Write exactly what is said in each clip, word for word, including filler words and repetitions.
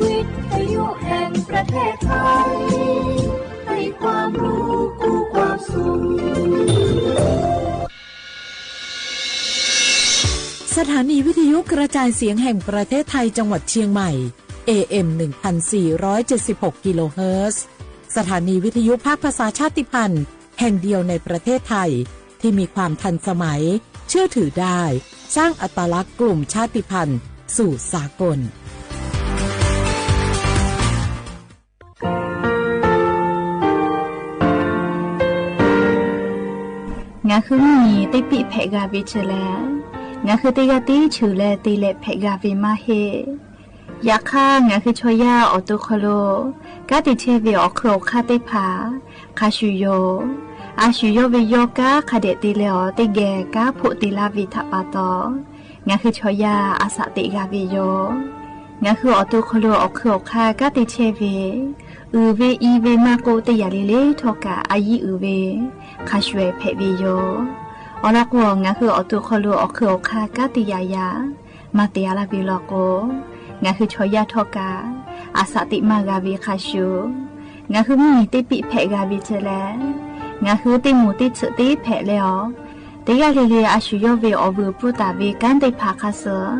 วิทยุแห่งประเทศไทย ให้ความรู้กู้ความสุข สถานีวิทยุกระจายเสียงแห่งประเทศไทยจังหวัดเชียงใหม่ เอ เอ็ม หนึ่งพันสี่ร้อยเจ็ดสิบหก กิโลเฮิรตซ์ สถานีวิทยุภาคภาษาชาติพันธุ์แห่งเดียวในประเทศไทย ที่มีความทันสมัย เชื่อถือได้ สร้างอัตลักษณ์กลุ่มชาติพันธุ์สู่สากล ငါဃုမီး တ့ပံၣ်ဖဲးဂၤဝ့ၤ ဆၢလဲၣ်, ငါဃုတ့ဂၤတ့ဆၢလဲၣ် တ့လဲးဖဲးဂၤဝ့ၤမးဟ့ၣ် ယခါ ငါဃုဆီယၢ် အီၣ်တိခီလိာ် ကါတ့ဆဲးဝ့ၤ အီၣ်ခုၣ်အီၣ်ခါသ့ၣ်တဖၣ် ခါဆူၣ်ယိာ်, အါဆူၣ်ယိာ်ဝ့ၤယိာ် ကါခါဒဲးတ့လဲအီၤ တ့ဂဲၤ ကါဖိးတ့လၢ်ဝ့ၤထးပာ်တီၤ, ငါဃုဆီယၢ် အသးတ့ဂၤဝ့ၤယိာ်, ငါဃုအီၣ်တိခီလိာ် အီၣ်ခုၣ်အီၣ်ခါ ကါတ့ဆဲးဝ့ၤ အုၣ်ဝ့ၤအံၤဝ့ၤမးကိး တ့ယၤလံလံထီၣ်ကး အယံၤအုၣ်ဝ့ၤ ခါဆူၣ်ဝဲဖဲးဝ့ၤယိာ်, အီၤလီၤကိး ငါဃုအီၣ်တိခီလိာ် အီၣ်ခုၣ်အီၣ်ခါ ကါတ့ယၤယၤ မၤတ့အါလၢ်ဝ့ၤလီၤကိး, ငါဃုဆီယၢ်ထီၣ်ကး အသးတ့မးဂၤဝ့ၤခါဆူၣ်, ငါဃုမီး တ့ပံၣ်ဖဲးဂၤဝ့ၤ ဆၢလဲၣ်, ငါဃုတ့မိၣ်တ့ဆၢတ့ဖဲးလဲအီၤ, တ့ဂၤလံလံ အါဆူၣ်ယိာ်ဝ့ၤ အီၣ်ဘုၣ်ပူၤတၢ်ဝ့ၤ ကါသ့ၣ်တဖၣ်ခါဆၢၣ်,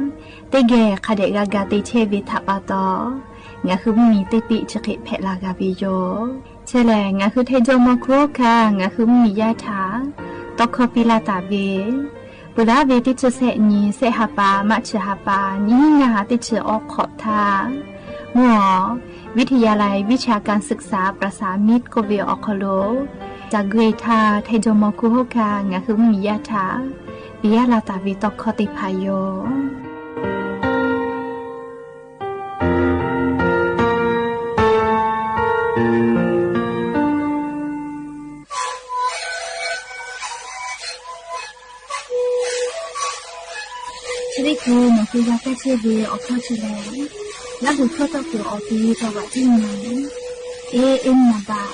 တ့ဂဲၤ ခါဒဲးဂၤဂၤတ့ဆဲးဝ့ၤထးပာ်တီၤ, ငါဃုမီး တ့ပံၣ်ဆၢဃ့ဖဲးလၢ်ဂၤဝ့ၤယိာ်, ဆၢလဲၣ် ငါဃု ထဲယိမီၤခူဟီၣ်ခါ ငါဃုမီးယါထး တီခီပံလၢ်တၢ်ဝ့ၤ, ပှၤလၢဝ့ၤတ့ဆၢ စဲးနံၤ စဲးဟးပၢ် မးဆၢဟးပၢ် နံၤဟံးနၤဟး တ့ဆၢအီခီၣ်ထါ, မ့ၢ်အီၤ วิทยาลัยวิชาการศึกษาประสานมิตร ကိးဝ့ၤအီၣ်ခီလိာ် တၢ်ကွဲးထါ ထဲယိမီၤခူဟီၣ်ခါ ငါဃုမီးယါထး ပံလၢ်တၢ်ဝ့ၤတီခီသ့ၣ်တဖၣ်ယိာ်. ဆၢလၢခံ နဃုဂၤကါဆဲးဝ့ၤ အီၣ်ခီၣ်ဆၢလဲၣ်, လၢဟူၣ်ခီၣ်ထီၣ်က့ၤအီၤ ပံတဝးတံၢ်နၤ, เอเอ็ม နံပါတ်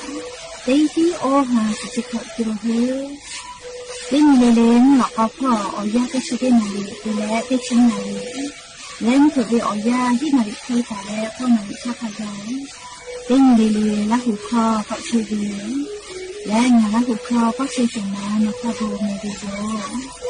သၢဆံ အီၣ်ဟါ သၢဆံခွံ ကီၢ်ဟဲ လၢနံၤလၢလၢ မ့ၢ်လီၤကီဖီၣ် အီၣ်ယၢ် သၢဆံ တ့နၣ်ရံၣ် တုၤလၢ သၢဆံ နၣ်ရံၣ်, လၢနထိၣ်ဝ့ၤအီၣ်ယၢ် ယဲၢ်နၣ်ရံၣ်ခွံသးလၢ ဃိးနၣ်ရံၣ်ဆါခါယီၤ, လၢနံၤလၢလၢ လၢဟူၣ်ခီၣ် ကီၣ်ဆၢဝ့ၤ လၢနၤလၢဟူၣ်ခီၣ် ကီၣ်ဆၢဝ့ၤ မၤနၤခီၣ်ဘိမ့ၢ်ဝ့ၤယိာ်. เ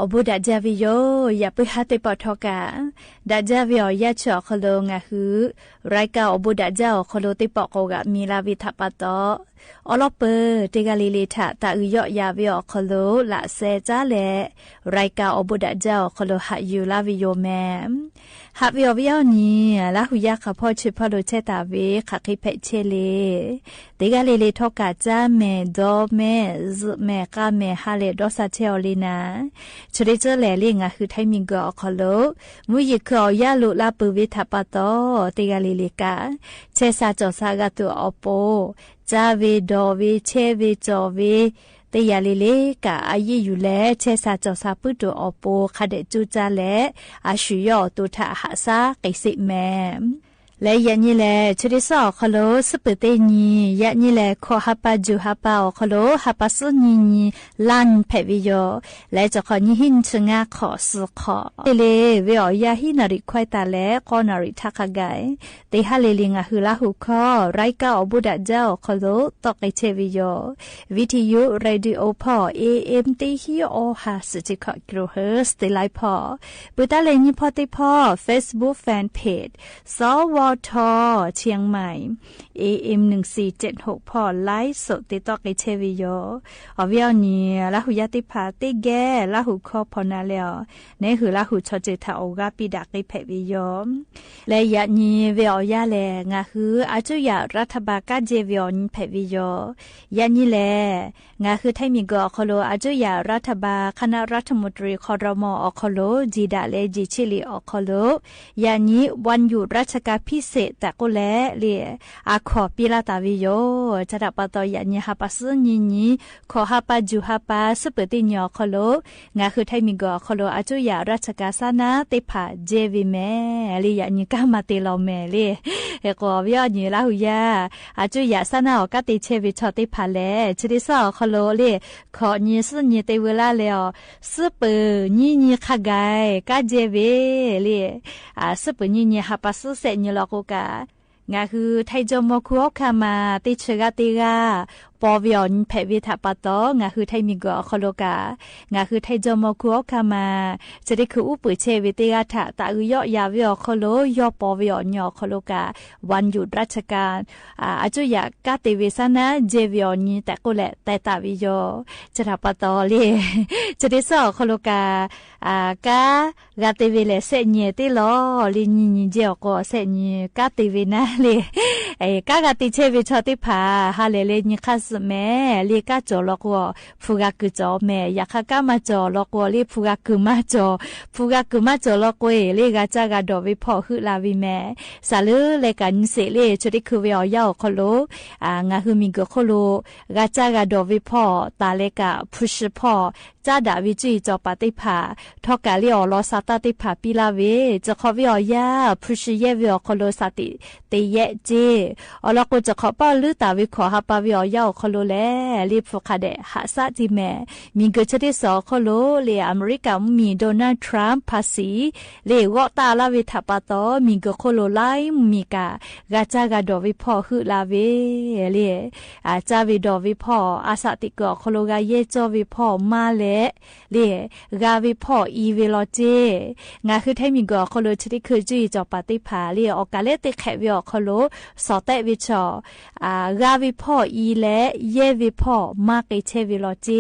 အိၣ်ဘူးဒၣ်ဒၢဝဲယိာ် ယၢပ်ၢၢ်ဟါ သ့ၣ်ပီၣ်ထီၣ်ကၣ် ဒၣ်ဒၢဝဲအီၤ ယၢ်ဆၢအီၤခီလိာ် ငါဟု ရၢၢ်ကၢၢ်အိၣ်ဘူးဒၣ်ဒၢအီၤခီလိာ် သ့ၣ်ပီၣ်ကိးဂၤမံၤလၢ်ဝဲထးပာ်တီ အီလီၢ်ပၢၢ် တ့ၢ်ဂၤလံၤလံၤထး တၢ်အုၣ်ယီၣ်ယၤဝဲအီၤခီလိာ် လၢ်စဲးကၠါလဲၣ် ရၢၢ်ကၢၢ်အိၣ်ဘူးဒၣ်ဒၢအီၤခီလိာ် ဟးယူၢ်လၢ်ဝဲယိာ်မ့ၢ် ဟးဝဲအီၤဝဲအီၤနံၤ လၢ်ဟူယၢ်ဃာ်ဖီၣ် ဆၢဖီၣ်လိာ်ဆဲးတၢ်ဝဲ ဃးဃ့ဖဲးဆဲးလံ တ့ၢ်ဂၤလံၤလံၤထီၣ်ကၣ် ကၠါမဲာ် ဒီမဲာ် စုမဲာ် ဃါမဲာ် ဟါလဲၣ် ဒီးစၢ်ဆဲးအီၤလံနၤ ဆၢဒ့ၣ်စၢလဲၣ်လံ ငါဟု ထၢၣ်မံၤကၢၢ်အီၤခီလိာ် မုၢ်ယ့ၢ်ခုၣ်အီၤ ယၢ်လိာ်လၢ်ပၢၢ်ဝဲထးပာ်တီ တ့ၢ်ဂၤလံၤလံၤကၣ် ဆဲးစၢ်ကၠီၣ်စၢ်ဂၤတုၤအီၤပိာ် ကၠါဝဲ ဒီဝဲ ဆဲးဝဲ ကၠီၣ်ဝဲ တ့ၢ်ဂၤလံၤလံၤကၣ် အယံာ်ယုၢ်လဲၣ် ဆဲးစၢ်ကၠီၣ်စၢ် ပုၢ်တုၤအီၤပိာ် ခးဒဲးကၠူကၠါလဲၣ် အဆူၣ်ယီၣ်အီၤ တိၣ်ထးဟးစၢ် က့ၤစ့ၣ်မဲာ် လၢယၢ်နံၤလဲၣ် ဆၢဒ့ၣ်စၢအီၤခီလိာ် စ့ပၢၢ်သ့ၣ်နံၤ ယၢ်နံၤလဲၣ် ခိးဟးပာ် ယူၢ်ဟးပာ်အီၤခီလိာ် ဟးပာ်စံနံၤနံၤ လါနံၤဖဲးဝဲယိာ် လၢကၠီၣ်ခီၣ်နံၤ ဟံၣ်နံၣ်ဆၢ ငါးခီၣ် သီခီၣ် လ့လ့ ဝဲအီၤယၢ်ဟံၣ်နၣ်ရံၣ်ခွဲးတၢ်လဲၣ် ဃိးနၣ်ရံၣ်ထးခါဂၤ တ့ၢ်ဟါလံၤလံၤ ငါဟု လၢ်ဟူခီ ရၢၢ်ကၢၢ်အိၣ်ဘူးဒၣ်ဒၢအီၤခီလိာ် တီၣ်က့ၤဆဲးဝဲယိာ် ဝံထံယု ရေၣ်ဒံအိဖီၣ် AM တဟံးအီဟး စံးဆံခီၣ် ကံၣ်ဟၢၣ် သ့လံဖီၣ် ပုၢ်တၢ်လဲၤနံၤဖီၣ်သ့ၣ်ဖီၣ် Facebook Fan Page သီဝီထီ เชียงใหม่ AM หนึ่งสี่เจ็ดหกဖီၣ် ไลฟ์สด တ့ၢ်တီၣ်က့ၤဆဲးဝဲယိာ် အီၤဝဲအီၤနံၤ လၢ်ဟူယၢ်သ့ၣ်တဖၣ် တ့ၢ်ဂဲၤ လၢ်ဟူခီဖီၣ်နၤလဲၣ်အီၤ နဟု လၢ်ဟူဆီၣ်ထွဲတၢ်အီၣ်ဂၤ ပံဒၣ်က့ၤဖဲးဝဲယိာ် လၢယၢ်နံၤဝဲအီၤယၢ်လဲၣ် ငါဟု အစိုးရ รัฐบาล ကၠါကဲဝဲအီၤနံၤဖဲးဝဲယိာ် ယၢ်နံၤလဲၣ် ငါဟု ထၢၣ်မံၤကၢၢ်အီၤခီလိာ် အစိုးရ รัฐบาล คณะรัฐมนตรี ครม အီၤခီလိာ် ကၠံၣ်ဒၣ်လဲၣ် ကၠံၣ်ဆံးလံအီၤခီလိာ် ယၢ်နံၤ วันหยุดราชการพิเศษ တၢ်ကိးလဲၣ်လံ အခီၣ်ပံလၢ်တၢ်ဝဲယိာ် ဆၢတၢ်ပာ်တီ ယၢ်နံၤ ဟးပာ်စံနံၤနံၤ ခိးဟးပာ် ယူၢ်ဟးပာ် စ့ပၢၢ်သ့ၣ်နံၤအီၤခီလိာ် ငါဟု ထၢၣ်မံၤကၢၢ်အီၤခီလိာ် အစိုးရ ราชการ ဆါနါသ့ၣ်တဖၣ် ကၠါဝဲမ့ၢ်လံ ယၢ်နံၤ ကၢ်မၤတ့ၢ်လီၤမ့ၢ်လံ ဟဲကီးဝဲအီၤနံၤ လၢ်ဟူယၢ် အစိုးရ ဆါနါအီၤ ကၠါတ့ၢ်ဆဲးဝဲဆီၣ်သ့ၣ်တဖၣ်လဲၣ် ဆၢဒ့ၣ်စၢအီၤခီလိာ်လံ ခိးနံၤစံနံၤ တ့ၢ်ဝဲလၢ်လဲၣ်အီၤ စ့ပၢၢ်နံၤနံၤခါဂၤ ကၠါကဲဝဲလံ စ့ပၢၢ်နံၤနံၤ ဟးပာ်စံစဲးနံၤလီၤကိးကၣ် ငါဟု ไทย จอมม.ครู ဟီၣ်ခါမး သ့ၣ်ဆၢဂၤတ့ၢ်ဂၤ ပိာ်ဝဲအီၤနံၤဖဲးဝဲထးပာ်တီ ငါဟု ထၢၣ်မံၤကၢၢ်အီၤခီလိာ်ကၣ် ငါဟု ไทย จอมม.ครู ဟီၣ်ခါမး ဆၢဒ့ၣ်ခုၣ် အူပှဲၤဆဲးဝဲတ့ၢ်ဂၤထၣ် တၢ်အုၣ်ယီၣ်ယၤဝဲအီၤခီလိာ် ယီၢ်ပိာ်ဝဲအီၤနံၤအီၤခီလိာ်ကၣ် วันหยุดราชการ အစိုးရ ကၠါတ့ၢ်ဝဲဆါနါ ကၠါဝဲအီၤနံၤ တၢ်ကိးလဲၣ် တဲတၢ်ဝဲယိာ် ဆၢတၢ်ပာ်တီလံ ဆၢဒ့ၣ်စၢအီၤခီလိာ်ကၣ် ကၠါ ဂၤတ့ၢ်ဝဲလဲၣ် စဲးနံၤတ့ၢ်လီၤလံ နံၤနံၤကၠါအီၤကိး စဲးနံၤ ကၠါတ့ၢ်ဝဲနၤလံ ကၠါဂၤတ့ၢ်ဆဲးဝဲဆီၣ်သ့ၣ်တဖၣ် ဟါလဲၣ်လၢနံၤခါစံးမ့ၢ်လံ ကၠါကၠီၣ်လီၤကိး ဖုဂၤကုၢ်ကၠီၣ်မ့ၢ် ယခါကၠါမၤကၠီၣ်လီၤကိး လံ ဖုဂၤကုၢ်မၤကၠီၣ် ဖုဂၤကုၢ်မၤကၠီၣ်လီၤကိး လံ ဂၤကၠါဂၤဒီးဝ့ၢ်ဖီၣ်ဟုးလၢ်ဝဲမ့ၢ် စးလၢလဲၤကၣ်နံၤစဲးလံ ဆၢဒ့ၣ်ခုၣ်ဝဲအီၤယၢ်အီၤခီလိာ် ငါဟု မံၤကၢၢ်ခိၣ်လိာ် ဂၤကၠါဂၤဒီးဝ့ၢ်ဖီၣ် တၢ်လဲၤကၣ် ဖုးၡးဖီၣ် ကၠါဒၣ်ဝဲ ကၠိအံၣ်ကၠီၣ်ပၤသ့ၣ်တဖၣ် ထီၣ်ကၣ်လံ အီၣ်လီၤစၢ်တၢ်သ့ၣ်တဖၣ်ပံလၢ်ဝဲ စးခီဝဲအီၤယၢ် ဖုးၡးယဲၢ်ဝဲအီၤခီလိာ် စၢ်တ့ၢ်ယဲၢ်ကၠါ အီၣ်လီၤကိးစးခီပၢ်လုၢ်တၢ်ဝဲ ခိးဟးပာ်ဝဲအီၤယၢ်အီၤခီလိာ်လဲၣ် လံ ဖုးခးဒဲးဟးစၢ်တံၢ်မ့ၢ် မံၤကၢၢ်ဆၢဒ့ၣ်စီၤခီလိာ်လံ အမဲရကၤမုၢ်မံၤ Donald Trump ဖါစံ လံ ဂီၢ်တၢ်လၢ်ဝဲထးပာ်တီ မံၤကၢၢ်ခိၣ်လိာ် လၢမုၢ်မံၤကၣ် ဂၤကၠါဂၤဒီးဝ့ၢ်ဖီၣ်ဟုးလၢ်ဝဲ လံ ကၠါဝဲဒီးဝ့ၢ်ဖီၣ် အစးတံၢ်ကၢၢ်အီၤခီလိာ် ဂၤယဲၢ်ကၠီဝ့ၢ်ဖီၣ်မါလဲၣ် လံ ဂၤဝ့ၢ်ဖီၣ်အံၤဝဲလီၤကၠါ ငါဟု ထၢၣ်မံၤကၢၢ်အီၤခီလိာ် ဆၢဒ့ၣ်ခုၣ် ကၠိအံၣ်ကၠီၣ်ပၤသ့ၣ်တဖၣ် လံ အီၣ်ကၣ်လဲၣ်တ့ၢ်ခဲးဝဲအီၤခီလိာ်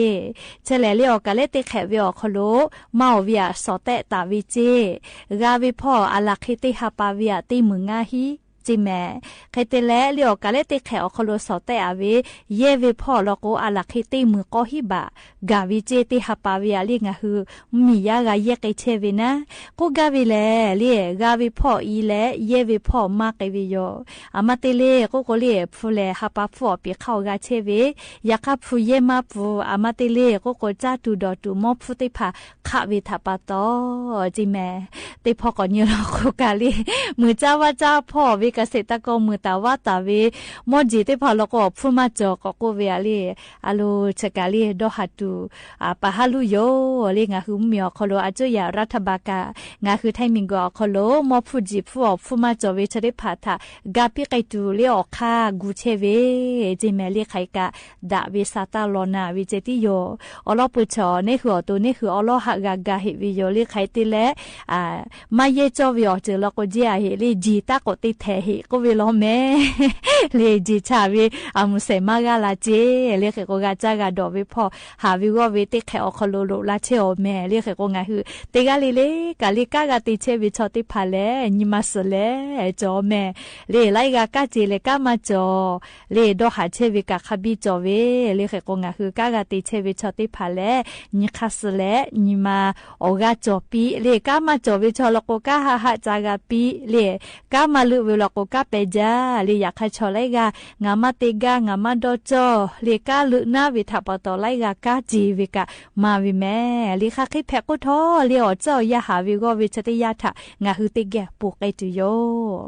စီၤတဲးဝဲဆီၣ် ဂၤဝ့ၢ်ဖီၣ်အံၤလဲၣ် ယဲၢ်ဝ့ၢ်ဖီၣ်မါက့ၤဆဲးဝဲလီၤကၠါ ဆဲးလဲၣ်လံ အီၣ်ကၣ်လဲၣ်တ့ၢ်ခဲးဝဲအီၤခီလိာ် မါအီၣ်ဝဲအစီၤတဲးတၢ်ဝဲကၠါ ဂၤဝ့ၢ်ဖီၣ်အလၢ်ခ့တ့ၢ်ဟးပာ်ဝဲအတ့ၢ်မုၢ်ငါဟံၣ် ကၠါမ့ၢ် ခဲတ့ၢ်လဲၣ်လံ အီၣ်ကၣ်လဲၣ်တ့ၢ်ခဲးအီၤခီလိာ် စီၤတဲးအဝဲ ယဲၢ်ဝ့ၢ်ဖီၣ်လီၤကိး အလၢ်ခ့တ့ၢ်မုၢ်ကီၢ်ဟံၣ်ဘၣ် ဂၤဝဲကၠါ တ့ၢ်ဟးပာ်ဝဲအလံ ငါဟု မံၤယါဂၤယဲၢ်က့ၤဆဲးဝဲနၤ ကိးဂၤဝဲလဲၣ် လံ ဂၤဝ့ၢ်ဖီၣ်အံၤလဲၣ် ယဲၢ်ဝ့ၢ်ဖီၣ်မါက့ၤဝဲယိာ် အမါတ့ၢ်လံ ကိးကိးလံ ဖုလဲၣ်ဟးပာ်ဖုအီၣ်ပံာ်ခးအီၣ်ဂၤဆဲးဝဲ ယခါဖုယဲၢ်မါဖု အမါတ့ၢ်လံ ကိးကိးကၠါတူၢ်ဒီးတူၢ်မီဖုသ့ၣ်တဖၣ် ခးဝဲထးပာ်တီ ကၠါမ့ၢ် တ့ၢ်ဖီၣ်ကိးညါလီၤကိးကၣ်လံ မုၢ်ကၠါဝါကၠါဖီၣ်ဝဲ เกษตรกร မိၢ်တၢ်ဝါတၢ်ဝဲ မီၢ်ယီႇသ့ၣ်တဖၣ်လီၤ ကအိၣ်ဖုမၤစၢၤ ကီၢ်ကိးဝဲအလီၢ် အလိၤဆၢကၣ်လၢ ဒီဟၣ်တူၢ် အပာ်ဟးလူယိာ်လၢ ငါဟုမ့ၢ်အီၤခီလိာ် အစိယၤရးထၢၣ်ဘၣ်ကၣ် ငါဟုထၢၣ်မံၤကီၢ်အီၤခီလိာ် မီၢ်ဖုၣ်ယီၣ်ဖုၣ်အီၣ်ဖုမၤစၢၤဝဲဆၢသ့ၣ်တဖၣ်ထၣ် ကၢ်ပံၣ်ကဲတူၣ်လၢအီၣ်ခါ ဂူာ်ဆဲးဝဲ ကၠ့မဲာ်လၢခါအံၤကၣ် ဒၣ်ဝဲစၢ်တၢ်လီၢ်နၢ်ဝဲကၠ့တံယိာ် အီလီၢ်ပိာ်ဆၢၣ် န့ၢ်ဟုၣ်အီၣ်တိၢ် န့ၢ်ဟုၣ်အီလီၢ်ဟးဂၤဂၤဟ့ၣ်ဝဲယိာ်လၢခါအံၤတ့ၢ်လဲၣ် မၤယဲၢ်ကၠီဝဲအီၤစၢၤလီၤ ကိးကၠ့အဟ့ၣ်လၢ ယီၣ်တၢ်ကိးတ့ၢ်ထဲးဟ့ၣ် ကိးဝဲလီၤမဲာ် လၢယီၣ်ဆၣ်ဝဲ အမုၢ်ဆဲးမၤဂၤလၢ်ကၠ့ လၢဃဲးကိးဂၤကၢ်ဂၤဒီးဝဲဖီၣ် ဟးဝဲဂီၢ်ဝဲတ့ၢ်ခဲအီၤခီလိာ်လိာ် လၢဆဲးအီၤမဲာ် လၢဃဲးကိးငါဟု တ့ၢ်ဂၤလံလၢ ကၢ်လၢကၢ်ဂၤတ့ၢ်ဆဲးဝဲဆီသ့ၣ်တဖၣ်လဲၣ် နံၤမၤစၢၤလဲၣ် ကၠီမဲာ် လၢလၢအဂၤကၢ်စ့လဲၣ် ကၢ်မၤစၢၤ လၢဒီဟၣ်ဆဲးဝဲကၣ်ခါဘံၣ်ကၠီဝဲ လၢဃဲးကိးငါဟု ကၢ်ဂၤတ့ၢ်ဆဲးဝဲဆီသ့ၣ်တဖၣ်လဲၣ် နံၤခါစၢၤလဲၣ် နံၤမၤအီၣ်ဂၤကၠီပံၣ် လၢကၢ်မၤစၢၤဝဲဆီလီၤကိး ကၢ်ဟးဟးစၢ်ဂၤပံၣ် လၢကၢ်မၤလုးဝဲလီၤကိး ကၢ်ပဲာ်ယၢ် လၢယၣ်ခါဆီလၢအဂၤ ငါမၤတ့ၢ်ဂၤ ငါမၤဒီကၠီ လၢကၢ်လုးနၢ်ဝဲထၣ်ပီတီၢ်လၢအဂၤ ကၢ်စ့ဝဲကၣ်မၤဝဲမဲာ် လၢဃၣ်ဃ့ဖဲးကိးထီၣ် လၢအီၣ်စၢအီၣ်ယၢ်ဟးဝဲဂီၢ်ဝဲဆၢသ့ၣ်ယၢ်ထၣ် ငါဟုတ့ၢ်ဂဲၤပိာ်ကဲတူၢ်ယိာ်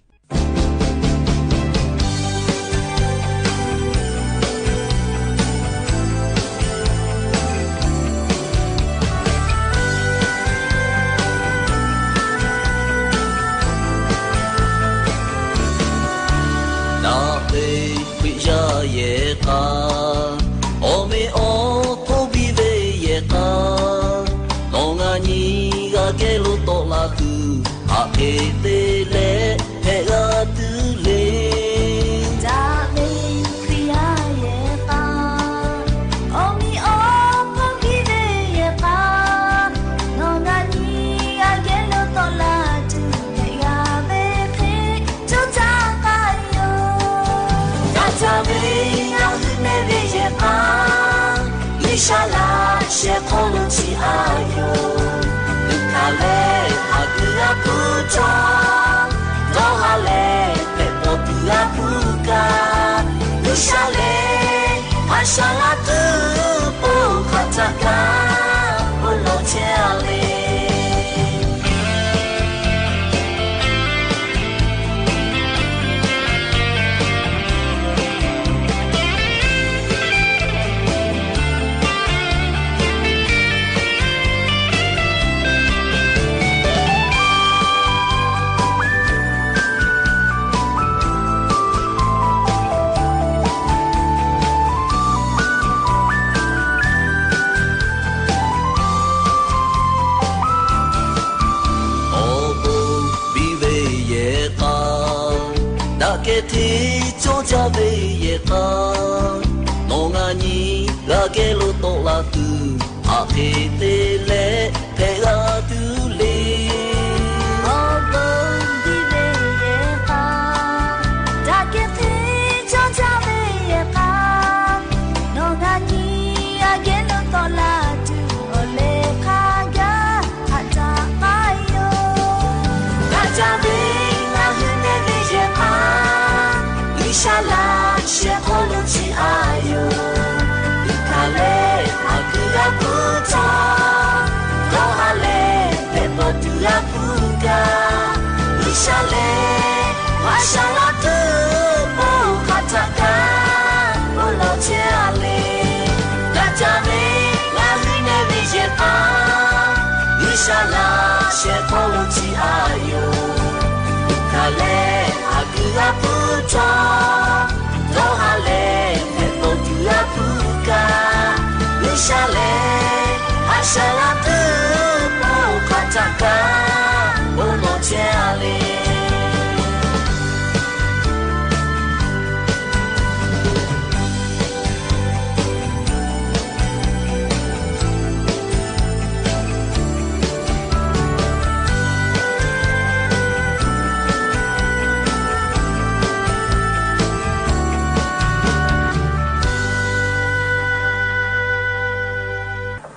နၢ်ဟူခွံယၤယဲၢ်ဃာ် အီၣ်မ့ၢ်အီၣ်ဖိဘံဝဲယဲၢ်ဃာ် နီၢ်ငါနံၤဂၤကဲလိာ်တီၢ်လၢ်သု ဟးဃ့သ့လဲၣ် ဖဲဂၤတုၤလ့ တၢ်မ့ၢ်ခွံယၤယဲၢ်ဃာ် အီၣ်မ့ၢ်အီၣ်ဖိဘံဝဲယဲၢ်ဃာ် နီၢ်ငါနံၤဂၤကဲလိာ်တီၢ်လၢ်သု ဖဲဂၤဘၣ်ဃ့ ကၠီတၢ်ဃာ်ယိာ် တၢ်တမံၤ နၢ်ဟူနဲဝဲယဲၢ်ဃာ် ဂံၢ်စၢ်လၢ်ဆဲးခီလိာ်ထံအယိာ် လုၢ်ခါလဲၣ် ဟးကုၢ်အပူၤထီၣ် ဒီဟါလဲၣ် ပဲာ်ပိာ်တုၤအပူၤကၣ် ဂံၢ်စၢ်လဲၣ် ဟးဆှါလၢ်သု ပိာ်ခါတၢ်ကၣ် အိၣ်လီၤဆဲးအလ့ အီၣ်ဖိဘံဝဲယဲၢ်ဃာ် ဒၣ်ကဲထံကၠီကၢ်ဝဲယဲၢ်ဃာ် နီၢ်ငါနံၤဂၤကဲလိာ်တီၢ်လၢ်သု ဟးဃ့သ့လဲၣ် ဖဲဂၤတုၤလ့ အီၣ်ဖိဘံဝဲယဲၢ်ဃာ် ဒၣ်ကဲထံကၠီကၢ်ဝဲယဲၢ်ဃာ် နီၢ်ငါနံၤဂၤကဲလိာ်တီၢ်လၢ်သု အိၣ်လၢခါကၣ် ဟးတၢ်ဃာ်ယိာ် တၢ်တမံၤ နၢ်ဟူနဲဝဲယဲၢ်ဃာ် ဂံၢ်စၢ်လၢ်ဆဲးခီလိာ်ထံအယိာ် လုၢ်ခါလဲၣ် ဟးကုၢ်အပူၤထီၣ် ဒီဟါလဲၣ် ပဲာ်ပိာ်တုၤအပူၤကၣ် ဂံၢ်စၢ်လဲၣ် ဟးဆှါလၢ်သု ပိာ်ခါတၢ်ကၣ် အိၣ်လီၤဆဲးအလ့ တၢ်တမံၤ နၢ်ဟူနဲဝဲယဲၢ်ဃာ် ဂံၢ်စၢ်လၢ်ဆဲးခီလိာ်ထံအယိာ် လုၢ်ခါလဲၣ် ဟးကုၢ်အပူၤထီၣ် ဒီဟါလဲၣ် ပဲာ်ပိာ်တုၤအပူၤကၣ် ဂံၢ်စၢ်လဲၣ် ဟးဆှါလၢ်သု ပိာ်ခါတၢ်ကၣ် အိၣ်လီၤဆဲးအလ့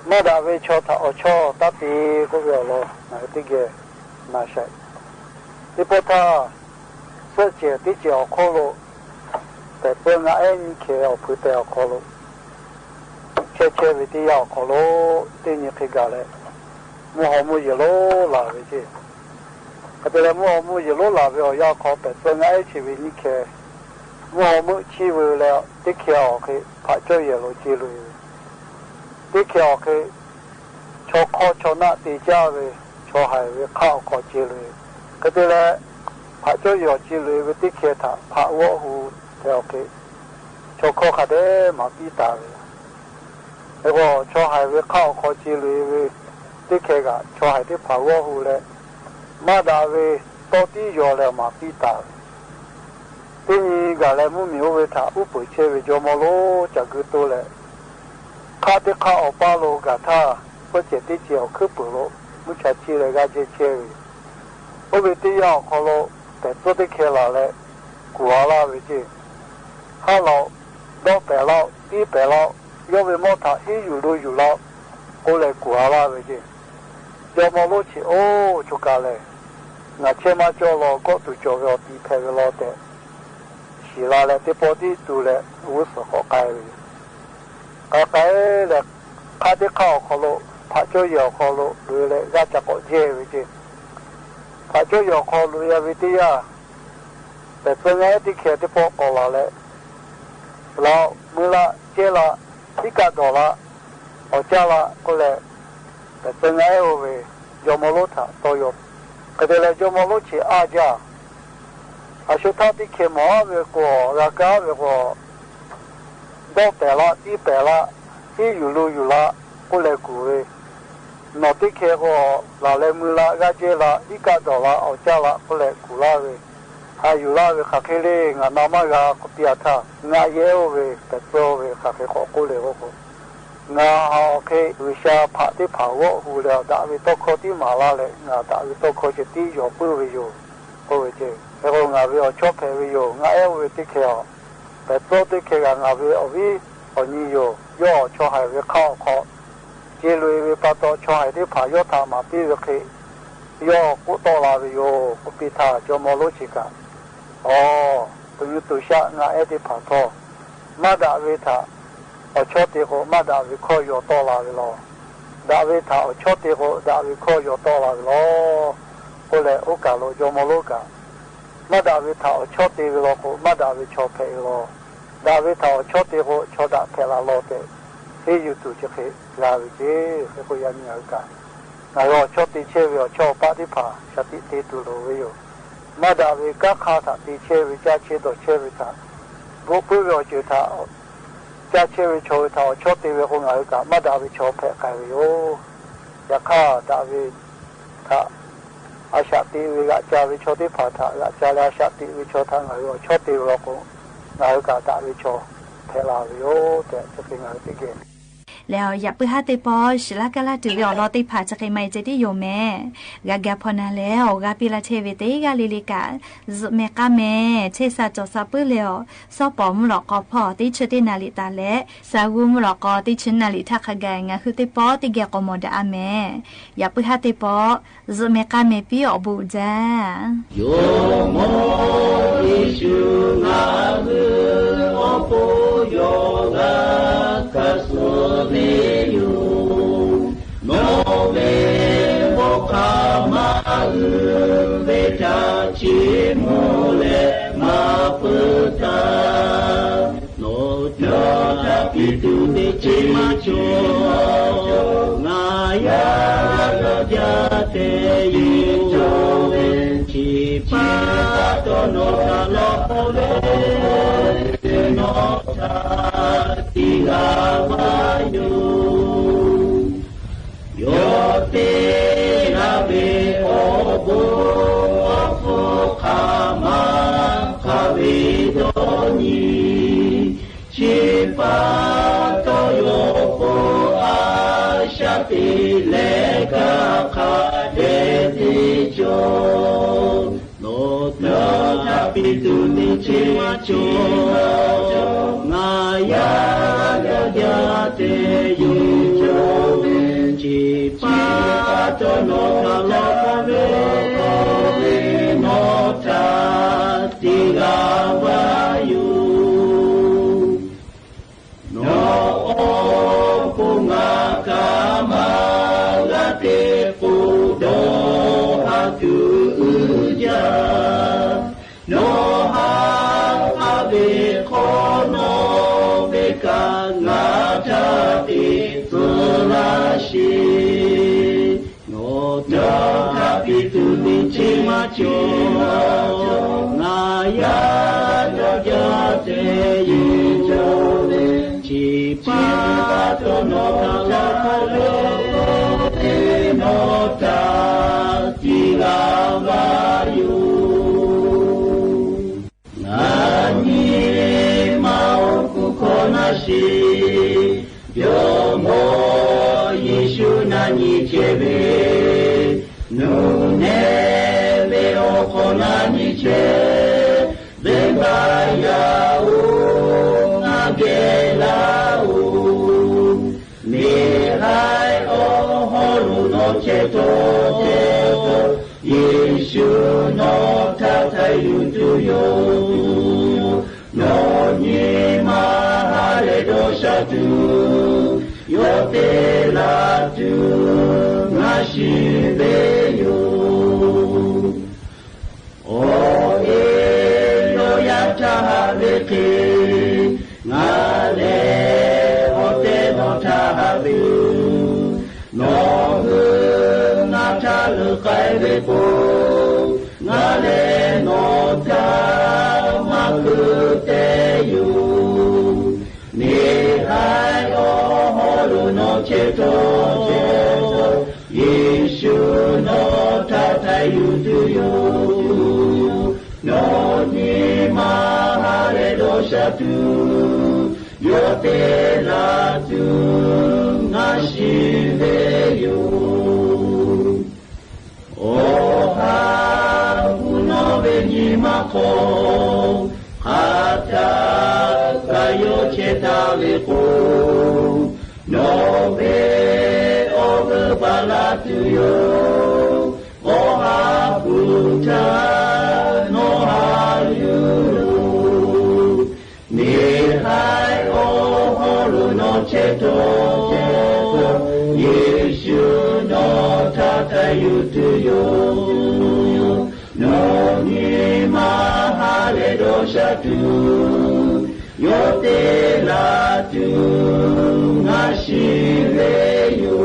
မ့ၢ်ဒၣ်ဝဲဆီထၣ်အီၣ်ဆီ တၢ်ပ့ၤကိးဝဲအီၤလီၤ နကတံၢ်ကဲ နၤဆဲး သ့ၣ်ပီထၢ် သၢစဲးတံၢ်စဲးအီၣ်ခီလိာ် တဲာ်ပၢငါအဲၣ်နံၣ်ခဲအီၣ်ဖုတဲာ်အီၣ်ခီလိာ် ခဲဆဲးဝဲတံၢ်ယၢ်အီၣ်ခီလိာ် တ့ၢ်နံၣ်ဃ့ဂၤလဲၣ် မိၢ်ဟီၣ်မိၢ်ယၢၢ်လိာ်လၢ်ဝဲကၠ့ ကတဲလဲၣ် မုၢ်ဟီၣ်မုၢ်ယဲၢ်လိၣ်လၢ်ဝဲအီၤ ယၢ်ခီ ပဲာ်ၸၢၢ်ငါအဲၣ်ဆံးဝဲနံၣ်ခဲ မုၢ်ဟီၣ်မုၢ်ဆံၣ်ဝဲလၢ တ့ၢ်ခဲအီၤဃ့ ဖးကၠီၣ်ယဲၢ်လိာ်စ့လွံၢ် တ့ၢ်ခဲအီၤဃ့ ဆီခီၣ်ဆီနၢ်တ့ၢ်ကၢ်ဝဲ ဆီဟဲဝဲခါအီၤခီစ့လွံၢ် ကတဲလဲၣ် ဖးကၠီၣ်ယဲၢ်စ့လွံၢ်ဝဲ တ့ၢ်ခဲထး ဖးဂီၢ်ဟူး ထဲအီၤဃ့ ဆီခီၣ်ခါဒဲး မၤပံတၢ်ဝဲ အဂီၢ် ဆီဟဲဝဲခါအီၤခီစ့လွံၢ်ဝဲ တ့ၢ်ခဲဂၤ ဆီဟဲတ့ၢ်ဖးဂီၢ်ဟူးလဲၣ် မၤဒၣ်ဝဲ တီၢ်တံၢ်ယီၤလဲၣ် မၤပံတၢ်ဝဲ တနံၤဂၤလဲၣ် မုၢ်မံၤအိၣ်ဝဲထး အူပၢၢ်ဆဲဝဲ ယီမီၤလိစၢ်ကုတိလဲၣ် ခါတ့ၢ်ခါအီၤပၢ်လိာ် ဂၤထၣ် ပၢၢ်စဲးတ့ၢ်စဲးအီၤ ခုၣ်ပၢၢ်လိာ် မုၢ်ဆါဆံလဲၣ် ဂၤကဲဆဲဝဲ အိၣ်ဝဲတ့ၢ်ယၢ်အီၤခီလိာ် ပဲာ်ၸၢၢ်တ့ၢ်ခဲလၢ်လဲၣ် ကူၣ်အါလၢ်ဝဲက့ၢ် ဟးလီၤ ဒီပဲာ်လီၤ တံၢ်ပဲာ်လီၤ ယီၢ်ဝဲမီၢ်ထး ဟံၣ်ယူၤလူယူၤလီၤ အိၣ်လဲၣ်ကူၣ်အါလၢ်ဝဲက့ၢ် ယီမီၤလိဆံးအိၣ်ဆိးကါလဲၣ် နဆဲးမၤကၠီလီၤ ကီၢ်သူကၠီဝဲအီၤ တံၤဖဲးဝဲလီၤတဲာ် ဆံးလၢ်လဲၣ် တ့ၢ်ပီတံၢ်တူလဲၣ် ဝူစၢဃီးကဲဝဲ ကဲကဲလဲၣ် ခါတ့ၢ်ခါအီၤခီလိာ် ဖးကၠီၣ်ယဲၢ်အီၤခီလိာ် လူဝဲလၢ ဂၤကၠီၣ်ကိးယဲၢ်ဝဲက့ၢ် ဖးကၠီၣ်ယဲၢ်အီၤခီလိာ် ယၤဝဲတ့ၢ်ယၢ် ပဲာ်ၸၢၢ်ငါတ့ၢ်ခဲတ့ၢ်ပီၣ်ကိးလီၤလဲၣ် လီၤ မုၢ်လၢ် ကဲလၢ် ဟံၣ်ကၣ်ဒီးလၢ် အီၣ်ကၢ်လၢ် ကိးလဲၣ် ပဲာ်ၸၢၢ်ငါအိၣ်ဝဲ ယီမီၤလိထး တီၢ်ယီၤ ကတဲလဲၣ် ယီမီၤလိဆံးအါယၢ် အဆိထၢၣ်တ့ၢ်ခဲမီၤဝဲကိး ဂၤကၢ်ဝဲကိး ဒီပဲာ်လၢ် တံၢ်ပဲာ်လၢ် ဟံၣ်ယူၤလူယူၤလၢ် ကိးလဲၣ်ကူၣ်ဝဲ နီၢ်တ့ၢ်ခဲကိး လၢ်လဲၣ်မုၢ်လၢ် ဂၤကဲလၢ် ဟံၣ်ကၣ်ဒီးလၢ် အီၣ်ကၢ်လၢ် ကိးလဲၣ်ကူၣ်လၢ်ဝဲ ဟးယူၤလၢ်ဝဲ ဃးဃ့လ့ ငါနီၢ်မၤဂၤကပျၢ်ထၢၣ် ငါယဲၢ်အိၣ်ဝဲ ပဲာ်ၸၢၢ်ဝဲ ဃးဃ့ဃီးကိးလဲၣ်ဝဲကိး ငါဟးအီၣ်ဃ့ ဂုၤရှါဖးတ့ၢ်ဖးဂီၢ်ဟူးလဲၣ် ဒၣ်ဝဲတီၢ်ခီတံၢ်မၤလၢ်လဲၣ် ငါဒၣ်ဝဲတီၢ်ခီ ကတံၢ်ယီၤပုၢ်ဝဲယိာ် ကိးဝဲကဲ ဟဲကိး ငါဝဲအီၤဆီဖဲးဝဲယိာ် ငါအဲၣ်အိၣ်ဝဲတ့ၢ်ခဲအီၤ ပဲာ်ၸၢၢ်တ့ၢ်ခဲဂၤ ငါဝဲအီၤဝံအီၤနံၤယိာ် ယီၢ်အီၤဆီဟဲဝဲခါအီၤခီ စ့လွံၢ်ဝဲပၢ်တီ ဆီဟဲတ့ၢ်ဖးယီၢ်ထး မၤပံဝဲဃ့ ယီၢ်ကိးတီၢ်လၢ်ဝဲယိာ် ကိးပံထး ယီမီၤလိဆံးကါ အိ ပညိၣ်တူၢ်ဆၣ် ငါအဲၣ်တ့ၢ်ဖးထီ မၤဒၣ်ဝဲထး အီၣ်ဆီတ့ၢ်ဃိး မၤဒၣ်ဝဲခီ ယီၤတီၢ်လၢ်ဝဲလီၤ ဒၣ်ဝဲထး အီၣ်ဆီတ့ၢ်ဃိး ဒၣ်ဝဲခီ ယီၤတီၢ်လၢ်ဝဲလီၤ ကိးလဲၣ်အိၣ်ကးလီၤ ယီမီၤလိကါ မၤဒၣ်ဝဲထး အီၣ်ဆီတ့ၢ်ဝဲလီၤဃိး မၤဒၣ်ဝဲဆီဖဲးဝဲလီၤ ဒၣ်ဝဲထး အီၣ်ဆီတ့ၢ်ဃိး ဆီဒၣ်ဖဲးလၢ်လီၤတဲာ် ဟ့ၣ်ယုၢ်တူၢ်ကဃ့လၢ်ဝဲက့ ဃ့ကိးယၤမံၤအကါ နဂီၢ်ဆီတ့ၢ်ဆဲဝဲအီၤ ဆီအပၢ်တ့ၢ်ဖး ဆးတံၢ်တ့ၢ်တူၢ်လိာ်ဝဲယိာ် မၤဒၣ်ဝဲကါခါထး တ့ၢ်ဆဲဝဲ ကၢ်ဆဲဒီးဆဲဝဲထး ဘိးပုၢ်ဝဲအီၤစၢၤထး ကၢ်ဆဲဝဲဆီဝဲထး အီၣ်ဆီတ့ၢ်ဝဲဃိး နဂီၢ်အကါ မၤဒၣ်ဝဲဆီဖဲးကဲဝဲယိာ် ယခါဒၣ်ဝဲထး အဆးတ့ၢ်ဝဲ ဂာ်ကၢ်ဝဲဆီတ့ၢ်ဖးထး ဂာ်ကၢ်လၢအဆးတ့ၢ်ဝဲဆီထး နဂီၢ်အီၣ်ဆီတ့ၢ်ဝဲလီၤဃိး နဂီၢ်အကါ ဒၣ်ဝဲဆီဖဲးလၢ်ဝဲယိာ် တဲကဃ့ နဂီၢ်တက့ၢ် လၢယပုၢ်ဟၣ်သ့ၣ်ပီ စှၤလၢကလၢတုၤဝဲအီၤလီၤသ့ၣ်တဖၣ် ကဃ့မၤအံၤကဲတ့ၢ်ယိာ်မဲ ဂၤဂၤဖီနၤလဲၣ် အိၣ်ဂၤပ့လၢထဲဝဲတဂၤလံၤလံၤကါ ဇုမ့ၢ်ကါမဲ ဆဲးစၢ်ကၠီၣ်စၢ်ပုၢ်လဲၣ်အီၤ စီၤပီၤမုၢ်လီၤကီဖီ တ့ဆၢတ့နၤလံၤတၢ်လဲၣ် စၢ်ဂူမုၢ်လီၤကီ တ့ဆၢနၤလံၤထၣ်ခါဂၤ နဂီၢ်ဃုသ့ၣ်ပီ တဂ့ၤကီးမီၤဒၣ်အါမဲ ယပုၢ်ဟၣ်သ့ၣ်ပီ ဇုမ့ၢ်ကါမဲပံအီၤဘူးဒၣ် ယိၤမီၤယ့ၣ်ၡူး နဂီၢ်အီပီယီၤဂၤ ကစၢ်န့ၣ်ယိၤ နီၢ်ဝ့ဘီခါမၤအုၣ်ဝဲတၢ် ဆ့မိၢ်လဲၣ်မၤပၢတၢ် နီၢ်နီၢ်တၢ်ဖံးတူၢ်န့ၣ် ဆ့မၤကၠီ နယၤလၢယၤတဲယိၤ ဆ့ပၢ်တီနီၢ်တၢ်လီၤဖီလၢ နီၢ်တၢ်တံၢ်ဂၤဝါယိၤ ယိၤသ့ၣ်လၢဝ့ၢ်အီဘိ အီဖိခါမၤခါဝ့ၢ်ဒီနံၤ ဆ့ပၢ်တီယီၤဖိအါ ရှၢတ့လဲၤကါခါဒဲးသ့ၣ်ကၠီ နီၢ်နီၢ်တၢ်ဖံးတူၢ်န့ၣ် ဆ့မၤကၠီ နယၤလၢယၤတဲယိၤ ဆ့ပၢ်တီနီၢ်တၢ်လီၤဖီလၢ နီၢ်တၢ်တံၢ်ဂၤဝါယိၤ နီၢ်အီဖိ နကမၤဂၤသ့ၣ်ဖိဒီး ဟးတုၤအု Nota pitu ni chima cho, ngaya yo ya te yi cho, chipa to nota lo, nota ti la ba yu. Nganyima okukona shi, byomo Yesu nanyikebe, nunebe okona niche, bemba yao ngagela u. Mihai oho luno cheto, cheto, Yesu no tata yutu yo, no nyima hale dosha tu, yo tela tu, ngashibe yo. O eyo yataha beki, ngale ote no taha bi. No hu ngatalu kai beko, ngale no tama kute yu. Mihai oho luno cheto, cheto, Yesu no tata yutu yo, no nyima hale dosha tu, yo tela tu, ngashibe yo. Oha kuno benyima ko, hata kayo cheta beko, no be obe balatu yo, oha kuta no hayulu. Mihai oho luno cheto, cheto, Yesu no tata yutu yo, no nyima hale dosha tu, yo tela tu, ngashibe yo.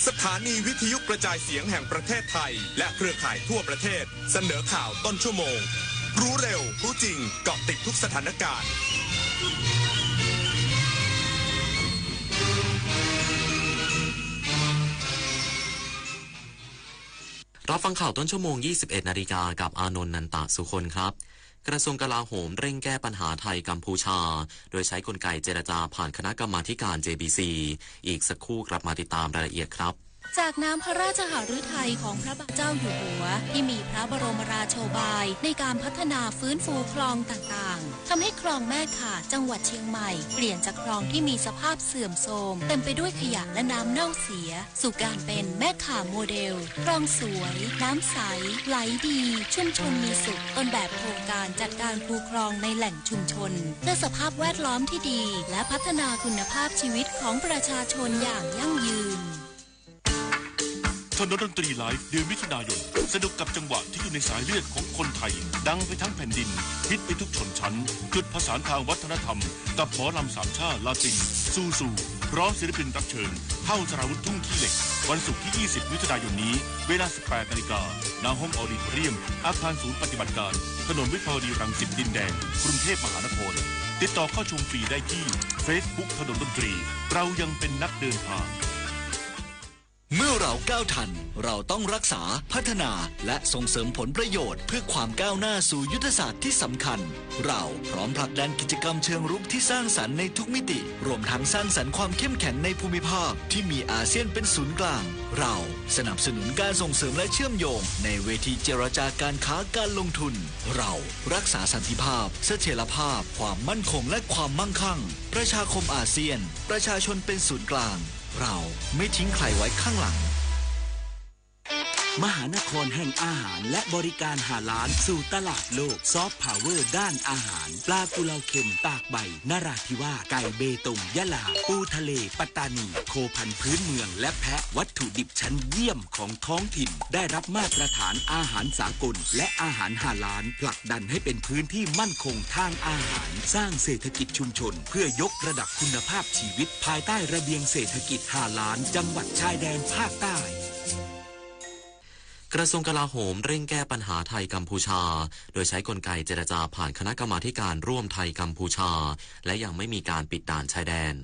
สถานีวิทยุกระจายเสียงแห่งประเทศไทย และเครือข่ายทั่วประเทศ เสนอข่าวต้นชั่วโมง รู้เร็ว รู้จริง เกาะติดทุกสถานการณ์ รับฟังข่าวต้นชั่วโมง ยี่สิบเอ็ดนาฬิกา กับอานนท์ นันตะสุคนครับ กระทรวงกลาโหมเร่งแก้ปัญหาไทยกัมพูชา โดยใช้กลไกเจรจาผ่านคณะกรรมาธิการ เจ บี ซี อีกสักครู่กลับมาติดตามรายละเอียดครับ จากน้ำพระราชหฤทัยของพระบาทเจ้าอยู่หัว ที่มีพระบรมราโชบายในการพัฒนาฟื้นฟูคลองต่างๆ ทำให้คลองแม่ข่าจังหวัดเชียงใหม่ เปลี่ยนจากคลองที่มีสภาพเสื่อมโทรม เต็มไปด้วยขยะและน้ำเน่าเสีย สู่การเป็นแม่ข่าโมเดล คลองสวย น้ำใส ไหลดี ชุมชนมีสุข ต้นแบบโครงการจัดการคูคลองในแหล่งชุมชน เพื่อสภาพแวดล้อมที่ดี และพัฒนาคุณภาพชีวิตของประชาชนอย่างยั่งยืน ถนนดนตรีไลฟ์ เดือนมิถุนายน สนุกกับจังหวะที่อยู่ในสายเลือดของคนไทย ดังไปทั้งแผ่นดิน ฮิตไปทุกชนชั้น จุดผสานทางวัฒนธรรม กับหมอลำสามชาติลาติน ซูซู พร้อมศิลปินรับเชิญ เท่า สราวุธ ทุ่งขี้เหล็ก วันศุกร์ที่ ยี่สิบ มิถุนายนนี้ เวลา สิบแปดนาฬิกา ณ ห้องออดิโทเรียม อาคารศูนย์ปฏิบัติการ ถนนวิภาวดีรังสิตดินแดง กรุงเทพมหานคร ติดต่อเข้าชมฟรีได้ที่ เฟซบุ๊ก ถนนดนตรี เรายังเป็นนักเดินทาง เมื่อเราก้าวทัน เราต้องรักษา พัฒนา และส่งเสริมผลประโยชน์ เพื่อความก้าวหน้าสู่ยุทธศาสตร์ที่สำคัญ เราพร้อมผลักดันกิจกรรมเชิงรุกที่สร้างสรรค์ในทุกมิติ รวมทั้งสร้างสรรค์ความเข้มแข็งในภูมิภาคที่มีอาเซียนเป็นศูนย์กลาง เราสนับสนุนการส่งเสริมและเชื่อมโยงในเวทีเจรจาการค้าการลงทุน เรารักษาสันติภาพ เสถียรภาพ ความมั่นคง และความมั่งคั่ง ประชาคมอาเซียน ประชาชนเป็นศูนย์กลาง เราไม่ทิ้งใครไว้ข้างหลัง มหานครแห่งอาหารและบริการฮาลาลสู่ตลาดโลก ซอฟต์พาวเวอร์ด้านอาหาร ปลากุเลาเค็มตากใบนราธิวาส ไก่เบตงยะลา ปูทะเลปัตตานี โคพันธุ์พื้นเมืองและแพะ วัตถุดิบชั้นเยี่ยมของท้องถิ่น ได้รับมาตรฐานอาหารสากล และอาหารฮาลาล ผลักดันให้เป็นพื้นที่มั่นคงทางอาหาร สร้างเศรษฐกิจชุมชน เพื่อยกระดับคุณภาพชีวิต ภายใต้ระเบียงเศรษฐกิจฮาลาล จังหวัดชายแดนภาคใต้ กระทรวงกลาโหมเร่งแก้ปัญหาไทยกัมพูชา โดยใช้กลไกเจรจาผ่านคณะกรรมาธิการร่วมไทยกัมพูชา และยังไม่มีการปิดด่านชายแดน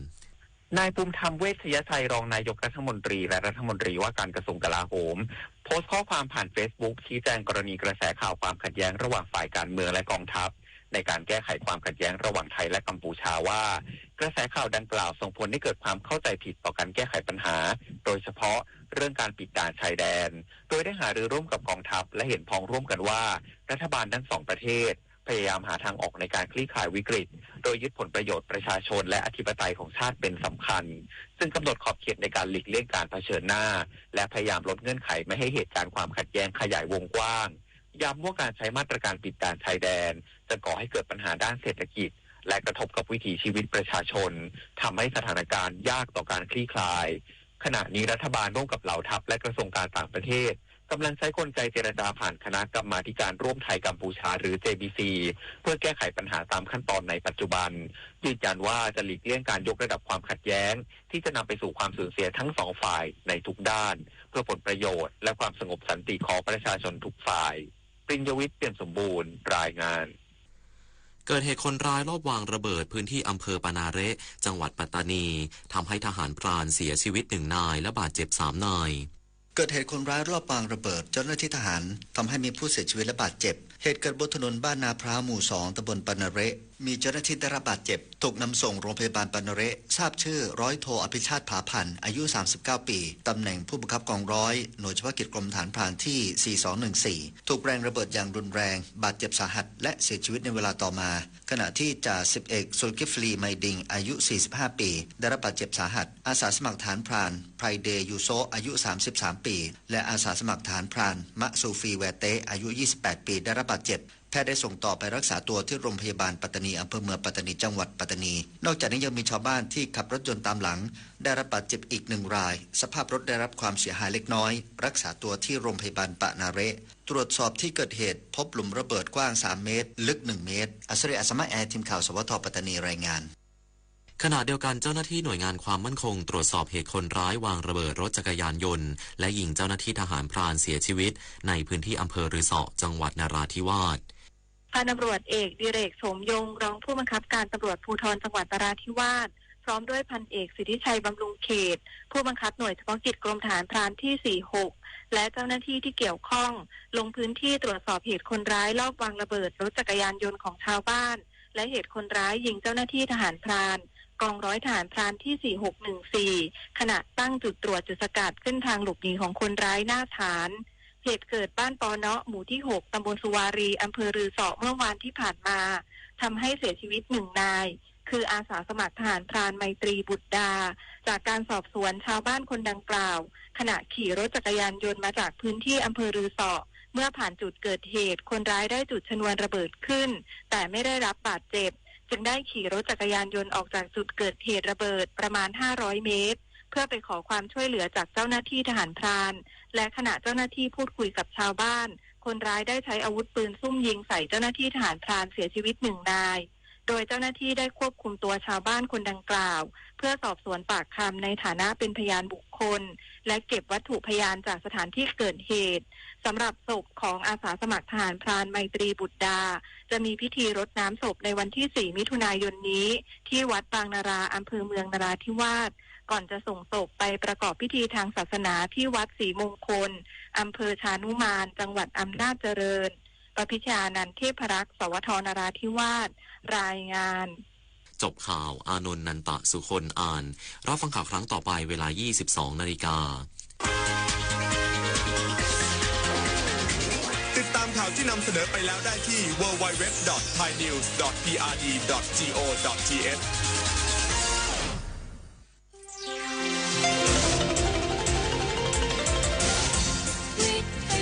นายภูมิธรรม เวชยชัย รองนายกรัฐมนตรีและรัฐมนตรีว่าการกระทรวงกลาโหม โพสต์ข้อความผ่านเฟซบุ๊ก ชี้แจงกรณีกระแสข่าวความขัดแย้งระหว่างฝ่ายการเมืองและกองทัพ ในการแก้ไขความขัดแย้งระหว่างไทยและกัมพูชาว่า กระแสข่าวดังกล่าวส่งผลให้เกิดความเข้าใจผิดต่อการแก้ไขปัญหา โดยเฉพาะเรื่องการปิดด่านชายแดน โดยได้หารือร่วมกับกองทัพ และเห็นพ้องร่วมกันว่า รัฐบาลทั้งสองประเทศ พยายามหาทางออกในการคลี่คลายวิกฤต โดยยึดผลประโยชน์ประชาชนและอธิปไตยของชาติเป็นสำคัญ ซึ่งกำหนดขอบเขตในการหลีกเลี่ยงการเผชิญหน้า และพยายามลดเงื่อนไขไม่ให้เหตุการณ์ความขัดแย้งขยายวงกว้าง ย้ำว่าการใช้มาตรการปิดด่านชายแดน จะก่อให้เกิดปัญหาด้านเศรษฐกิจ และกระทบกับวิถีชีวิตประชาชน ทำให้สถานการณ์ยากต่อการคลี่คลาย ขณะนี้รัฐบาลร่วมกับเหล่าทัพและกระทรวงการต่างประเทศ กำลังใช้กลไกเจรจาผ่านคณะกรรมาธิการร่วมไทยกัมพูชา หรือ เจ บี ซี เพื่อแก้ไขปัญหาตามขั้นตอนในปัจจุบัน ยืนยันว่าจะหลีกเลี่ยงการยกระดับความขัดแย้ง ที่จะนำไปสู่ความสูญเสียทั้งสองฝ่ายในทุกด้าน เพื่อผลประโยชน์และความสงบสันติของประชาชนทุกฝ่าย ปริญญวิทย์ เปี่ยมสมบูรณ์ รายงาน เกิดเหตุคนร้ายลอบวางระเบิดพื้นที่อำเภอปานาเระ จังหวัดปัตตานี ทำให้ทหารพรานเสียชีวิตหนึ่งนายและบาดเจ็บสามนาย เกิดเหตุคนร้ายลอบวางระเบิดเจ้าหน้าที่ทหาร ทำให้มีผู้เสียชีวิตและบาดเจ็บ เหตุเกิดบนถนนบ้านนาพร้าวหมู่สอง ตำบลปานาเระ มีเจ้าหน้าที่ได้รับบาดเจ็บ ถูกนำส่งโรงพยาบาลปานาเระ ทราบชื่อร้อยโทอภิชาติ ผาพันธ์ อายุสามสิบเก้าปี ตำแหน่งผู้บังคับกองร้อย หน่วยเฉพาะกิจกรมทหารพรานที่สี่สองหนึ่งสี่ ถูกแรงระเบิดอย่างรุนแรง บาดเจ็บสาหัส และเสียชีวิตในเวลาต่อมา ขณะที่จ่าสิบเอกสุลกิฟลี ไมดิง อายุสี่สิบห้าปี ได้รับบาดเจ็บสาหัส อาสาสมัครทหารพราน ไพรเดย์ ยูโซะ อายุสามสิบสามปี และอาสาสมัครทหารพราน มะซูฟี แวเตะ อายุยี่สิบแปดปี ได้รับบาดเจ็บ แพทย์ได้ส่งต่อไปรักษาตัวที่โรงพยาบาลปัตตานี อำเภอเมืองปัตตานี จังหวัดปัตตานี นอกจากนี้ยังมีชาวบ้านที่ขับรถยนต์ตามหลัง ได้รับบาดเจ็บอีกหนึ่งราย สภาพรถได้รับความเสียหายเล็กน้อย รักษาตัวที่โรงพยาบาลปานาเระ ตรวจสอบที่เกิดเหตุ พบหลุมระเบิดกว้างสามเมตร ลึกหนึ่งเมตร อัศรี อัศมะแอ ทีมข่าว สวท ปัตตานี รายงาน ขณะเดียวกันเจ้าหน้าที่หน่วยงานความมั่นคงตรวจสอบเหตุคนร้ายวางระเบิดรถจักรยานยนต์ และยิงเจ้าหน้าที่ทหารพรานเสียชีวิตในพื้นที่อำเภอรือเสาะ จังหวัดนราธิวาส พันตำรวจเอกดิเรก โสมยง รองผู้บังคับการตำรวจภูธรจังหวัดนราธิวาส พร้อมด้วยพันเอกสิทธิชัย บำรุงเขต ผู้บังคับหน่วยเฉพาะกิจกรมทหารพรานที่สี่หก และเจ้าหน้าที่ที่เกี่ยวข้อง ลงพื้นที่ตรวจสอบเหตุคนร้ายลอบวางระเบิดรถจักรยานยนต์ของชาวบ้าน และเหตุคนร้ายยิงเจ้าหน้าที่ทหารพราน กองร้อยทหารพรานที่สี่หกหนึ่งสี่ ขณะตั้งจุดตรวจจุดสกัดเส้นทางหลบหนีของคนร้ายหน้าฐาน เหตุเกิดบ้านปอเนาะ หมู่ที่หก ตำบลสุวารี อำเภอรือเสาะ เมื่อวานที่ผ่านมา ทำให้เสียชีวิตหนึ่งนาย คืออาสาสมัครทหารพรานไมตรีบุตรดา จากการสอบสวนชาวบ้านคนดังกล่าว ขณะขี่รถจักรยานยนต์มาจากพื้นที่อำเภอรือเสาะ เมื่อผ่านจุดเกิดเหตุ คนร้ายได้จุดชนวนระเบิดขึ้น แต่ไม่ได้รับบาดเจ็บ จึงได้ขี่รถจักรยานยนต์ออกจากจุดเกิดเหตุระเบิดประมาณห้าร้อยเมตร เพื่อไปขอความช่วยเหลือจากเจ้าหน้าที่ทหารพราน และขณะเจ้าหน้าที่พูดคุยกับชาวบ้าน คนร้ายได้ใช้อาวุธปืนซุ่มยิงใส่เจ้าหน้าที่ทหารพรานเสียชีวิตหนึ่งนาย โดยเจ้าหน้าที่ได้ควบคุมตัวชาวบ้านคนดังกล่าว เพื่อสอบสวนปากคำในฐานะเป็นพยานบุคคล และเก็บวัตถุพยานจากสถานที่เกิดเหตุ สำหรับศพของอาสาสมัครทหารพรานไมตรีบุตรดา จะมีพิธีรดน้ำศพในวันที่สี่มิถุนายนนี้ ที่วัดบางนารา อำเภอเมืองนราธิวาส ก่อนจะส่งศพไปประกอบพิธีทางศาสนาที่วัดศรีมงคล อำเภอชานุมาน จังหวัดอำนาจเจริญ ประพิชญานันท์ เทพรักษ์ สวท นราธิวาส รายงาน จบข่าว อานนท์ นันตะสุคน อ่าน รับฟังข่าวครั้งต่อไปเวลายี่สิบสองนาฬิกา ติดตามข่าวที่นำเสนอไปแล้วได้ที่ ดับเบิลยู ดับเบิลยู ดับเบิลยู ดอท ไทยนิวส์ ดอท พีอาร์ดี ดอท จี โอ ดอท ที เอช วิท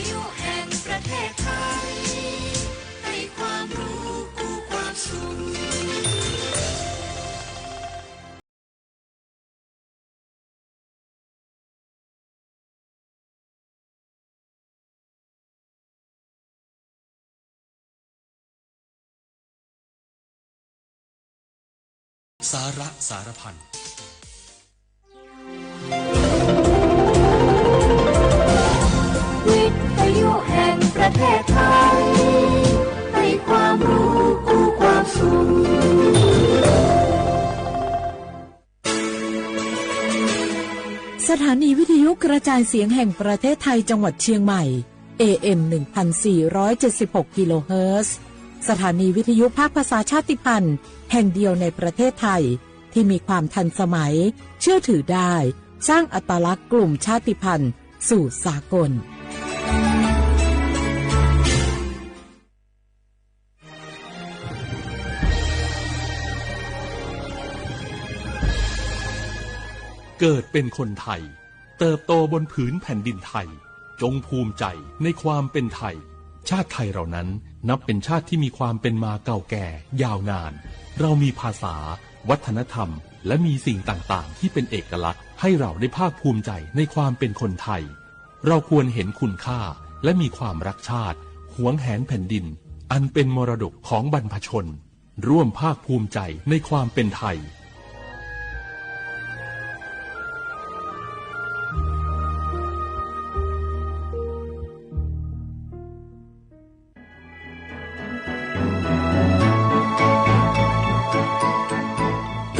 สาระสารพัน วิทยุแห่งประเทศไทย ให้ความรู้คู่ความสุข สถานีวิทยุกระจายเสียงแห่งประเทศไทยจังหวัดเชียงใหม่ เอ เอ็ม หนึ่งพันสี่ร้อยเจ็ดสิบหก กิโลเฮิรตซ์ สถานีวิทยุภาคภาษาชาติพันธุ์แห่งเดียวในประเทศไทย ที่มีความทันสมัย เชื่อถือได้ สร้างอัตลักษณ์กลุ่มชาติพันธุ์สู่สากล เกิดเป็นคนไทย เติบโตบนผืนแผ่นดินไทย จงภูมิใจในความเป็นไทย ชาติไทยเรานั้นนับเป็นชาติที่มีความเป็นมาเก่าแก่ยาวนาน เรามีภาษา วัฒนธรรม และมีสิ่งต่างๆ ที่เป็นเอกลักษณ์ ให้เราได้ภาคภูมิใจในความเป็นคนไทย เราควรเห็นคุณค่า และมีความรักชาติ หวงแหนแผ่นดิน อันเป็นมรดกของบรรพชน ร่วมภาคภูมิใจในความเป็นไทย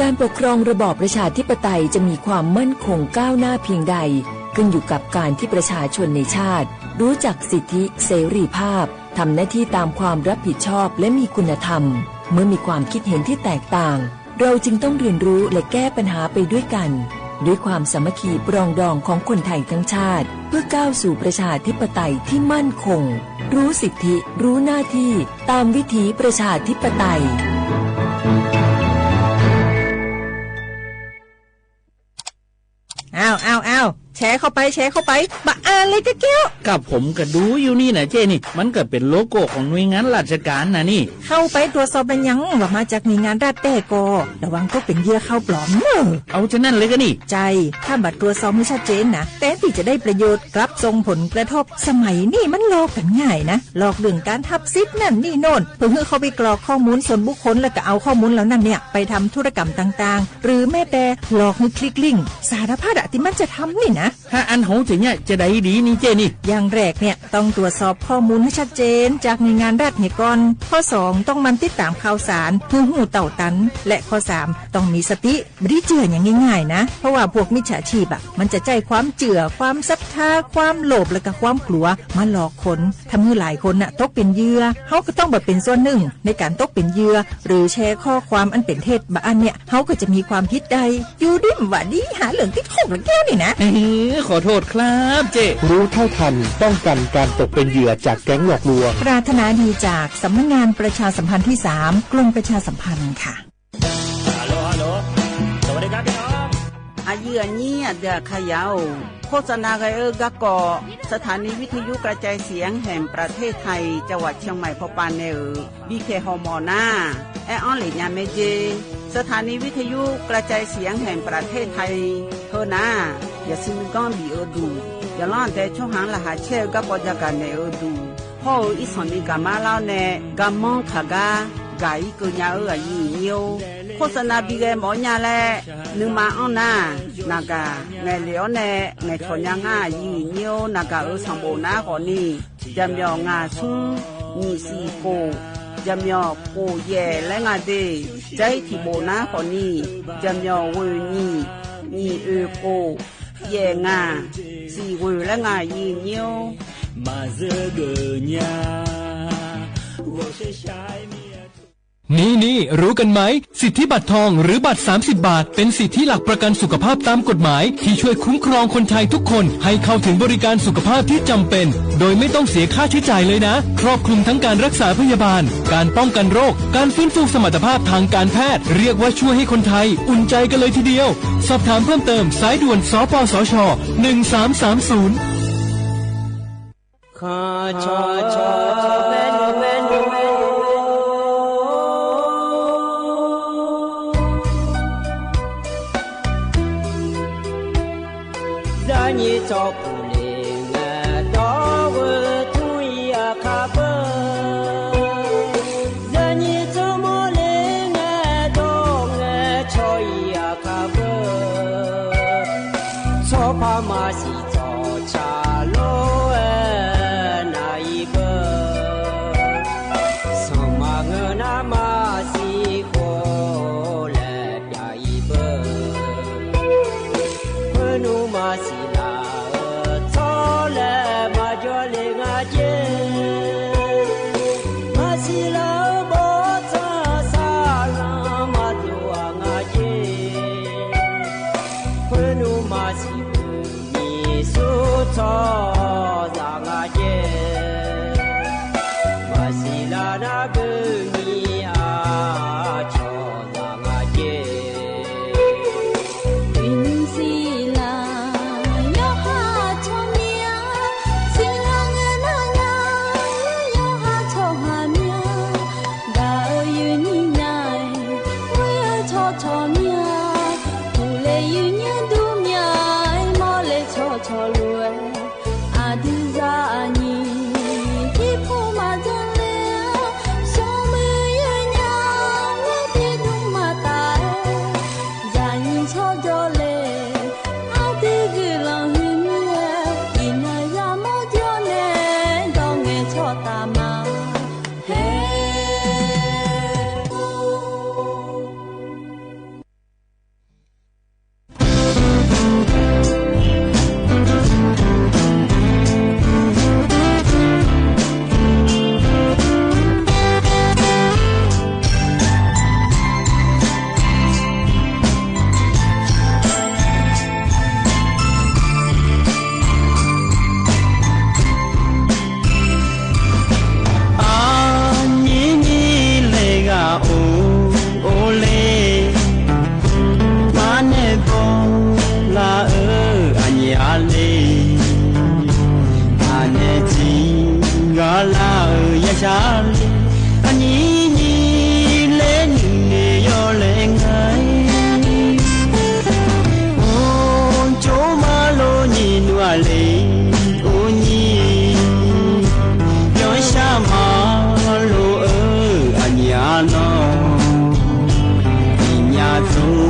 การปกครองระบอบประชาธิปไตยจะมีความมั่นคงก้าวหน้าเพียงใด ขึ้นอยู่กับการที่ประชาชนในชาติ รู้จักสิทธิเสรีภาพ ทำหน้าที่ตามความรับผิดชอบ และมีคุณธรรม เมื่อมีความคิดเห็นที่แตกต่าง เราจึงต้องเรียนรู้และแก้ปัญหาไปด้วยกัน ด้วยความสามัคคีปรองดองของคนไทยทั้งชาติ เพื่อก้าวสู่ประชาธิปไตยที่มั่นคง รู้สิทธิ รู้หน้าที่ ตามวิถีประชาธิปไตย อ้าว อ้าว อ้าว แชร์เข้าไป แชร์เข้าไป บ่อ่านเลยกะเกี้ยว กะผมกะดูอยู่นี่นะเจ้นี่ มันกะเป๋นโลโก้ของหน่วยงานราชการนะนี่ เข้าไปตรวจสอบแล้วยังว่ามาจากหน่วยงานรัฐแต๊ก่อ ระวังตกเป๋นเหยื่อข่าวปลอมเน่อ เอาจานั้นเลยกะนี่ ใจ้ ถ้าบ่ตรวจสอบหื้อชัดเจนนะ แตนตี้จะได้ประโยชน์ กลับส่งผลกระทบ สมัยนี้มันหลอกกั๋นง่ายนะ หลอกเรื่องก๋านฮับสิทธิ์นั่นนี่โน่น เพื่อหื้อเข้าไปกรอกข้อมูลส่วนบุคคล แล้วก็เอาข้อมูลเหล่านั้นเนี่ย ไปทำธุรกรรมต่างๆ หรือแม้แต่หลอกหื้อคลิกลิงก์ สารพัดอะตี้มันจะทำนี่นะ ถ้าอั้นเฮาจะเยียะจาใดดีนี่เจ้นี่ อย่างแรกเนี่ย ต้องตรวจสอบข้อมูลหื้อชัดเจน จากหน่วยงานรัฐเหียก่อน ข้อสอง ต้องหมั่นติดต๋ามข่าวสาร หื้อฮู้เต้าตัน และข้อสาม ต้องมีสติ บ่ดีเจื้ออย่างง่ายๆ นะ เพราะว่าพวกมิจฉาชีพอะ มันจะใจ๊ความเจื้อ ความศรัทธา ความโลภ และก็ความกลัว มาหลอกคน ทำหื้อหลายคนน่ะ ตกเป๋นเหยื่อ เฮาก็ต้องบ่เป๋นส่วนนึ่ง ในก๋านตกเป๋นเหยื่อ หรือแชร์ข้อความอันเป๋นเท็จ บ่อั้นเนี่ย เฮาก็จะมีความผิดได้ อยู่ดีบ่ดี หาเรื่องติดคุกละแก้วนี่นะ เอ้อ ขอโทษครับเจ้ รู้เท่าทัน ป้องกันการตกเป็นเหยื่อจากแก๊งหลอกลวง ปรารถนาดีจากสำนักงานประชาสัมพันธ์ที่สาม กรมประชาสัมพันธ์ค่ะ ฮัลโหล ฮัลโหล สวัสดีครับพี่น้อง อะยื้ออะยี้อะเดืออะขยาว โฆษณากั๋นเอ้อ กาเกาะ สถานีวิทยุกระจายเสียงแห่งประเทศไทย จังหวัดเชียงใหม่ พอปานแนเออ บีเค ฮอมอนา แออั้นเหละยาแม่เจ สถานีวิทยุกระจายเสียงแห่งประเทศไทย เฮอนา อย่าซื้อก้อนบีเออดู อย่าล่อนแต่ช่องหางรหัสแช่กาเกาะยากาศแหน่เออดู พ่อเออ อีสานมีกามาเล่าแน่ กาม่องขากา กาอีเกิดยาเออ อะยื้ออะยี้ โฆษณาบีแกหมอญาแล นึ่งมาอ้อนนา นากา แหน่เหลียวแน่ แหน่ถอนยางา อะยื้ออะยี้ นากาเออ สามโบนาขอนี่ จะเหมียวงาชุ้ง หยี่สี่โก จะเหมียวโกแย่และงาเด ใจ๊ถี่โบนาขอนี่ จะเหมียวเวยหยี่ หยี่เออโก แย่งา สี่เวยและงา อะยื้ออะยี้ นี่ นี่ รู้กันไหม สิทธิบัตรทองหรือบัตรสามสิบบาท เป็นสิทธิหลักประกันสุขภาพตามกฎหมาย ที่ช่วยคุ้มครองคนไทยทุกคนให้เข้าถึงบริการสุขภาพที่จำเป็น โดยไม่ต้องเสียค่าใช้จ่ายเลยนะ ครอบคลุมทั้งการรักษาพยาบาล การป้องกันโรค การฟื้นฟูสมรรถภาพทางการแพทย์ เรียกว่าช่วยให้คนไทยอุ่นใจกันเลยทีเดียว สอบถามเพิ่มเติม สายด่วน สปสช หนึ่งสามสามศูนย์ คอชอชอแม่หนูแม่หนูแม่หนู ยายีจอกผู้เลงแงดอกเวอร์ทุยอาคาเบอร์ ยายีจอมอเลงแงดอกแงช မၤစံၣ်ထီၣ်ဆၣ်လိၤ အဲ နၤအံၤဘၣ်, စီၤမၤငၢၢ်နၤမၤစံၣ်ဃိလဲၣ် ပျၢ်အံၤဘၣ်, ဖၢနုာ်မၤစံၣ်လၢအၢထီၣ်လဲၣ် မၤကၠီလ့ၣ်ငါက့, မၤစံၣ်လၢအၢဘီထီၣ် စၢ်လၢမၤတူၢ်အငါက့, ဖၢနုာ်မၤစံၣ် မံၤဆူၣ်ထီၣ်စၢ်ငါက့, မၤစံၣ်လၢနၢ်ဘုမံၤအါထီၣ်စၢ်ငါက့, ဝံၤနုာ်စံၣ်လၢ ယီၤဟၣ်ထီၣ်မံၤဧါ, စံၣ်လၢငဲၤနၤညါ ယီၤဟၣ်ထီၣ်ဟၣ်မံၤဧါ, ဒၣ်အၢယုၢ်နံၤနၤ ဝံၤအၢထီၣ်ထီၣ်မံၤဧါ, ပူၤလဲၤယုၢ်ညါဒူမံၤဧါ, မီၢ်လဲၤထီၣ်ထီၣ်လိၤဝဲ, အဒုးစၢ်အနံၤ ဟံၣ်ဖိမၤဒိးလဲၣ်, စီၤမုၢ်ယုၢ်ညါ ဝဲတ့ဒိၣ်မးတၢ်, ယၤနံၤထီၣ်ဒီးလဲၣ်, အဒုးဂုာ်လီၤဟုမံၤဧါ, အံၤနၤယၤမီၢ်ဒိးနဲၣ် ဒီးငဲၤထီၣ်တၢ်မၤ ဟဲ အနံၤနံၤလဲၤဂၤအိၣ်အိၣ်လဲၣ်, မၤနဲၣ်ဘီလၢအၢ အညါလဲၣ်, မၤနဲၣ်ထံဂၤလၢအၢ ယဆါလဲၣ်, အနံၤနံၤလဲၤနုာ်န့ၣ်ယီၤလဲၣ်ငါ အိၣ်ကၠိမၤလိနံၤနွါလဲၣ် အိၣ်နံၤ ယီၤဆၣ်မၤလိအၢ အညါနီၤ, အညါသိး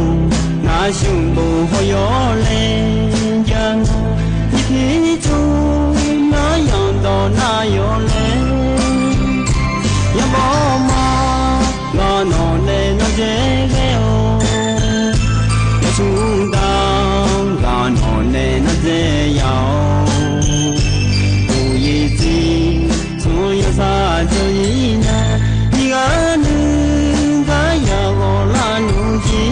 နၤဆူၣ်ဘိဟီၣ်ယီၤလဲၣ် ယၤနီၤ, ယဖံးထူၣ်နၤယီၤဒီးနၤယီၤလဲၣ်, ယဘီမၤ ဂၤနီၢ်နဲၣ်နီၢ်ကဲဂဲၤအီၤ, ယဆူၣ်တၢ် ဂၤနီၢ်နဲၣ်နီၢ်ကဲယၤအီၤ, အိၣ်ယံၤစံ ဆိယီၤစၢ်ဆိယံၤနၤ, ယဂၤနုၤ ဂၤယၤဂီၤလၢနုၤက့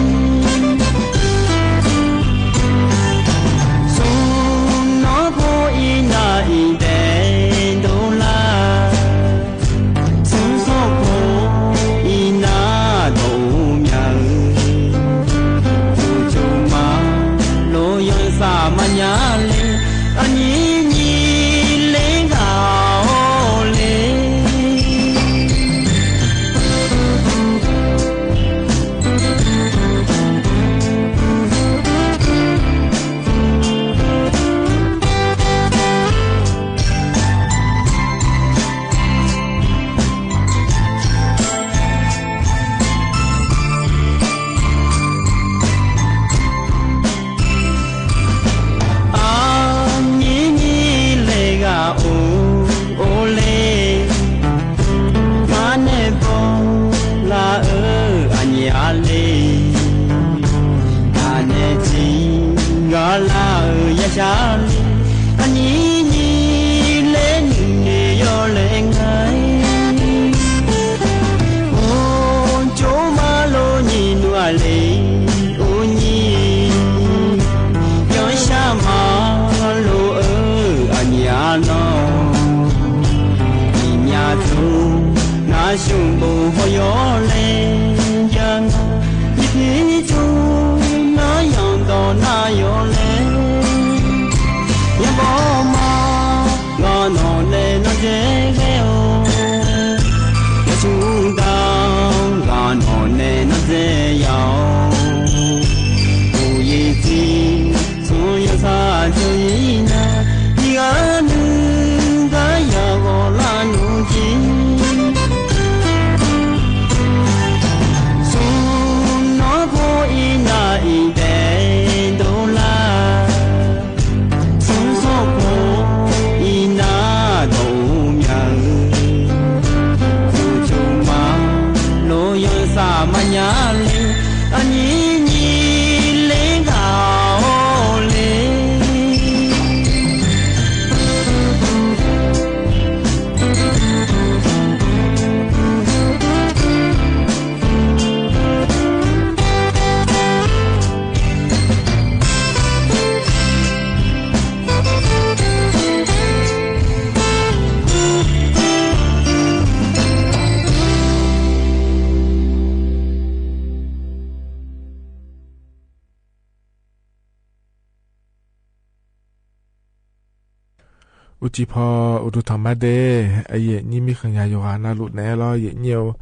အိၣ်ကံၢ်ဖီ အိၣ်ဒိၣ်ထီၣ်မးဒဲး အယဲၢ်နံၣ်မီးဃၢၤညါယွၤနၢ်လိၣ်နဲလီၤ ယဲၢ်နံၣ်ဧၢ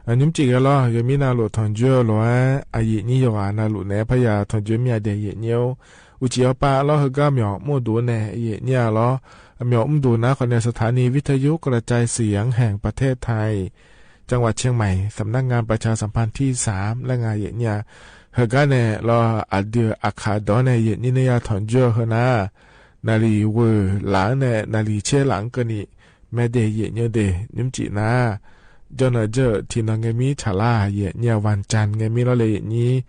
အညွှန်းကြည့်ဂဲၤလီၤ ယမ့ၢ်နၢ်လိၣ်ထွန်ကြွော်လီၤဧါ အယဲၢ်နံၣ်ယွၤနၢ်လိၣ်နဲ ဖယာထွန်ကြွော်မ့ၢ်အဒဲး ယဲၢ်နံၣ်ဧၢ အိၣ်ကံၢ်အီပာ်လီၤ ဟါဂီၢ် မျော်မှောက်ဒိုး နဲ ယဲၢ်နံၣ်ဧါလီၤ မျော်မှောက်ဒိုးနၤ ခီန့ၣ် สถานีวิทยุกระจายเสียงแห่งประเทศไทย จังหวัดเชียงใหม่ สำนักงานประชาสัมพันธ์ที่สาม လၢငါ ယဲၢ်နံၣ်ဧါ ဟါဂီၢ်န့ၣ်လီၤ အဒုးအခးဒီးနဲ ယဲၢ်နံၣ်န့ၣ် ယွၤထွန်ကြွော်ဟါနၤ နၣ်ရံၣ်ဝၢၢ်လၢ်န့ၣ် နၣ်ရံၣ်ဆဲလၢ်ကန့ၣ် မ့ၢ်ဒဲး ယဲၢ်နံၣ်ဒဲး ညွှန်းကြည့်နၤ ကၠီၣ်နီၣ်ကၠီၣ် ထံၣ်နၤ ငဲမံၤ ဆၣ်လါ ယဲၢ်နံၣ် ဝၢၼ်ၸၢၼ် ငဲမံၤလီၤလၢယဲၢ်နံၣ်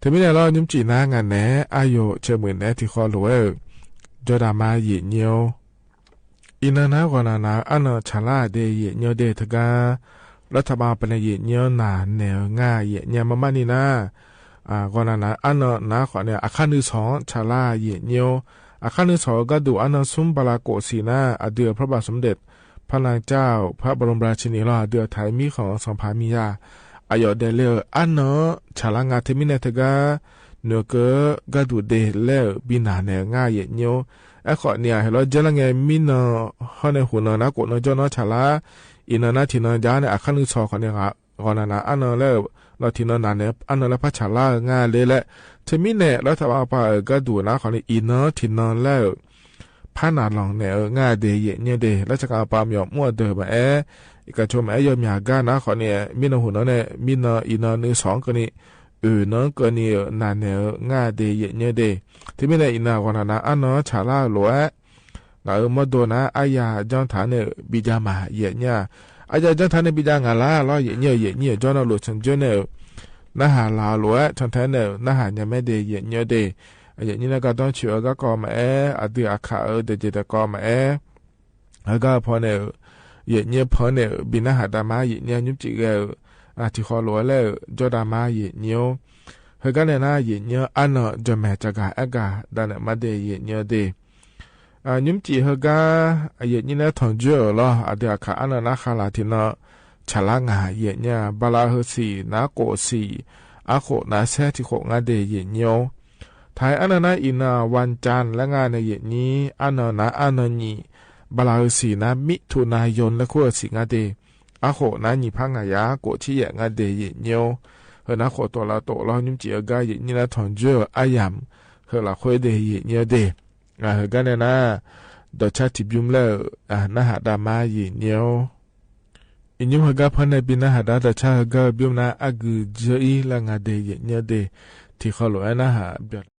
တမံၤန့ၣ်လီၤ ညွှန်းကြည့်နၤ ငါနဲ အါယိၣ် ဆၢမုၢ်နဲ ထံၣ်ဃီလိာ်ဝဲ ကၠီၣ်ဒၣ်မါ ယဲၢ်နံၣ်ဧၢ အံၤနၤနၤ ဂီၢ်နၤနၤ အါနၢၤ ဆၣ်လါဒဲး ယဲၢ်နံၣ်ဒဲး တဂၤ လၢထးဘၣ်ပနဲၣ် ယဲၢ်နံၣ်ဧၢ နၢ်နဲၣ်ဧၢ ငါ ယဲၢ်နံၣ်ဧါ မ့မ့ၢ်န့ၣ်နၤ ဂီၢ်နၤနၤ အါနၢၤနၤ ခီန့ၣ် အခန်း နှစ် ဆၢ ဆၣ်လါ ယဲၢ်နံၣ်ဧၢ အခန်း နှစ် ဆၢ အဂၤဒုး အါနၢၤဆူ ဘၤလးကိးစံၣ်နၤ အဒုး พระบาทสมเด็จพระนางเจ้าพระบรมราชินี လီၤ အဒုးအထါ မံဃီး စီၤဖါမံယါ အယိၣ်ဒဲးလၢ အါနၢၤ ဆၣ်လါ ငါ တမံၤနဲၣ် တဂၤ နုာ်ကၢ ဂၤဒုးဒဲးလၢ ဘံနၢ်နဲၣ်ဧၢ ငါ ယဲၢ်နံၣ်ဧၢ အဲၣ်ခီန့ၣ် ဟဲလီၤ ကဲလၢငဲ မံနၢၤ ဟီန့ၣ် ဟူးနၢၤ နၢ်ကိးနၢၤ ကၠီၣ်နီၣ် ဆၣ်လါ အံၤနၤနၤ ထံၣ်နၤ ယၤန့ၣ် အခန်း နှစ် ဆၢ ခီန့ၣ် ဂီၢ်နၤနၤ အါနၢၤလၢ လီၤထံၣ်နၤ နၢ်နဲၣ် အါနၢၤလၢ ဖါဆၣ်လါဧၢ ငါ လဲလဲ တမံၤနဲၣ် လၢထးဘၣ်ပှၤ ဂၤဒုးနၤ ခီန့ၣ် အံၤနၤ ထံၣ်နၤလၢ ဖါနၢ်လီၢ်နဲၣ်ဧၢ ငါဒဲး ယဲၢ်နံၣ်ဒဲး လၢဆၢကတီၢ်ပှၤ မျော်မှောက်ဒိုး မ့ၢ်အဲၣ် အံၤကဆိ မ့ၢ်အဲၣ် ယီၢ်မၠးဂၤနၤ ခီန့ၣ် မံနၢၤ ဟူးနၢၤန့ၣ် မံနၢၤ အံၤနၤ နှစ် ဆၢ ကန့ၣ် အုၣ်နၢၤ ကန့ၣ် နၢ်နဲၣ်ဧၢ ငါဒဲး ယဲၢ်နံၣ်ဒဲး တမံၤနဲၣ် အံၤနၤ ဂီၢ်နၤနၤ အါနၢၤ ဆၣ်လါ လိာ်ဝဲ ငါဧၢ မီၢ်ဒိၣ်နၤ အါယၤ ကၠီၣ်ထၣ်န့ၣ် ဘံယါမး ယဲၢ်နံၣ်ဧါ အါယၤ ကၠီၣ်ထၣ်န့ၣ် ဘံယါ ငါလၢ်လီၤ ယဲၢ်နံၣ်ဧၢ ယဲၢ်နံၣ်ဧၢ ကၠီၣ်နီၣ်လိာ် ဆၢၣ်ကၠၢၣ်န့ၣ် နၢ်ဟးလၢ်လိာ်ဝဲ ကၠီၣ်ထၣ်န့ၣ် နၢ်ဟးညါ မ့ၢ်ဒဲး ယဲၢ်နံၣ်ဒဲး ယဲၢ်နံၣ်န့ၣ် ကၠီၣ်ဆူၣ်အဂၤကီး မ့ၢ်အဲၣ် အဒုးအခးအၢ တကဲတကီး မ့ၢ်အဲၣ် ဟါဂီၢ်ဖီန့ၣ် ယဲၢ်နံၣ်ဖီန့ၣ် ဘံနၢ်ဟးဒၣ်မါ ယဲၢ်နံၣ် ညွှန်းကြည့်ဂဲၤ ထံၣ်ဃီလိာ်ဝဲလၢ ကၠီၣ်ဒၣ်မါ ယဲၢ်နံၣ်ဧၢ ဟါဂီၢ်န့ၣ်နၤ ယဲၢ်နံၣ်ဧၢ အါနၢၤ ကၠီၣ်မဲာ် ကၠီၣ်ကၤ အဲၣ်ကၤ ဒၣ်နဲၣ် မ့ၢ်ဒဲး ယဲၢ်နံၣ်ဒဲး ညွှန်းကြည့်ဟါဂီၢ် ယဲၢ်နံၣ်န့ၣ် ထွန်ကြွော်လီၤ အဒုးအခး အါနၢၤနၤ ခးလၢ် ထံၣ်နၤ ဆၣ်လါ ငါ ယဲၢ်နံၣ်ဧါ ဘၤလးဟုစံၣ် နၢ်ကိးစံၣ် အါခိၣ်နၤဆဲ ထံၣ်ခိၣ် ငါဒဲး ယဲၢ်နံၣ်ဧၢ ထဲအါနၢၤနၤ အံၤနၤ ဝၢၼ်ၸၢၼ် လၢငါန့ၣ် ယဲၢ်နံၣ် အါနၢၤနၤ အါနၢၤညံ ဘၤလးဟုစံၣ်နၤ မံၣ်ထူၣ်နၤ ယိၣ်လၢခိၣ်အစံၣ် ငါဒဲး အါခိၣ်နၤ ညံဖး ငါယၤ ကိးဆံယဲၢ် ငါဒဲး ယဲၢ်နံၣ်ဧၢ ဟါနၤ ခိၣ်တိၢ်လၢတိၢ်လီၤ ညွှန်းကြည့်ဟါဂီၢ် ယဲၢ်နံၣ်န့ၣ် ထွန်ကြွော် အါယၢမ်ၣ် ဟါလၢ်ခွဲးဒဲး ယဲၢ်နံၣ်ဒဲး ဟါဂီၢ်န့ၣ်နၤ ဒီးဆၢထံၣ်ဘျုးလၢ နၢ်ဟးဒၣ်မါ ယဲၢ်နံၣ်ဧၢ အံၤညွှန်းဟါဂီၢ်ဖီန့ၣ် ဘံနၢ်ဟးဒၣ် ဒီးဆၢဟါဂီၢ် ဘျုးနၤ အဂုာ်ယၢအံၤ လၢငါဒဲး ယဲၢ်နံၣ်ဒဲး ထံၣ်ဃီလိာ်ဝဲ နၢ်ဟးဘျီၣ်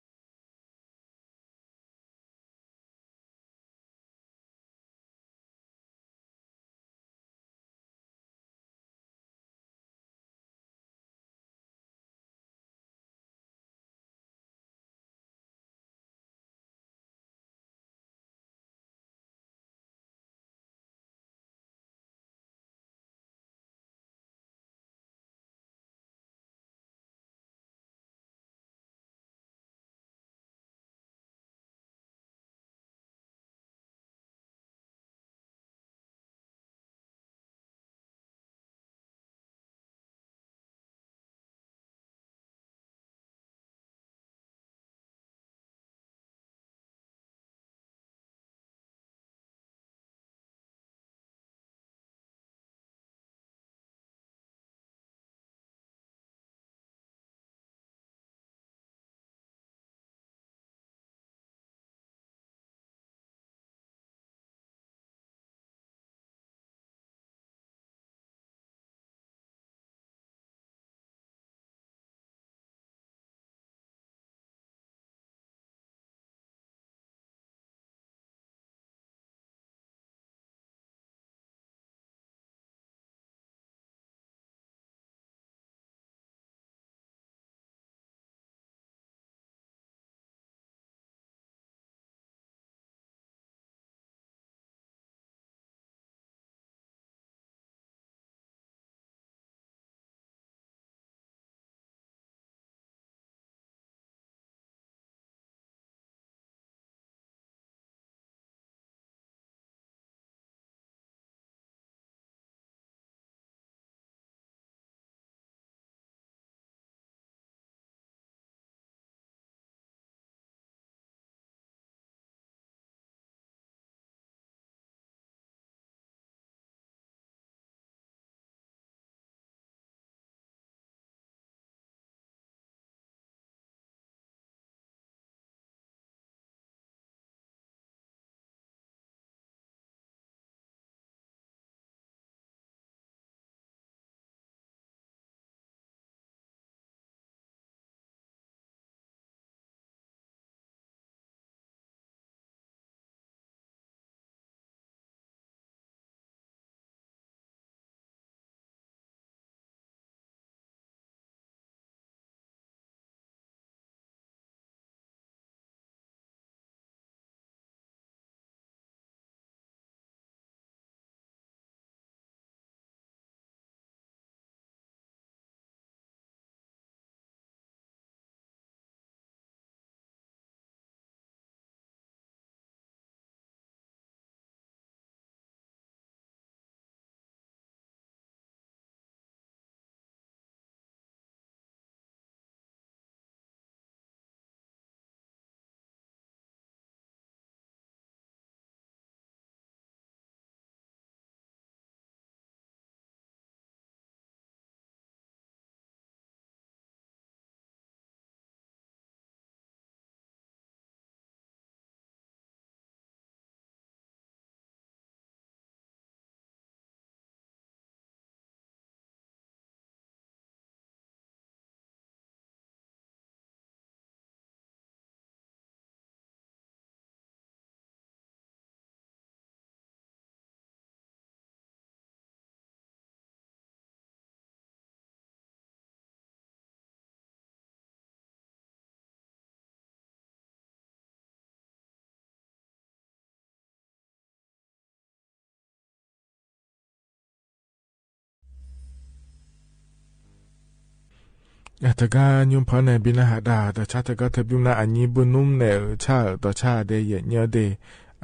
ယၤတဂၤညိ ဖါနဲၣ်ဘံနၢဟးဒါ တၢ်ဆါတဂၤ တၢ်ဘံမနုၤ အညံဘုနုမ်နဲၣ် ဆါတၢ်ဆါဒဲး ယဲၢ်ညိဒဲး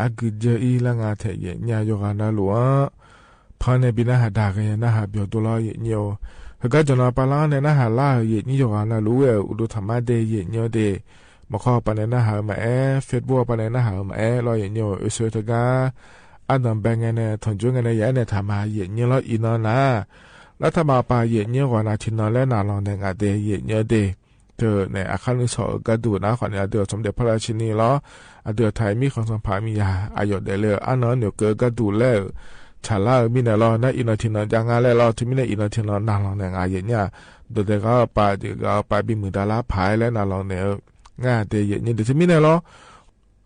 အဂုာ်ယဲၢ်အံၤလၢငါထဲ ယဲၢ်ညိယိၤဂၤနၤလူၤဧၢ ဖါနဲၣ်ဘံနၢဟးဒါ ကယဲၢ်နၢဟးပျီၤဒိၣ်လီၤ ယဲၢ်ညိဧၢ. ဟဲကါ ကၠီၣ်နီၤပၢ်လၢ်န့ၣ် နၢဟးလၢ် ယဲၢ်ညိယိၤဂၤနၤလူၤဝဲ အိၣ်ဒိၣ်ထီၣ်မးဒဲး ယဲၢ်ညိဒဲး မီခီပၤန့ၣ် နၢဟးမးအဲၣ် Facebook ပၤန့ၣ် နၢဟးမးအဲၣ်လီၤ ယဲၢ်ညိဧၢ. အ့ၣ်စၢတဂၤ အါဒီးဘဲငဲန့ၣ် ထိၣ်ကၠိငဲန့ၣ် ယအဲၣ်န့ၣ် ထးမၤယဲၢ်ညိလီၤ အံၤနီၤနၤ လၢထးမၤပၤ ယဲၢ်ညိယိၤဂၤနၤ ထံၣ်နီၤလၢနၤလီၤန့ၣ် ငါဒဲး ယဲၢ်ညိဒဲး တၢ်န့ၣ် အခါနုၢ်ဆီၣ်အဂၤဒူၣ်နၤ ခီန့ၣ် အဒုးအိၣ်ဆိးဒဲး ဖီလာ်ဆံနံၤလီၤ. အဒုးအထါ မံၣ်ခီၣ်စီၤဖးမံယၤ အယီၣ်ဒဲးလၢ အါနီၤန့ၣ် ကၢအဂၤဒူၣ်လဲၣ် ဆၣ်လါဧၢ မံန့ၣ်လီၤ. နအံၤနီၤထံၣ်နီၤဒ်အါဂၤလဲၣ်လီၤ. တမံၤန့ၣ် အံၤနီၤထံၣ်နီၤနၤလီၤန့ၣ် ငါယဲၢ်ညိ ဒီးတဂၤပာ် တဂၤပာ်ဘံၣ်မုၢ်ဒါလၢဖးလဲၣ် နၤလီၤန့ၣ် ငါဒဲး ယဲၢ်ညိဒဲး တမံၤန့ၣ်လီၤ.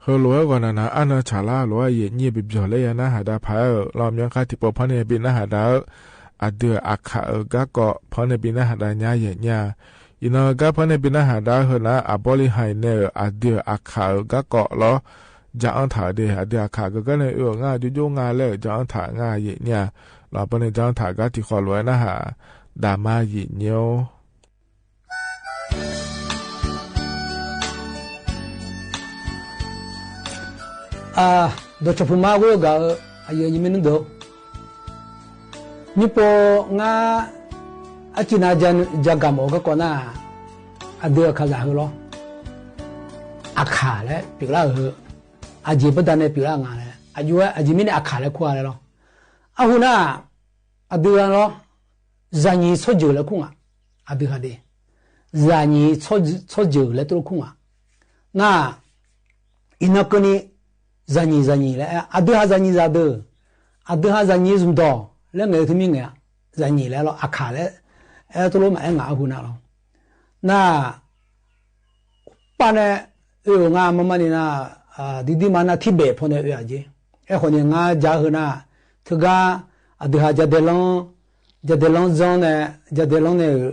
ဟဲလိာ်ဝဲဂီၢ်နၤနၤ အါနီၤဆၣ်လါလိာ်ဝဲ ယဲၢ်ညိ ပျီၤလၢယၤနၢဟးဒါဖးဧၢ လီၤ မၠီခါထံးပိာ် ဖါနဲၣ်ဘံနၢဟးဒါဧၢ အဒုးအခးအဂၤကီး ဖါနဲၣ်ဘံနၢဟးဒါညါ ယဲၢ်ညိ အံၤနီၤဂၤ ဖါနဲၣ်ဘံနၢဟးဒါဟဲနၤ အဘီလံဟဲန့ၣ် အဒုးအခးအဂၤကီးလီၤ. ကၠအၢထၣ်ဒဲး အဒုးအခးကဂၤန့ၣ် အၢ ငါဒိၣ်ဒိၣ်ငါလဲၣ် ကၠအၢထၣ် ငါ ယဲၢ်ညိ လီၤ. ပန့ၣ် ကၠအၢထၣ် ဂၤထံးဃီလိာ်ဝဲနၢဟးဒါမး ယဲၢ်ညိ အၢ ဒီးဆီၣ်ဖုၣ်မါဝဲအဂၤဧၢ အယဲၢ်ညိမ့ၢ်နုၢ်ဒိၣ် မ့ၢ်ပိာ်ငါ အစံးနၤ ယ ယကမၣ်အီၤ ကကိးနၤ အဒုးအခးစၢ်ဟဲလီၤ. အခးလဲၣ် ပျီၤလၢဧၢ အယဲၢ်ပဒၣ်န့ၣ် ပျီၤလၢအငါလဲၣ် အယဲၢ် အယဲၢ်မ့ၢ်န့ၣ် အခးလၢခိလီၤ. အဃိန့ၣ် အဒုးဟဲလီၤ ယဲၢ်ညိဆိယဲၢ်လၢခိငါ အဒုးဟဲဒဲး ယဲၢ်ညိဆိယဲၢ်လၢတရူခိငါ နၤ အံၤနီၢ်ကၢနံၤ ယဲၢ်ညိ ယဲၢ်ညိလဲၣ် အဒုးဟးယဲၢ်ညိ ယဲၢ်ဒၢး အဒုးဟးယဲၢ်ညိ ယဲၢ်ဒိၣ် လၢငဲၤတမံၤငဲၤ ယဲၢ်ညိလဲၣ်လီၤ အခးလဲၣ် အဲၣ်တလိၣ်မးအဲၣ်ငါအဃိန့ၣ်လီၤ. နၤ ပၢ်န့ၣ် အၢ ငါမၤမၤန့ၣ်နၤ ဒ်ဒ်မးနၤ ထံၣ်ဘဲးဖိန့ၣ် အၢ အယဲၢ် အဲၣ်ဃိန့ၣ် ငါယဲၢ်ဟဲနၤ တဂၤ အဒုးဟးယဲၢ်ဒဲးလီၤ ယဲၢ်ဒဲးလီၤ ယဲၢ်န့ၣ် ယဲၢ်ဒဲးလီၤန့ၣ်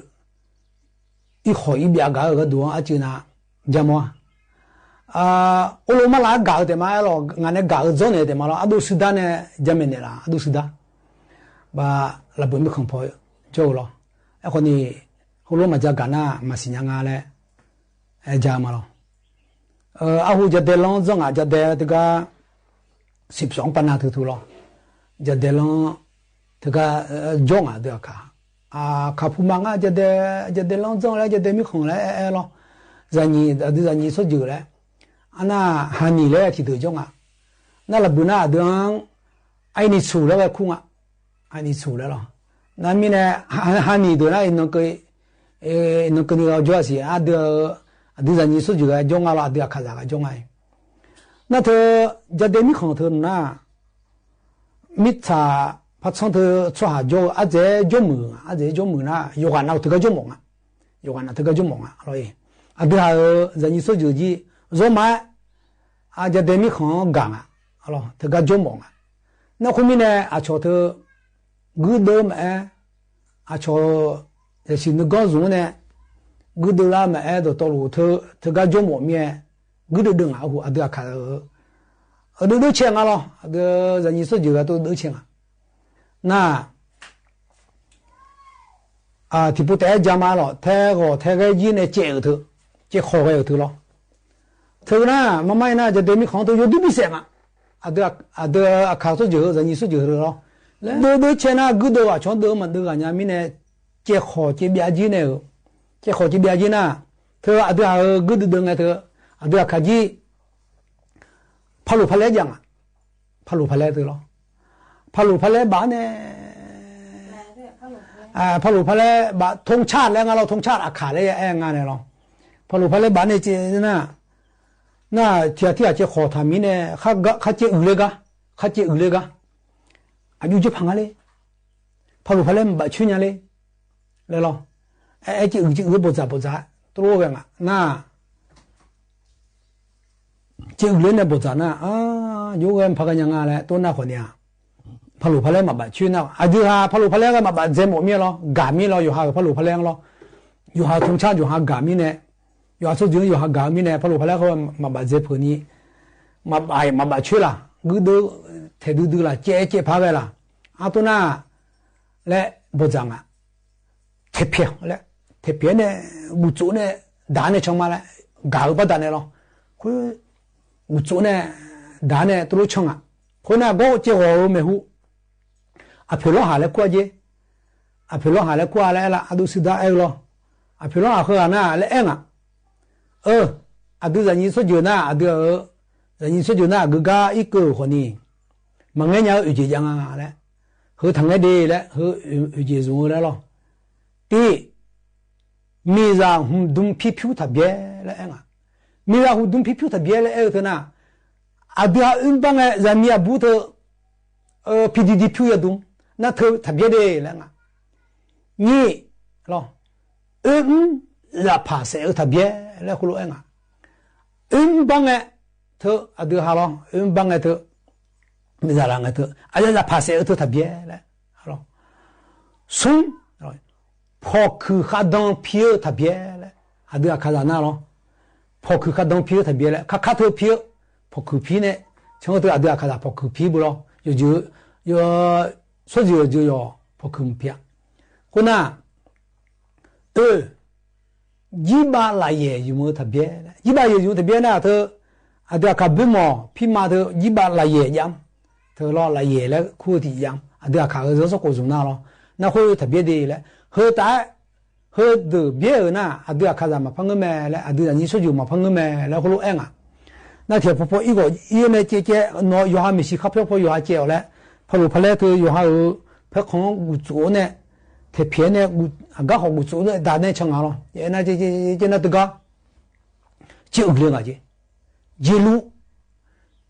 အံၣ်ဃီၤအံၣ်ဘျးဂၤဧၢ ကဒိၣ်အါ အစံးနၤ ယဲၢ်မး အိၣ်လီၤမးလၢအဂၤဧၢ တဲမးအဲၣ်လီၤ ငါန့ၣ်ဂၤဧၢ ယဲၢ်န့ၣ် တဲမးလီၤ အဒိၣ်စုဒါန့ၣ် ယဲၢ်မဲာ်န့ၣ်လီၤ အဒိၣ်စုဒါ ဘၣ်လၢပှၤမုၣ်ခီၣ်ဖီ ကၠိလီၤ အဲၣ်ဃိန့ၣ် ဟိလိမးယဲၢ်ဂၤနၤ မၤစံညါငါလဲၣ် အဲၣ်ယဲၢ်မးလီၤ အဃိယဲၢ်ဒဲးလီၤ ယဲၢ်ဂၤ ယဲၢ်ဒဲးတဂၤ စံးပစီပနၢ်ထုထုလီၤ ယဲၢ်ဒဲးလီၤ တဂၤ ယဲၢ်ဂၤ ဒုးအခး အခးဖုမၤငါ ယဲၢ်ဒဲး ယဲၢ်ဒဲးလီၤ ယဲၢ်လဲၣ် ယဲၢ်ဒဲးမံၣ်ခီၣ်လဲၣ် အဲၣ်အဲၣ်လီၤ ယဲၢ်ညိ အဒုးယဲၢ်ညိဆိယဲၢ်လဲၣ် အနၤ ဟးနံၤလဲၣ် ထံၣ်ဒုးယဲၢ်ဂၤ နၤလၢဘုးနၤ အဒုး အအံၤနံၤဆူၣ်လၢဝဲခိငါ အအံၤနံၤဆူၣ်လၢလီၤ နမ့ၢ်န့ၣ် ဟး ဟးနံၤဒုးနၤ အံၤနီၢ်ကၢ အံၤနီၢ်ကၢနံၤလီၤ ယဲၢ်စံး အဒုး အဒုးယဲၢ်ညိဆိယဲၢ်ဂၤ ယဲၢ်ဂၤလီၤ အဒုးအခးစၢ်ဂၤ ယဲၢ်ဂၤအံၤ နၤ တၢ်ယဲၢ်ဒဲးမံၣ်ခီၣ်တၢ်နၤ မ့ၢ်တၢ် ဖါဆီတၢ် ဆီဟးယဲၢ် အစဲးယဲၢ်မုၢ် အစဲးယဲၢ်မုၢ်နၤ ယဲၢ်ဂၤနၤ တဂၤယဲၢ်မီၣ်နၤ ယဲၢ်ဂၤနၤ တဂၤယဲၢ်မီၣ်နၤ လီၤအံၤ အဒုးဟး ယဲၢ်ညိဆိယဲၢ်ဂၤ ယဲၢ်မး အယဲၢ်ဒဲးမံၣ်ခီၣ်ဂၤနၤ လီၤ တဂၤယဲၢ်မီၣ်နၤ နၢ်ဃုမံၤန့ၣ် အဆီၣ်တၢ် ဂုၢ်ဒၢမးအဲၣ် အဆီၣ် ယဲၢ်စံးနဂီၢ်စုၤန့ၣ် ဂုၢ်ဒၢလၢမးအဲၣ်ဒီးတီလိၤ တဂၤယဲၢ်မီၣ်မ့ၢ် ဂုၢ်ဒၢဒၢငါ အဃိ အဒုးအခး အဒုးဒၢဆဲးနၤလီၤ အဒုးယဲၢ်ညိဆိယဲၢ်ဂၤ တဒၢဆဲးနၤ နၤ ထံဖိတၢ်အဲၣ်ယဲၢ်မးလီၤ ထဲဂီၤထဲဂဲၤယံၤန့ၣ် ကဲးအုၣ်တၢ် ကဲးဃီၤဂဲၤအုၣ်တၢ်လီၤ တဂၤနၤ မၤမၤအံၤနၤ ယဲၢ်ဒဲးမံၣ်ခီၣ်တၢ် ယဲၢ်ဒုးဘံၣ်စဲးနၤ အဒုး အဒုးအခးဆိယဲၢ် ယဲၢ်ညိဆိယဲၢ်လီၤ လၢဒၢဒၢဆဲးနၤ ဂုၢ်ဒၢအဆီၣ်ဒၢမးဒၢဂၤညါမံၤန့ၣ် ကဲးဃီၤကဲးဘျးယံၤန့ၣ် ကဲးဃီၤကဲးဘျးယံၤနၤ တၢ်အဒုးဟးဂုၢ်ဒၢဒၢငဲတၢ် အဒုးအခးယံၤ ဖးလိာ်ဖးလဲယဲၢ်နၤ ဖးလိာ်ဖးလဲတၢ်လီၤ ဖးလိာ်ဖးလဲဘၣ်န့ၣ် ဖးလိာ်ဖးလဲဘၣ် ထူင်ချၢလဲၣ် ငါလီၤ ထူင်ချၢအခးလၢယအဲၣ်ငါန့ၣ်လီၤ ဖးလိာ်ဖးလဲဘၣ်န့ၣ် ကဲးနၤ နၤထံၣ်ထံၣ်ကဲးဃီၤထၢမံၤန့ၣ် ခါကဲးအုၣ်လၢဂၤ ခါကဲးအုၣ်လၢဂၤ အယူးယုးဖးငါလံ ဖးလိာ်ဖးလဲမၤဘၣ်ဆၢညါလံ လဲၤလီၤ အဲၣ်အဲၣ် ကဲးအုၣ်ဘိၣ်စၢ်ဘိၣ်စၢ် တလိၣ်ဝဲငါ နၤ ကဲးအုၣ်လၢန့ၣ်ဘိၣ်စၢ်နၤ အါ ယိၤဂဲၤဖးကညါငါလဲၣ် တိၢ်နၢ်ဃီန့ၣ်ဧါ ဖးလိာ်ဖးလဲမၤဘၣ်ဆၢနၤ အဒုးဟး ဖးလိာ်ဖးလဲဂၤမၤဘၣ်စဲးမီၣ်မ့ၢ်လီၤ ဂၤမ့ၢ်လီၤ ယိၤဟးဖးလိာ်ဖးလဲလီၤ ယိၤဟးထူင်ချၢ ယိၤဟးဂၤမံၤန့ၣ် ယိၤဟးဆိယဲၢ် ယိၤဟးဂၤမံၤန့ၣ် ဖးလိာ်ဖးလဲမၤဘၣ်စဲးဖုးန့ၣ် မၤဘၣ် မၤဘၣ်ဆၢလၢ ဂုၢ်ဒၢထဲဒုဒုလၢ ကဲးကဲးဖးဝဲလၢ အတိၢ်နၢ် လဲဘိၣ်စၢ်နၤ ထဲဖဲလဲၣ် เทพเปียเนี่ย กูโจเนี่ย ดาเนี่ยชังมาแล้ว ก๋าอือป้าดาเนี่ยลอ กู กูโจเนี่ย ดาเนี่ย ตะลุชังอ่ะ คนน่ะ ก็เจาะหัวเออแม่ฮู อะ เผยร้องหาแล้วกั๋วเจ อะ เผยร้องหาแล้วกั๋วแล้วละ อะ ดูสิดาแอ้งลอ อะ เผยร้องหาเฮือหาหน้าแล้วแอ้งอ่ะ เออ อะ ดื้อจ๋าญิงซั่วเจ๋อหน้า อะ ดื้อเออ จ๋าญิงซั่วเจ๋อหน้า กึ๊กก้าอี้เกิ่วขอนี่ มาแงะเยียะ เออ เจ๋อจังอ่ะแล้ว เฮอถางแงะดีแล้ว เฮอ เออ เจ๋อสูงแล้วลอ ตี้ มีราหุมดุมพีพิวถาเบียแล้วแอ้งอ่ะ มีราหุมดุมพีพิวถาเบียแล้วแอ้งเถอะนะ อะ ดื้อหาอึ้นบังแงะ จ๋ามีอะบูเถอะ เออ พีดีดีพิวยาดุม นาเถอะถาเบียดีแล้วแอ้งอ่ะ นี่ลอ อึ้น อย่าผ่าแสเออถาเบียแล้ว คุโลแอ้งอ่ะ อึ้นบังแงะ เถอะ อะ ดื้อหาลอ อึ้นบังแงะเถอะ มีจ๋าละแงะเถอะ อะ อย่า อย่าผ่าแสเออเถอะถาเบียแล้ว ลอ สุง ผ่อขื่อคาดองพีเออถาเบียแล้ว อะ ดื้อหาคาดองหน้าลอ ผ่อขื่อคาดองพีเออถาเบียแล้ว คา คาเถอะพีเออ ผ่อขื่อพีเนี่ย เชิงเถอะ อะ ดื้อหาคาดองผ่อขื่อพีบุลอ เยอะเยอะ เยอะ ซั่วเจ๋อเยอะ ผ่อขื่อพีอ่ะ คนน่ะ เออ ยี่บาทละแยะอยู่เมือถาเบียแล้ว ยี่บาทละแยะอยู่ถาเบียนะ เถอะ อะ ดื้อหาคาบึ้มหมอ พีมาเถอะ ยี่บาทละแยะย้ำ เถอะลอ ละแยะแล้ว คู่ตี้ย้ำ อะ ดื้อหาคา เออ เจ้าสะโกสูงหน้าลอ นาคู่ถาเบียดีแล้ว เฮอต๋า เฮอเดื้อเบียเออหน้า อะ ดื้อหาคาจ๋ามาพังเงื้อแม่แล้ว อะ ดื้อจ๋าญิงซั่วเจ๋อมาพังเงื้อแม่แล้ว คุโลแอ้งอ่ะ นาเถียงผ่อผ่ออี้ก็อี้เนี่ย เจ๊เจ๊หนอ โยฮามีชีครับ เพราะโยฮาเจ๋อแล้ว พะหลูพะแลเถอะ โยฮาเออ เผยของกูโจเนี่ย เทพเปียเนี่ย กู อะ ก๋าของกูโจเนี่ย ดาเนี่ยชังอ่ะลอ เจ๊นะ เจ๊ เจ๊ เจ๊ เจ๊นะ ตึกอ่ะ เจ๊อึกเลยอ่ะ เจ๊ เจ๊รู้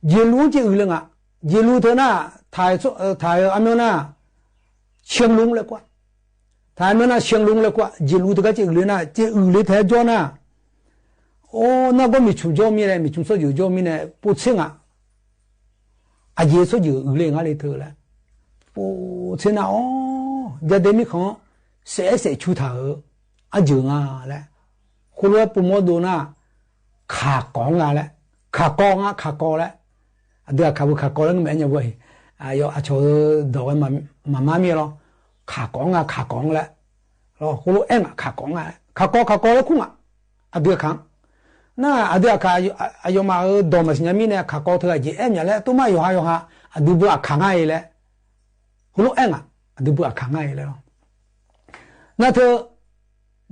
เจ๊รู้ เจ๊อึกเลยอ่ะ เจ๊รู้เถอะนะ ถ่าย เอ่อ ถ่าย เอ่อ อะเมียวหน้า เชียงลุงเลยกั๋ว ถ่าย เอ่อ เมียวหน้า เชียงลุงเลยกั๋ว เจ๊รู้เถอะก้า เจ๊อึกเลยนะ เจ๊อึกเลยแต๊จ้อนะ โอ้ นาก็มีชุมจ้อมีแหละ มีชุมซั่วเจ๋อจ้อมีเนี่ย ปูเส้งอ่ะ อะ เจ๊ซั่วเจ๋ออึกเลยอ่ะเลยเถอะแล้ว ปูเส้งนะ อ๋อ ยาแดงมีขัง เสแสะชูเถอะ อะเจ๋ออ่ะแล้ว คุโลปูมอดูนะ ขาก๋องอ่ะแล้ว ขาก๋องอ่ะ ขาก๋องแล้ว อะ ดื้อหาคาบึ้มขาก๋องแล้ว แม่นยาเว้ย อะ ยอ อะ โชว์ดอกไว้มา มา มามีลอ ขาก๋องอ่ะ ขาก๋องแล้ว ลอ คุโลแอ้งอ่ะ ขาก๋องอ่ะ ขาก๋อง ขาก๋องแล้วคุ้งอ่ะ อะ ดื้อหาคา นา อะ ดื้อหาคา อะ ยอ อะ ยอมา เออ ดอกมาสิญญามีเนี่ย ขาก๋องเถอะ เจ๊แอ้งเนี่ยแหละ ตุ๊มาโยฮา โยฮา อะ ดื้อเบ้ออะ ขาง่ายแล้ว คุโลแอ้งอ่ะ อะ ดื้อเบ้ออะ ขาง่ายแล้ว นาเถอะ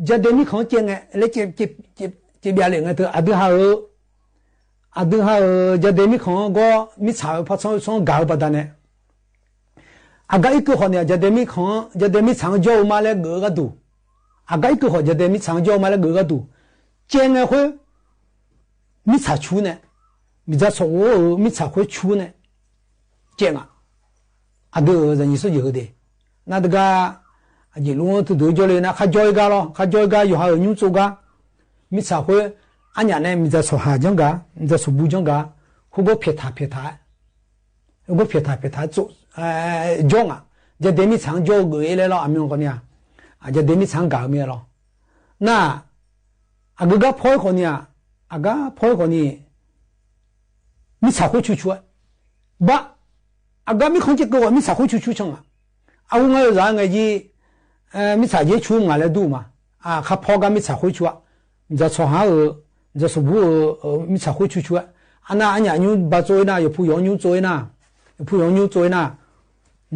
ยาแดงมีขังเจ๊ไง แล้วเจ๊ เจ๊ เจ๊ เจ๊เบียเลยไงเถอะ อะ ดื้อหาเออ อะ ดื้อหาเออ ยาแดงมีขังก็ มีสาวพระสงฆ์ สงฆ์ก๋าอือป้าดาเนี่ย อะ ก๋าอี้เกิ่วขอเนี่ย ยาแดงมีขัง ยาแดงมีสางจ้ออือมาแล้วเก๋อก้าดู อะ ก๋าอี้เกิ่วขอ ยาแดงมีสางจ้ออือมาแล้วเก๋อก้าดู เจ๊ไงเฮ้ย มีสาวชูเนี่ย มีจ๋าสอง โอ้ มีสาวเฮ้ยชูเนี่ย เจ๊งอ่ะ อะ ดื้อจ๋าญิงซั่วเจ๋อเด นาตึกอ่ะ อะ เจ๊ลุงถือโดยจ้อเลยนะ ข้าจ้อยก้าลอ ข้าจ้อยก้า โยฮาเออ ยุ้งโจ้ก้า มีสาวเฮ้ย อะ เนี่ย มีจ๋าสองหาจ้องก้า มีจ๋าสองบูจ้องก้า คุก็เผียดถา เผียดถา ก็เผียดถา เผียดถาโจ้ เอ่อ จ้องอ่ะ ยาแดงมีสางจ้อเก๋อเลยลอ อะ มีอันก่อเนี่ย อะ ยาแดงมีสางก๋ามีลอ นา อะ ก๋า ก๋าพลอยขอเนี่ย อะ ก๋าพลอยขอนี่ มีสาวเฮ้ยชูชูอ่ะ บะ อะ ก๋ามีขังเจ๊เก๋อ มีสาวเฮ้ยชูชูชังอ่ะ อะ ไงจ๋าไงยี่ เอ่อ มีสาวเฮ้ยชูมาแล้วดูมา อะ ข้าพ่อก้ามีสาวเฮ้ยชูอ่ะ จ๋าสองหาเออ จ๋าสองบูเออ เออ มีสาวเฮ้ยชูชูอ่ะ อะ นา อะ เนี่ย ยุ้งบ่าโจ้ยนา อยู่ผู้หยองยุ้งโจ้ยนา อยู่ผู้หยองยุ้งโจ้ยนา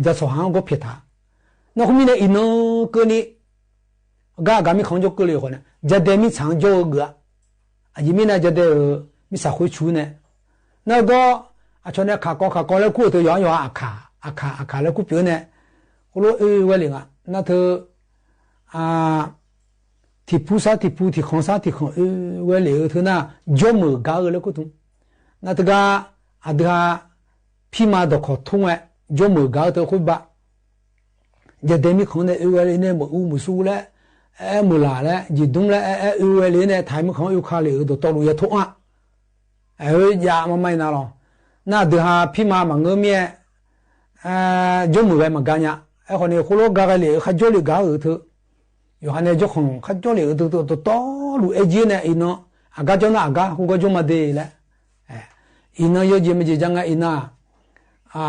จ๋าสองหาก็เผียดถา นาคุมีเนี่ย อีน้องเก๋อนี่ ก๋า ก๋ามีขังจ้อเก๋อเลยขอเนี่ย ยาแดงมีสางจ้อเก๋อ อะ ยี่มีนะ ยาแดงเออ มีสาวเฮ้ยชูเนี่ย นาก็ อะ ชอเนี่ย ขาก๋อง ขาก๋องแล้วกู้เถอะ โยฮา โยฮา อะ ขา อะ ขา อะ ขาแล้วกู้เปียวเนี่ย คุโลเออ เว้ยเลยอ่ะ นาเถอะ อะ ตี้ปูสาตี้ปู ตี้ขังสาตี้ขัง เออ เว้ยเลยเออ เถอะนะ จ้อเมินก๋าเออ แล้วกู้ตุ๊ง นาตึกอ่ะ อะ ดื้อหา พีมาดอกขอทุ่งแหละ จ้อเมินก๋าเออ เถอะ คุยบะ ยาแดงมีขังเนี่ย เออ เว้ยเลยเนี่ย เมินอู้เมินซูแล้ว เออ เมินหล่าแล้ว หยิบดุ้มแล้ว เออ เออ เออ เว้ยเลยเนี่ย ถ่ายเมินขัง เออ คาเลยเออ โตโตลูกยาโทอ่ะ เออ ยามาไม่นาลอ นา ดื้อหา พีมา มาเงื้อเมีย เอ่อ จ้อเมินไว้มาก๋าเนี่ย เออ ขอเนี่ย คุโลก๋าไกลเลย ข้าจ้อเลยก๋าเออ เถอะ โยฮาเนี่ย จ้อขัง ข้าจ้อเลยเออ เถอะ โตโตลูกเอเจียเนี่ย อีน้อง อะ ก๋าจ้อนา อะ ก๋า คุก็จ้อมาเดแล้ว เออ อีน้อง เยอะเจียไม่เจียจังไง อีน้อง อะ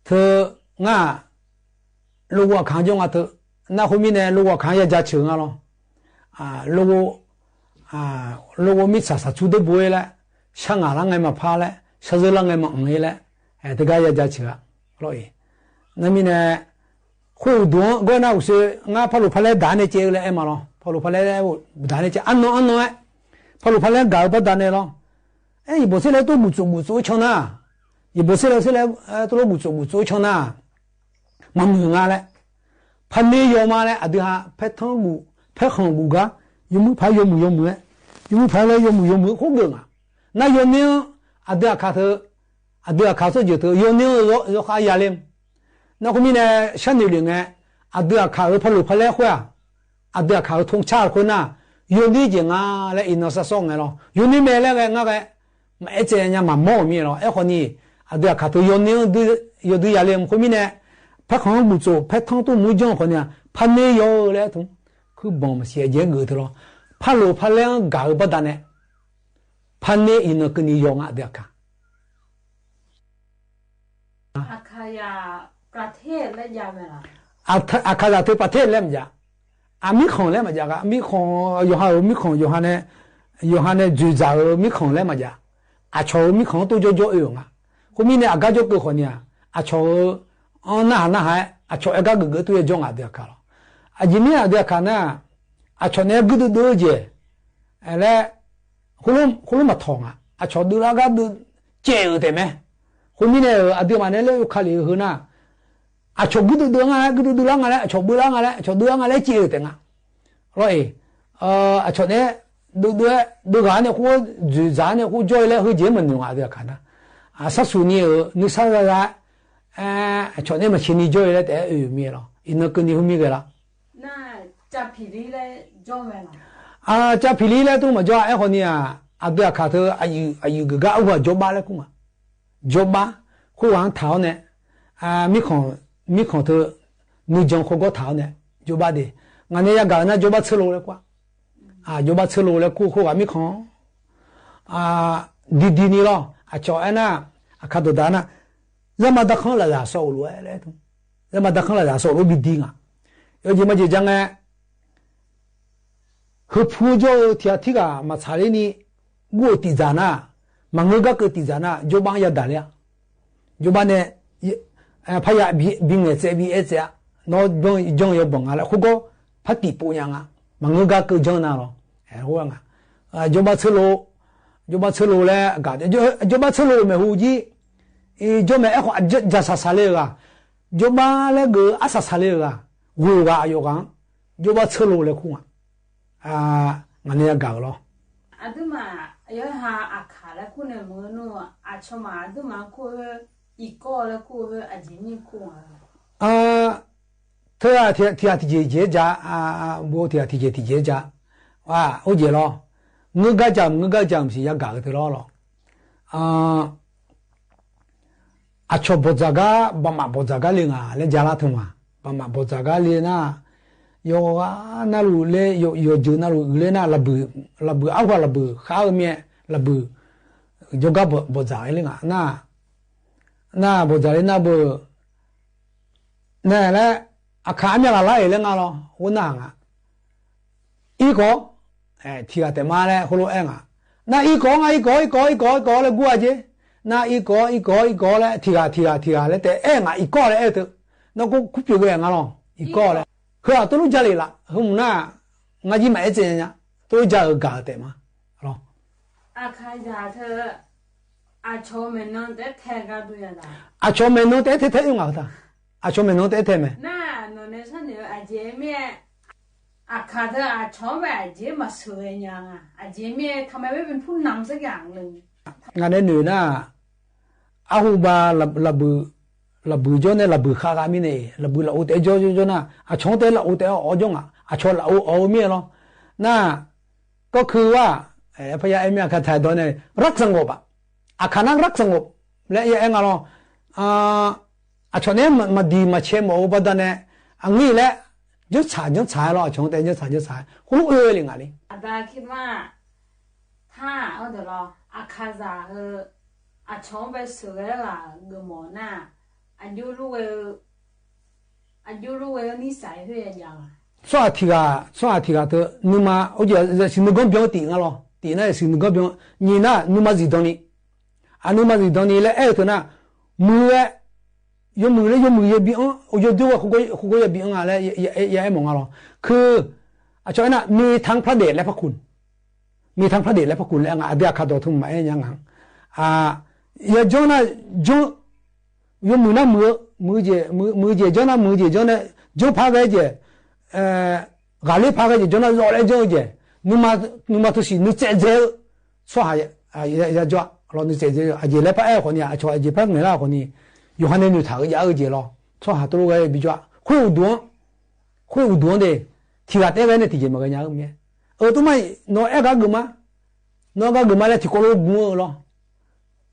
เถอะ งา ลูกว่าขังจ้องอ่ะเถอะ นาคุมีเนี่ย ลูกว่าขังยาจ๋าเฉิงอ่ะลอ အာ လောက အာ လောကမီးဆၣ် ဆၣ်ဆူတဘိလၢ ဆၣ်ငါလၢငယ်မဖါလၢ ဆၣ်စၢလၢငယ်မအီၣ်လၢ အဲ တဂၤယၤယၤဆၢ လီၤအံၤ နမ့ၢ်န့ၣ် ဃိဒိၣ်ဂီၢ်နၢ်အိၣ်စ့ ငါဖးလိာ်ဖးလဲဒၣ်န့ၣ်ကဲလၢအဲၣ်မးလီၤ. ဖးလိာ်ဖးလဲဒၣ်န့ၣ်ကဲ အနီၢ်အနီၢ်အဲ ဖးလိာ်ဖးလဲဂၤအပှၤဒၣ်န့ၣ်လီၤ. အဲ ယဘိၣ်စ့လဲၣ်တလိၣ်ဘူၣ်စိၣ်ဘူၣ်စိၣ်ဆီနၤ ယဘိၣ်စ့လဲၣ်စ့လဲၣ် အဲ တလိၣ်ဘူၣ်စိၣ်ဘူၣ်စိၣ်ဆီနၤ မၤမုာ်ငါလဲၣ်. ဖးန့ၢ်ယီၤမးလဲၣ် အဒုးဟး ဖဲထီဂူာ် ဖဲဃီၣ်ဂူာ်ဂၤ ယမုၢ်ဖးယီၤမုာ်ယီၤမုာ် ယမုၢ်ဖးလၢယီၤမုာ်ယီၤမုာ် ဃိဂၢၢ်နၤ နယီၤန့ၢ် အဒုးအခးသၢ အဒုးအခးသၢယဲၢ်သၢ ယီၤန့ၢ်ယီၤဃာ်ယၤလၢ နခီမ့ၢ်န့ၣ် ဆၣ်န့ၣ်လံန့ၣ် အဒုးအခးဧၢ ဖးလိာ်ဖးလဲဃိဧါ အဒုးအခးဧၢ ထီဆၣ်ဃိနၤ ယီၤန့ၢ်ကဲငါလဲၣ် အံၤနီၢ်စၢ်စီၣ်ငဲၤလီၤ. ယီၤန့ၢ်မ့ၢ်လၢဂၤ ငါဂၤ မအဲၣ်စ့ၢ်ညါ မၤမီၢ်မ့ၢ်လီၤ. အဲၣ်ဃီန့ၣ် အဒုးအခးသၢ ယီၤန့ၢ် ယီၤဒုးယၤလၢ ခီမ့ၢ်န့ၣ် ဖဲဃီၣ်ဘူၣ်စိၣ် ဖဲထီတူၢ်မူကၠီၣ်ဃီန့ၣ် ဖးန့ၢ်ယီၤလၢထီ ခုဘီမစံး အယဲၢ်ဂ့ၤတလီၤ. ဖးလိာ်ဖးလဲဂၤအပှၤဒၣ်န့ၣ် ဖးန့ၢ်အံၤနီၢ်ကနံၤယီၤ ငါအဒုးအခး အခါယၤ ประเทศလဲၣ်ယၤမ့ၢ်လီၤ. အခါယၤ တၢ် ประเทศလဲၣ်မ့ၢ်ယၤ အမံခီၣ်လဲၣ်မ့ၢ်ယၤ အမံခီၣ် ယိၤဟၣ်ဧၢ မံခီၣ် ယိၤဟၣ်န့ၣ် ယိၤဟၣ်န့ၣ် စူၤစၢ်ဧၢ မံခီၣ်လဲၣ်မ့ၢ်ယၤ အဆီၣ်ဧၢ မံခီၣ်တိၢ်ကၠီကၠီအၢၣ်အီၤငါ ခီမ့ၢ်န့ၣ် အကါကၠီကၢၢ်ဃီန့ၣ် အဆီၣ်ဧၢ အနၢ်ဟးနၢ်ဟး အဆီၣ်အဲၣ်ကါဂၢၢ်ဂၢၢ် တိၢ်ယဲၢ်ကၠီ ငါအဒုးအခးလီၤ. အယံာ်မ့ၢ်အဒုးအခးနၤ အဆီၣ်န့ၣ် ဂုၢ်ဒုဒုကဲ အဲ လၢ ဃိလိမၤထီၣ်ငါ အဆီၣ်ဒုလၢအကါဒုကဲဧၢတဲမဲ ခီမ့ၢ်န့ၣ် အဒုးမးန့ၣ် လၢယိၤခါလံဟၢနၤ အဆီၣ်ဂုၢ်ဒုဒုငါလဲၣ် ဂုၢ်ဒုဒုလၢငါလဲၣ် အဆီၣ်ဘုလၢငါလဲၣ် အဆီၣ်ဒုလၢငါလဲၣ် ကဲဧၢတဲငါ လီၤအံၤ အဆီၣ်န့ၣ် ဒုဒု ဒုဂၤန့ၣ်ဃိ စူၤစၢ်န့ၣ်ဃိ ကၠီလၢ ဟၢကဲမနုၤ ငါအဒုးအခးနၤ အဆၣ်စူၤန့ၣ်ဧၢ နုဆၣ်ဂၤဂၤ အဆီၣ်န့ၣ် မၤဆံးနံၤကၠီလၢတဲအၢၣ်မ့ၢ်လီၤ. အံၤနီၢ်ကနံၤဟူမ့ၢ်ဂဲၤလီၤ အကၠၢဖံးလံလၢတအိၣ်မၤကၠီ အဲၣ်ဃီန့ၣ် အဒုးအခးသၢ အယုၢ်ဂၤဂၤ အဝဲကၠီဘါလၢခူၣ်မး ကၠီဘါ ခိၣ်ဝဲထးအီၤန့ၣ် မံခီၣ် မံခီၣ်သၢ နုၢ်ကၠီၣ်ခိၣ်ကီၢ်ထးအီၤန့ၣ် ကၠီဘါဒ့ၣ် ငါန့ၣ်ယကၣ်ဝဲနၤ ကၠီဘါဆၢလိာ်လၢခူၣ် ကၠီဘါဆၢလိာ်လၢခူၣ် ခိၣ်ဝဲမံခီၣ် ဒ်ဒ်န့ၣ်လီၤ အဆီၣ်အဲၣ်နၤ အခါတဒၣ်နၤ လၢမၤတၢ်ခီလၢယၤစီၣ်အိၣ်လိာ်ဝဲလဲၣ် လၢမၤတၢ်ခီလၢယၤစီၣ်အိၣ်လိာ်ဘံဒံငါ ယိၤက့ၤမၤက့ၤကၠါငဲ ဟၢဖှူကၠီဧၢ ထံဂၤထံဂၤ မၤဆါလံန့ၣ် ဂိၢ်တံၢ်စၢ်နၤ မၤငၢၢ်ဂၤကၢၢ်တံၢ်စၢ်နၤ ကၠီဘါယၤဒၣ်လဲၣ် ကၠီဘါန့ၣ် ဖးယၤဘံငဲၤစဲး ဘံအဲၣ်စဲး နီၢ်ကၠီၣ်ယီၤဘီၣ်ငါလၢ ခိၣ်ကီၢ် ဖးတံၢ်ပိာ်ညါငါ မၤငၢၢ်ဂၤကၢၢ်ကၠီနၤလီၤ အဲ ဃိဝဲငါ ကၠီဘါဆၢလိာ် ကၠီဘါဆၢလိာ်လၢအဂၤ ကၠီဘါဆၢလိာ်မ့ၢ်ဟူကံ ကၠီမဲာ်အဲၣ်ဃီ အစၢ်ဆၣ်ဆၣ်လၢအဂၤ ကၠီဘါလၢဂ့ၤ အစၢ်ဆၣ်လၢအဂၤ ဂိၢ်ဂၤအယိာ်ဂၤ ကၠီဘါဆၢလိာ်လၢခူၣ်မး အ ငါန့ၣ်ယကၣ်လီၤ အဒုးမး ယိၤဟၣ်အခးလၢခူၣ်န့ၣ် မုၢ်နုာ် အဆီၣ်မး အဒုးမးခိၣ်ဧၢ အံၤကီၢ်လၢခူၣ်ဧၢ အယံာ်မ့ၢ်ခိၣ်ဧၢ အ ထၢထံၣ်ထံၣ်ကဲကဲကၠါ ဘိထံၣ်ထံၣ်ကဲကဲကၠါ ဝဲအိၣ်ကဲလီၤ ငၢၢ်ဂၤကၠၢ် ငၢၢ်ဂၤကၠၢ် မ့ၢ်ယကၣ်ကတၢၢ်လီၤလီၤ အ အဆီၣ်ဘီၣ်စၢ်ဂၤ ဘၣ်မးဘီၣ်စၢ်ဂၤလံငါ လၢယၤလၢထူၣ်မး ဘၣ်မးဘီၣ်စၢ်ဂၤလံနၤ ယိၤဂၤနၢ်လူၤလၢ ယိၤယိၤနၢ်လူၤအုးလၢနၤ လၢဘုၣ် လၢဘုၣ်အါဝဲလၢဘုၣ် ဃါအမ့ၢ်လၢဘုၣ် ယိၤဂၤဘီၣ်စၢ်လံငါ နၢ် ဘီၣ်စၢ်လံနၢ်ဘုၣ် နၢ်လၢ အခါအမ့ၢ်ဂၤလၢအံၤလၢငါလီၤ ဝဲနၢ်ငါ အံၤကီၢ် ထံၣ်ဂၤတဲမါလၢ ဃိလိအဲၣ်ငါ နၢ်အံၤကီၢ် ငါအံၤကီၢ် အံၤကီၢ် အံၤကီၢ် လၢဂူအက့ နၢ်အံၤကီၢ် အံၤကီၢ် အံၤကီၢ်လၢ ထံၣ်ဂၤ ထံၣ်ဂၤ ထံၣ်ဂၤလၢတဲအဲၣ်ငါ အံၤကီၢ်လၢအဲၣ်တၢ် နၢ်ကီၢ်ခူပျိးဂ့ၤငါလီၤ အံၤကီၢ်လၢ ဟၢအတလိၣ်ကၠါလံလၢ ဟၢမုၢ်နၤ ငါယံမၤအဲၣ်စ့ၢ်ညါ တလိၣ်ကၠါဧၢ ဂၤတဲမါ လီၤ အခါယၤထၢ အဆီၣ်မဲာ်နီၢ်တဲထဲဂၤဒုးယၤဒၣ် အဆီၣ်မဲာ်နီၢ်တဲထဲထဲအံၤငါတၢ် အဆီၣ်မဲာ်နီၢ်တဲထဲမဲာ် နၢ် နီၢ်န့ၣ်ဆၣ်န့ၣ် အယဲၢ်မ့ၢ် အခါထၢအဆီၣ်ဝဲအယဲၢ်မၤစၢၤဝဲညါ အယဲၢ်မ့ၢ် ทำไมไม่เป็นผู้นำสักอย่างเลย ငါန့ၣ်နၢ် အဟူဘၣ်လၢဘုၣ် လၢဘုၣ်ကၠီန့ၣ် လၢဘုၣ်ဃါဂၤမ့ၢ်န့ၣ် လၢဘုၣ်လၢအိၣ်တဲကၠီကၠီကၠီနၤ အဆီၣ်တဲလၢအိၣ်တဲအီၣ်ကၠီနၤ အဆီၣ်လၢအိၣ်အီၣ်မ့ၢ်လီၤ နၢ် ก็คือว่า ဖဲယအဲၣ်မ့ၢ်အခါထၢဒီးန့ၣ် รักสงบ အခါနၢ် รักสงบ လၢယအဲၣ်ငါလီၤ အဆီၣ်န့ၣ် မၤဒံးမၤဆဲးမၤအိၣ်ဘၣ်ဒၣ်န့ၣ် အငံၢ်လၢ ယိၣ်ဆၣ်ယိၣ်ဆၣ်လီၤ အဆီၣ်တဲယိၣ်ဆၣ်ယိၣ်ဆၣ် ဃိလိအဲၣ်လံငါလံ အဒါคิดว่า ถ้า အိၣ်ဒီးလီၤ အခါစၢ်ဟၢ အဆီၣ်ပဲစၢၤဝဲလၢဂ့ၤမးနၤ အယိၣ်လိဝဲ အယိၣ်လိဝဲနံၣ်စၢ်ဟဲယၤလီၤ ဆွမ်းဟးထံၣ်ဂ့ၤ ဆွမ်းဟးထံၣ်ဂ့ၤတၢ် နုမ္မ အိၣ်ကၠီ ယဲၢ်ဆံနွံကီးပျီၣ် တံၢ်နၤလီၤ. တံၢ်နၤ ယဲၢ်ဆံနွံကီးပျီၣ် နံၣ်နၤ နုမ္မ စံၣ်ဒီနံၣ် အနုမ္မ စံၣ်ဒီနံၣ်လၢအဲၣ်တၢ်နၤ မုၢ်ဝဲ ယိၤမုၢ်လၢယိၤမုၢ်ယဲၢ်ဘံၣ်အီ အိၣ်ယိၤဒိဝဲ ဃိဃိယဲၢ်ဘံၣ်အီလၢ ယအဲၣ်မ့ၢ်နၤလီၤ. ခု အဆီၣ်အဲၣ်နၤ မ့ၢ်တၢ်ဖျါဒဲးလၢဖးခုၣ် မ့ၢ်တၢ်ဖျါဒဲး လၢဖးခုၣ်လၢအဂၤ အဒုးအခးဒီးထူမၤအဲၣ်ညါဂၤ ယဲၢ်ကၠီနၤ ကၠီ ယိၤမုၢ်နၤမုၢ် မုၢ်ကၠီ မုၢ်ကၠီ ကၠီနၤ မုၢ်ကၠီ ကၠီနၤ ကၠီဖးဂ့ၤကၠီ ဂၤလၢဖးဂ့ၤကၠီ ကၠီနၤ လီၤလၢကၠီကၠီ နုမ္မ နုမ္မ ထူစံၣ် နုစဲးစဲး ဆွမ်းဟး ယဲၢ်ကၠီ လီၤ နုစဲးစဲး အယဲၢ်လၢဖးအဲၣ်အဃိန့ၣ် အဆီၣ်အယဲၢ်ဖးငဲၤလၢအဃိန့ၣ် ယိၤဟၣ်နဲနုၣ်ထၣ်အယဲၢ်ကၠီလီၤ ဆွမ်းဟးတလိၣ်ဂ့ၤဘံၣ်ကၠီ ဃိအူဒူ ဃိအူဒူဒ့ၣ် ထံၣ်ဂ့ၤတဲဂ့ၤန့ၣ် ထံၣ်က့ၤမၤဂ့ၤညါမ့ၢ် အၢ တမ့ၢ် နီၢ်အဲၣ်ဂၤဂ့ၤမး နီၢ်အဲၣ်ဂၤဂ့ၤမးလၢထံၣ်ကိးလိာ်ဂုၤအၢလီၤ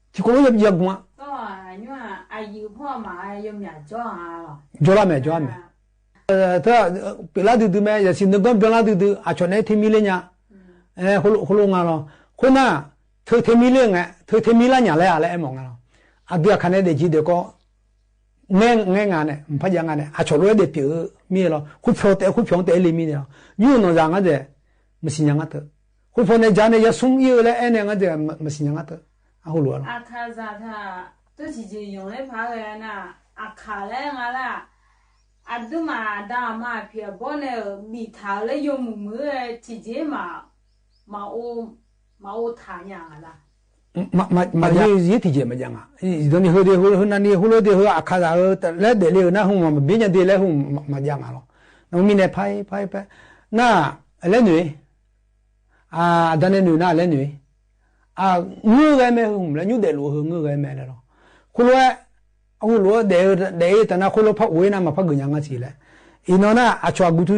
ထံၣ်ကိးလိာ်ယဲၢ်ဂုၤမး ကၠီလၢမဲာ် ကၠီလၢမဲာ် ပျီၣ်လၢဒုဒုမ့ၢ် ယဲၢ်ဆံနွံကီးပျီၣ်လၢဒုဒု အဆီၣ်နဲထဲမံလၢညါ ဃိလိာ် ဃိလိာ်ငါလီၤ ဃိနၤ ထဲထဲမံလၢညါ ထဲထဲမံလၢညါလၢအလဲၣ် အဲၣ်မ့ၢ်နၤလီၤ အဒုးအခးနဲဒဲးကံဒဲးကီး နဲ နဲငါန့ၣ် ဖးယါငါန့ၣ် အဆီၣ်လိာ်ဝဲဒဲးပၠးမ့ၢ်လီၤ ဃုဖျိတဲ ဃုဖျိတဲလံမ့ၢ်န့ၣ်လီၤ ယူၢ်နီၢ်ယၤငါဒဲး မုၢ်ဆ့ၣ်ညါငါတၢ် ဃုဖျိနဲယၤန့ၣ် ယဲၢ်ဆူၣ်အံၤလၢအဲၣ်န့ၣ် ငါဒဲး မုၢ်ဆ့ၣ်ညါငါတၢ် အဃိလိာ်လီၤ အခါစၢ်ထၢၣ် တထံၣ်က့ၤယိၤလၢဖးဂ့ၤနၤ အခါလၢငါလၢ အဒုးမၤတၢ်မၤဖံးအဘီန့ၣ် ဘံၣ်ထၣ်လၢယိၤမုၢ်မုၢ် ထံၣ်က့ၤမး မၤအိၣ် မၤအိၣ်ထၣ်ညါလၢ မၤယဲၢ်ထံၣ်က့ၤမၤယါငါ ဒီးန့ၣ်ဟဲဒ်ဟဲနၤန့ၣ် ဟဲလၢဒ်ဟဲအခါစၢ်ဟဲ လၢဒဲးလံနၤ ဟဲမၤဘၣ်ညါဒ်လဲၣ် ဟဲမၤယါငါလီၤ နမ့ၢ်နဲဖးဖးဖး န အလဲၤနုာ် အဒၣ်နဲနုာ်နၤ အလဲၤနုာ် အငိုၢ်ဂဲၤမဲာ် ဟဲမၤလၢညူၢ်ဒဲးလိာ်ဟဲငိုၢ်ဂဲၤမဲာ်လဲၣ်လီၤ ဃိလိာ် အဃိလိာ်ဒဲး ဒဲးတၢ်နၤ ဃိလိာ်ဖးအိၣ်နၤ မၤဖးဂုာ်ညါငါဆံးလဲၣ် အံၤနီၢ်နၤ အဆီၣ်အဂုာ်ထူ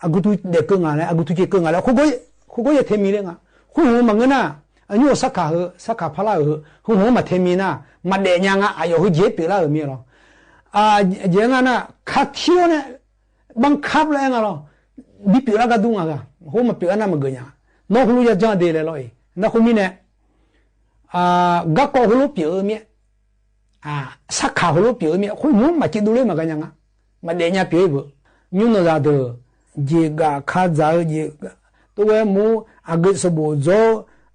အဂုာ်ထူဒဲးကၢၢ်ငါလဲၣ် အဂုာ်ထူက့ၤကၢၢ်ငါလဲၣ် ဃိဃိယဲၢ်ထဲမံလၢငါ ဃိဟဲမၤငိုၢ်နၤ အညိၣ်စးခးဟဲ စးခးဖီလာ်ဟဲ ဃိဟဲမၤထဲမံနၤ မၤဒဲးညါငါ အယီၢ်ဟဲယဲၢ်ပၠးလၢအမ့ၢ်လီၤ အယဲၢ်ငါနၤ ခါထံလီၤန့ၣ် ဘၣ်ခါဖျိလၢအဲၣ်ငါလီၤ ဘံပၠးလၢကဒူငါဂၤ ဟဲမၤပၠးနၤမၤဂ့ၤညါ နီၢ်ဃိလိာ်ယဲၢ်ကၠီဒ်လဲၣ်လီၤအံၤ နဃိမံန့ၣ် ဂၤကီၢ်ဟဲလိာ်ပၠးမ့ၢ် စးခးဟဲလိာ်ပၠးမ့ၢ် ဃိမၤက့ၤဒိၣ်လၢမၤဂ့ၤညါငါ မၤဒဲးညါပၠးဘၣ် ညိၣ်နီၢ်ယၤဒီး ယဲၢ်ဂၤခါစၢ်ယဲၢ်ဂၤ တဝဲမူ အဂ့ၢ်စဘိၣ်ကၠီ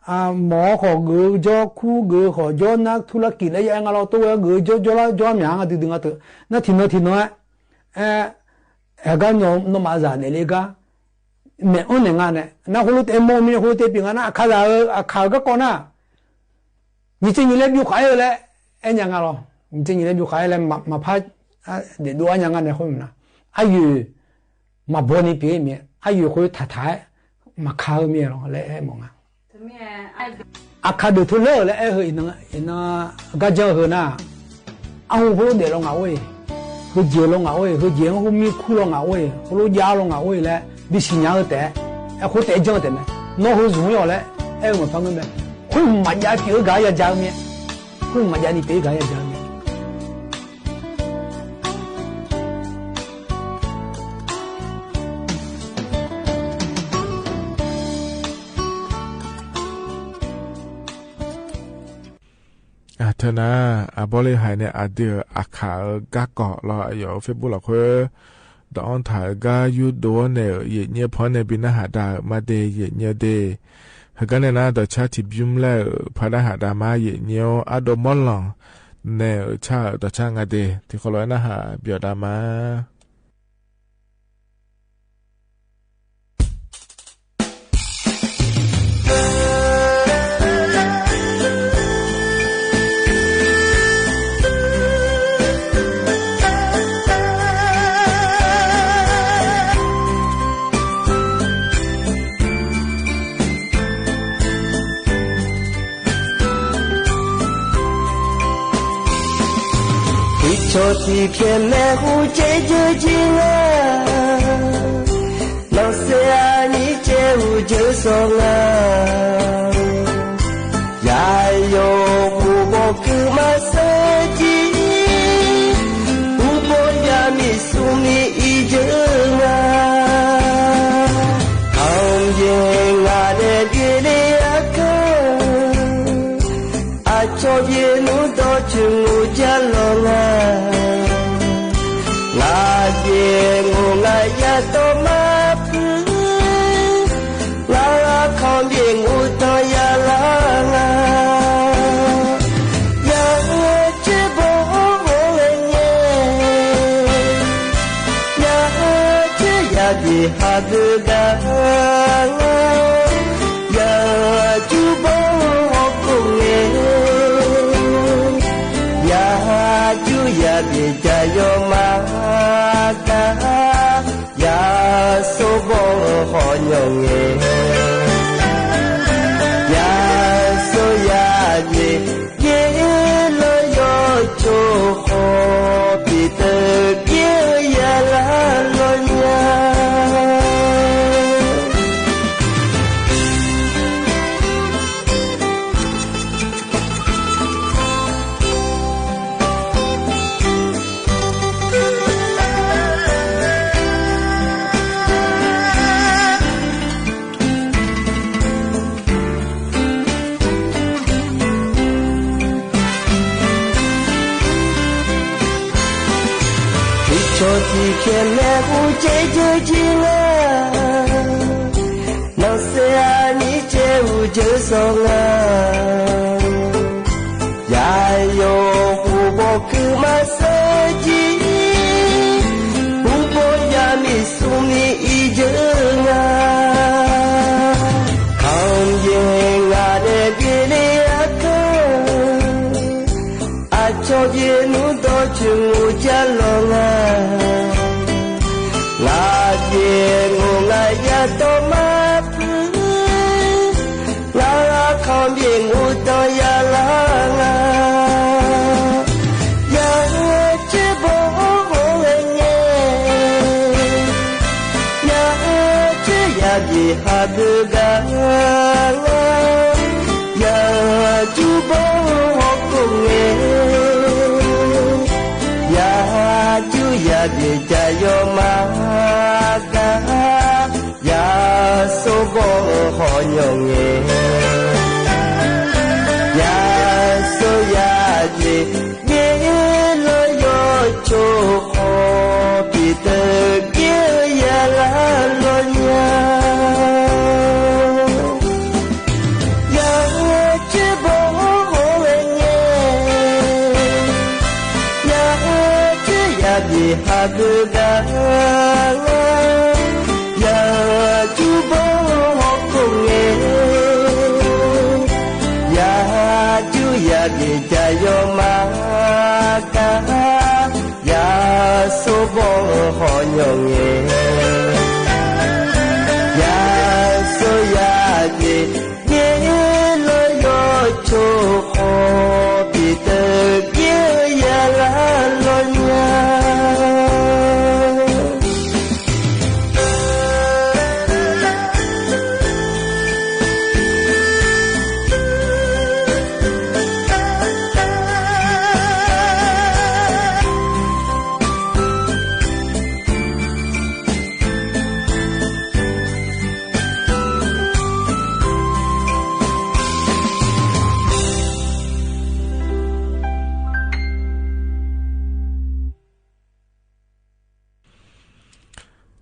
အမီၢ်ဃီၤဂ့ၤကၠီ ခူဂ့ၤဃီၤကၠီ နါထူလၢကံၣ်လၢယဲၢ်အဲၣ်ငါလီၤ တဝဲဂ့ၤကၠီကၠီလၢကၠီမၠး ဒုဒုငါတၢ် နထံၣ်နီၢ်ထံၣ်နီၢ် အဲ ဟဲဂၤနီၢ်မၤစၢ်ဒဲးလၢဂၤ မဲာ်အီၣ်န့ၣ်ငါန့ၣ် နဃိလိာ်တဲမိၢ်မံန့ၣ် ဃိလိာ်တဲပၠးနၤ အခါစၢ်ဧၢ အခါဂၤကီၢ်နၤ နံၣ်တနံၣ်လၢဘျုးဃာ်အဲၣ်လၢ အဲၣ်ညါငါလီၤ နံၣ်တနံၣ်လၢဘျုးဃာ်အဲၣ်လၢ မၤဖး ဒဲးဒိၣ်အါညါငါန့ၣ် ဃိမနၤ အယဲၢ် မၤဘီန့ၢ်ပၠးမ့ၢ် အယဲၢ်ဃိထးထး မၤခးဟဲမ့ၢ်လီၤ လၢအဲၣ်မ့ၢ်နၤ အခါဒုးထူလၢလၢအဲၣ်ဟဲအံၤ အံၤနၤ ဂၤကၠီဟဲနၤ အဟဲဃိလိာ်ဒဲးလီၤငါအိၣ်အံၤ ဟဲယဲၢ်လီၤငါအိၣ်အံၤ ဟဲယဲၢ်ဟဲမံခူလီၤငါအိၣ်အံၤ ဃိလိာ်ယါလီၤငါအိၣ်အံၤလၢ ဘံၣ်ဆံညါဧၢတဲ အဲၣ်ဃိတဲကၠီတဲမဲာ် နီၢ်ဟဲစူၤယီၤလၢ အဲၣ်မၤဖးမ့ၢ်မဲာ် ဃိမၤယါပၠးဂၤယါယါမ့ၢ် ဃိမၤယါန့ၣ်ပၠးဂၤယါယါမ့ၢ် အထၢၣ်နၤ အဘီလၢဟဲန့ၣ် အဒုးအခါဂၤကီၢ်လီၤ အယီၢ် Facebook လီၤခွဲ ဒီးအီၣ်ထၣ်ဂၤယူၢ်ဒိၣ်န့ၣ် ယဲၢ်ညါဖီန့ၣ် ဘံၣ်နၢ်ဟးဒၣ်မၤဒဲး ယဲၢ်ညါဒဲး ဟဲဂၤန့ၣ်နၤ ဒီးဆါထံၣ်ဘျုးလၢ ဖးဒၣ်ဟးဒၣ်မၤ ယဲၢ်ညါ အဒိးမီလီၤ န့ၣ် ဆါဒီးဆါငါဒဲး ထံၣ်ဃီလီၤနၢ်ဟး ဘျီးဒၣ်မၤ ပှၤဆီၣ်တံၢ်ဖျဲးမဲာ်ဟူးကဲကၠိကၠိလၢ နီၢ်စဲအနံၤကဲဟူးကၠိစီၤငါ ယၤယီၤပူၤဘီကုမၤစၢၤကံ ပူၤဘီယၤမ့ၢ်ဆူမ့ၢ်အံၤကၠိငါ ခီယဲၢ်ငါန့ၣ်ဒ်န့ၣ်အက အဆီၣ်ဘျဲၣ်နူဒီးဆူငိၣ်ကၠၢလီၤငါ ငါဘျဲၣ်ငိၣ်ငါယၤတီမၤ จุบงหอกงเง ยาจุยาเบียดจายอมาตา ยาโสบงหอยองเง ยาโสยาเย เยลอยอโจ ขอปีเตอร์เกียยาลาลอยา ထိၣ်ဆိၣ်ထံၣ်ခဲမဲ ဟူးကဵုကဵုကဵုလၢ နီၢ်သဲအနံၣ်ကဵုကဵုစီၤငါ ယၢယိၤဟူးဘီခုမၤစၢၤကံ ဟူးဘီယၤမံၤဆူမံၤအံၤကဵုငါ ခီယဲၢ်ငါဒဲးဘ့ၣ်လံအကၢ အကၠီဘ့ၣ်နူဒီးကၠိမူကၠီလီၤငါ လၢဘ့ၣ်ငိၢ်ငါယၤတီမၤဖု လၢခီဘ့ၣ်ငိၢ်တီယၤလၢငါ ယၤကၠိဘီဟီၣ်ဝဲညဲ ယၤကၠိယၤဘ့ၣ်ဟးဘုဒၣ် ယၤကၠိဘီဟီၣ်ကိးငဲ ယၤကၠိယၤဘ့ၣ်ကၠီယီၤမၤကၤ ယၤစိဘီဟီၣ်ညီငဲ ယၤစိယၤဘ့ၣ် ဘ့ၣ်လီၤယီၤဆိၣ်ဃီ ပ့းတၢၣ်က့ယၤလၢလီၤညါ ယၤကၠိဘီဟီၣ်ဝဲညဲ ယၤကၠိယၤဘ့ၣ်ဟးဘုဒၣ် ယၤကၠိဘီဟီၣ်ကိးငဲ ယၤကၠိယၤဘ့ၣ်ကၠီယီၤမၤကၤ ယၤစိဘီဟီၣ်ညီငဲ ယၤစိယၤဘ့ၣ် ဘ့ၣ်လီၤယီၤဆိၣ်ဃီ ပ့းတၢၣ်က့ယၤလၢလီၤညါ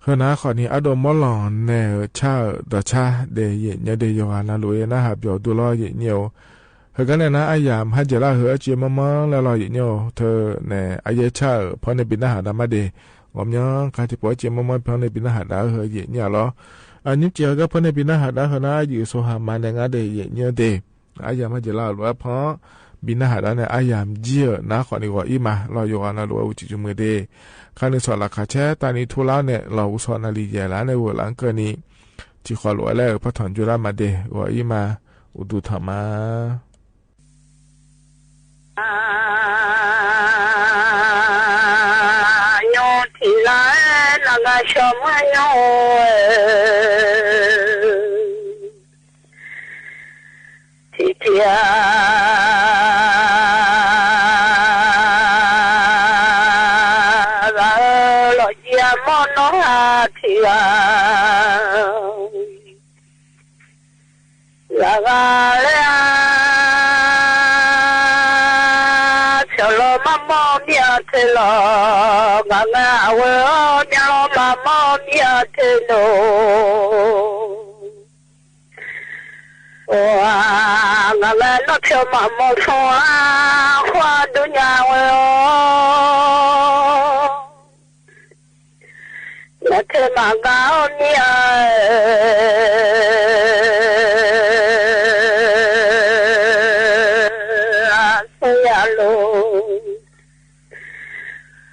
ဟၢၣ် နၤ ခွါနံၤ အဒိးမီလီၤနဲၣ် ဆၣ်ဧၢ ဒီးဆၣ်ဒဲး ယဲၢ်ညီဒဲး ယွၤနၤလိၤ နၢ်ဟးပျီၤဒိၣ်လီၤ ယဲၢ်ညီဧိၤ ဟၢၣ် ကါန့ၣ်နၤ အယၤမဟါယဲၢ်လၢဟၢၣ် အစ့မိၢ်မိၢ်လၢလီၤ ယဲၢ်ညီဧိၤ ထၢၣ် နဲၣ် အယဲၢ်ဆၣ်ဧၢ ဖီန့ၢ်ပံနၢ်ဟးဒါမးဒဲး ဂီၤမညီ ခါထံၣ်ပှၤအစ့မိၢ်မိၢ် ဖီန့ၢ်ပံနၢ်ဟးဒါဟၢၣ် ယဲၢ်ညီလီၤ အညိကဲး ဟၢၣ် ကါဖီန့ၢ်ပံနၢ်ဟးဒါဟၢၣ် နၤ ယုၢ်စိဟးမၤနဲၣ် နၤဒဲး ယဲၢ်ညီဒဲး အယၤမဟါယဲၢ်လၢအလိၤအဖီ ပံနၢ်ဟးဒါန့ၣ် အယၤမကၠံဧၢ နၤ ခွါနံၤ ဂီၤအံၤမး လီၤ ယွၤနၤလိၤ အိၣ်ဆံးဆူမုၢ်ဒဲး ခါနံၤ ဆီၣ်လီၤခးဆဲး တၢ်နံၤထူလၢန့ၣ် လီၤ အိၣ်ဆီၣ်နၤလံယဲၢ်လါန့ၣ် ဝဲလၢအကၢၢ်နံၤ ထံၣ်ဃီလိာ်ဝဲလၢ ဖီၣ်ထီၣ်ကၠိလၢမၤဒဲး ဂီၤအံၤမး အိၣ်ဒူထီၣ်မး ညီထံၣ်လၢ နဂါ ဆီၣ်မၢညီဧၢ ထံၣ်ထံၣ်ဧၢ ဂၤဧၢ လီၤယံၤမီၢ်နီၢ်ဟးထံၣ်ဂၤ ဂၤဂၤလၢ ဆီၣ်လီၤမၤမီၢ်မံအီၤထဲလီၤ ဂၤဂၤအဝဲအီၤ မံလီၤမၤမီၢ်မံအီၤထဲလီၤ အိၣ် ဂၤဂၤနီၢ်ဆီၣ်မၤမီၢ်ဆိၣ်ဧါ ခွါဒုညါဝဲအီၤ နထဲမၤဂၤအီၤမံအီၤ အလို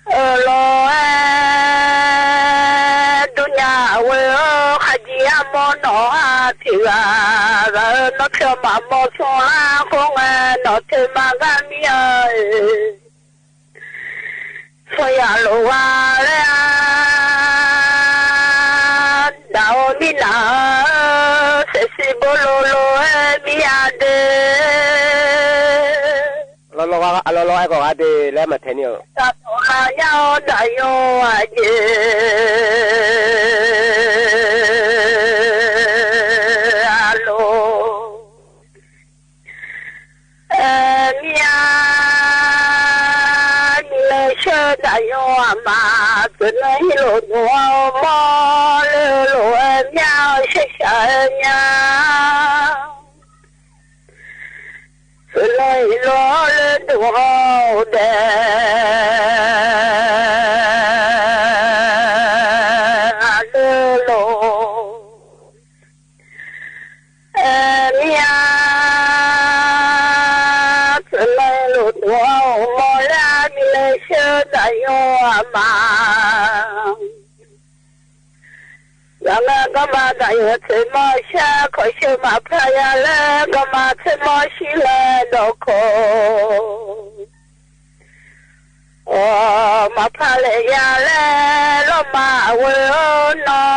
အၢ လီၤအဲၣ် ဒုးညါဝဲဧၢ ခါကံအမိၢ်နီၢ်ဧၢ ထံဂၤ ဂၤဧၢ နီၢ်ထွဲမၤမိၢ်သူၣ်အဃိ ငါနီၢ်ထွဲမၤဂၤမံဧၢ ဆိယၤလိာ်ဝဲလဲၣ် ဒၣ်အိၣ်မံနၤဧၢ စဲးစံဘိလိာ်လိာ်အဲၣ်မံယၤဒဲး လီၤလီၤ အလီၤလီၤ အဲၣ်ကီးဂၤဒဲး လၢမၤထဲန့ၣ်ဧၢ တၢ်တိၢ်နၤညါအိၣ်ဒၣ်ယိာ်အယဲၢ် အလိၤ အဲၣ်မံယၤ မံလၢဆှၢဒၣ်ယိာ်အမါ သုးနၢဟံးလိာ်ဒိၣ်အီၤ မိၢ်လၢလိာ်အဲၣ်မံယၤ ရှဲရှးအဲၣ်မံယၤ သုးနၢဟံးလိာ်လၢဒိၣ်အီၤဒဲး အလိၤလိၤ အဲၣ်မံယၤ သုးနၢဟံးလိာ်ဒိၣ်အီၤ မိၢ်လၢမံလၢဆှၢဒၣ်ယိာ်အမါ ယၤလၢကမၤဒၣ်ယဲၢ် ထွဲမီၤဆှၢ ခီၣ်ဆှၢမၤဖျါယၤလၢ ကမၤထွဲမီၤဆှၢလၢဒီခိၣ် အိၣ် မၤဖျါလၢယၤလၢ လီၤမၢ်အဝဲအီၤနီ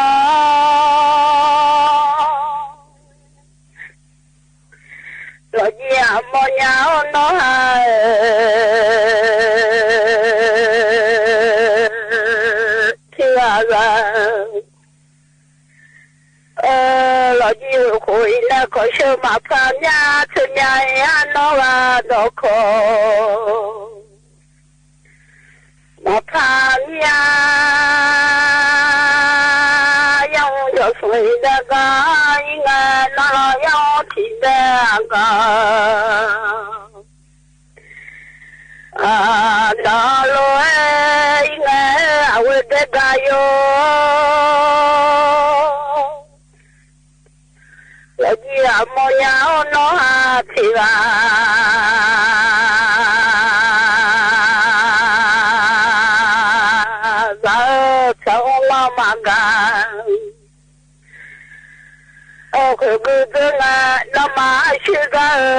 ၢ် လီၤကံအမိၢ်ညါအိၣ်နီၢ်ဧၢ ထံဂၤဂၤ အၢ လီၤကံဝဲခိၣ်အံၤလၢ ခီၣ်ဆှၢမၤဖျါမံယၤ ထွဲမံယၤအံၤအနီၢ်ဂၤဒီးခိၣ် မၤဖျါမံယၤ ယဲၢ်ဟူယီၤ ဆွံအံၤဒၣ်ဂၤ အံၤငါနီၢ်လီၤ ယဲၢ်ဟူထံၣ်ဒၣ်ဂၤ အၢ ဒီးလိာ်အဲၣ် အံၤငါ အဝဲဒဲးဂၤယိာ် လီၤကံအမိၢ်ညါအိၣ်နီၢ်ဧၢ ထံဂၤ ဂၤဧၢ ဆၢအိၣ်လီၤမၢ်ဂၤ အိၣ် ဃုာ်ဂုာ်သ့ၣ်ညါ နီၢ်မၤအဆံဂၤ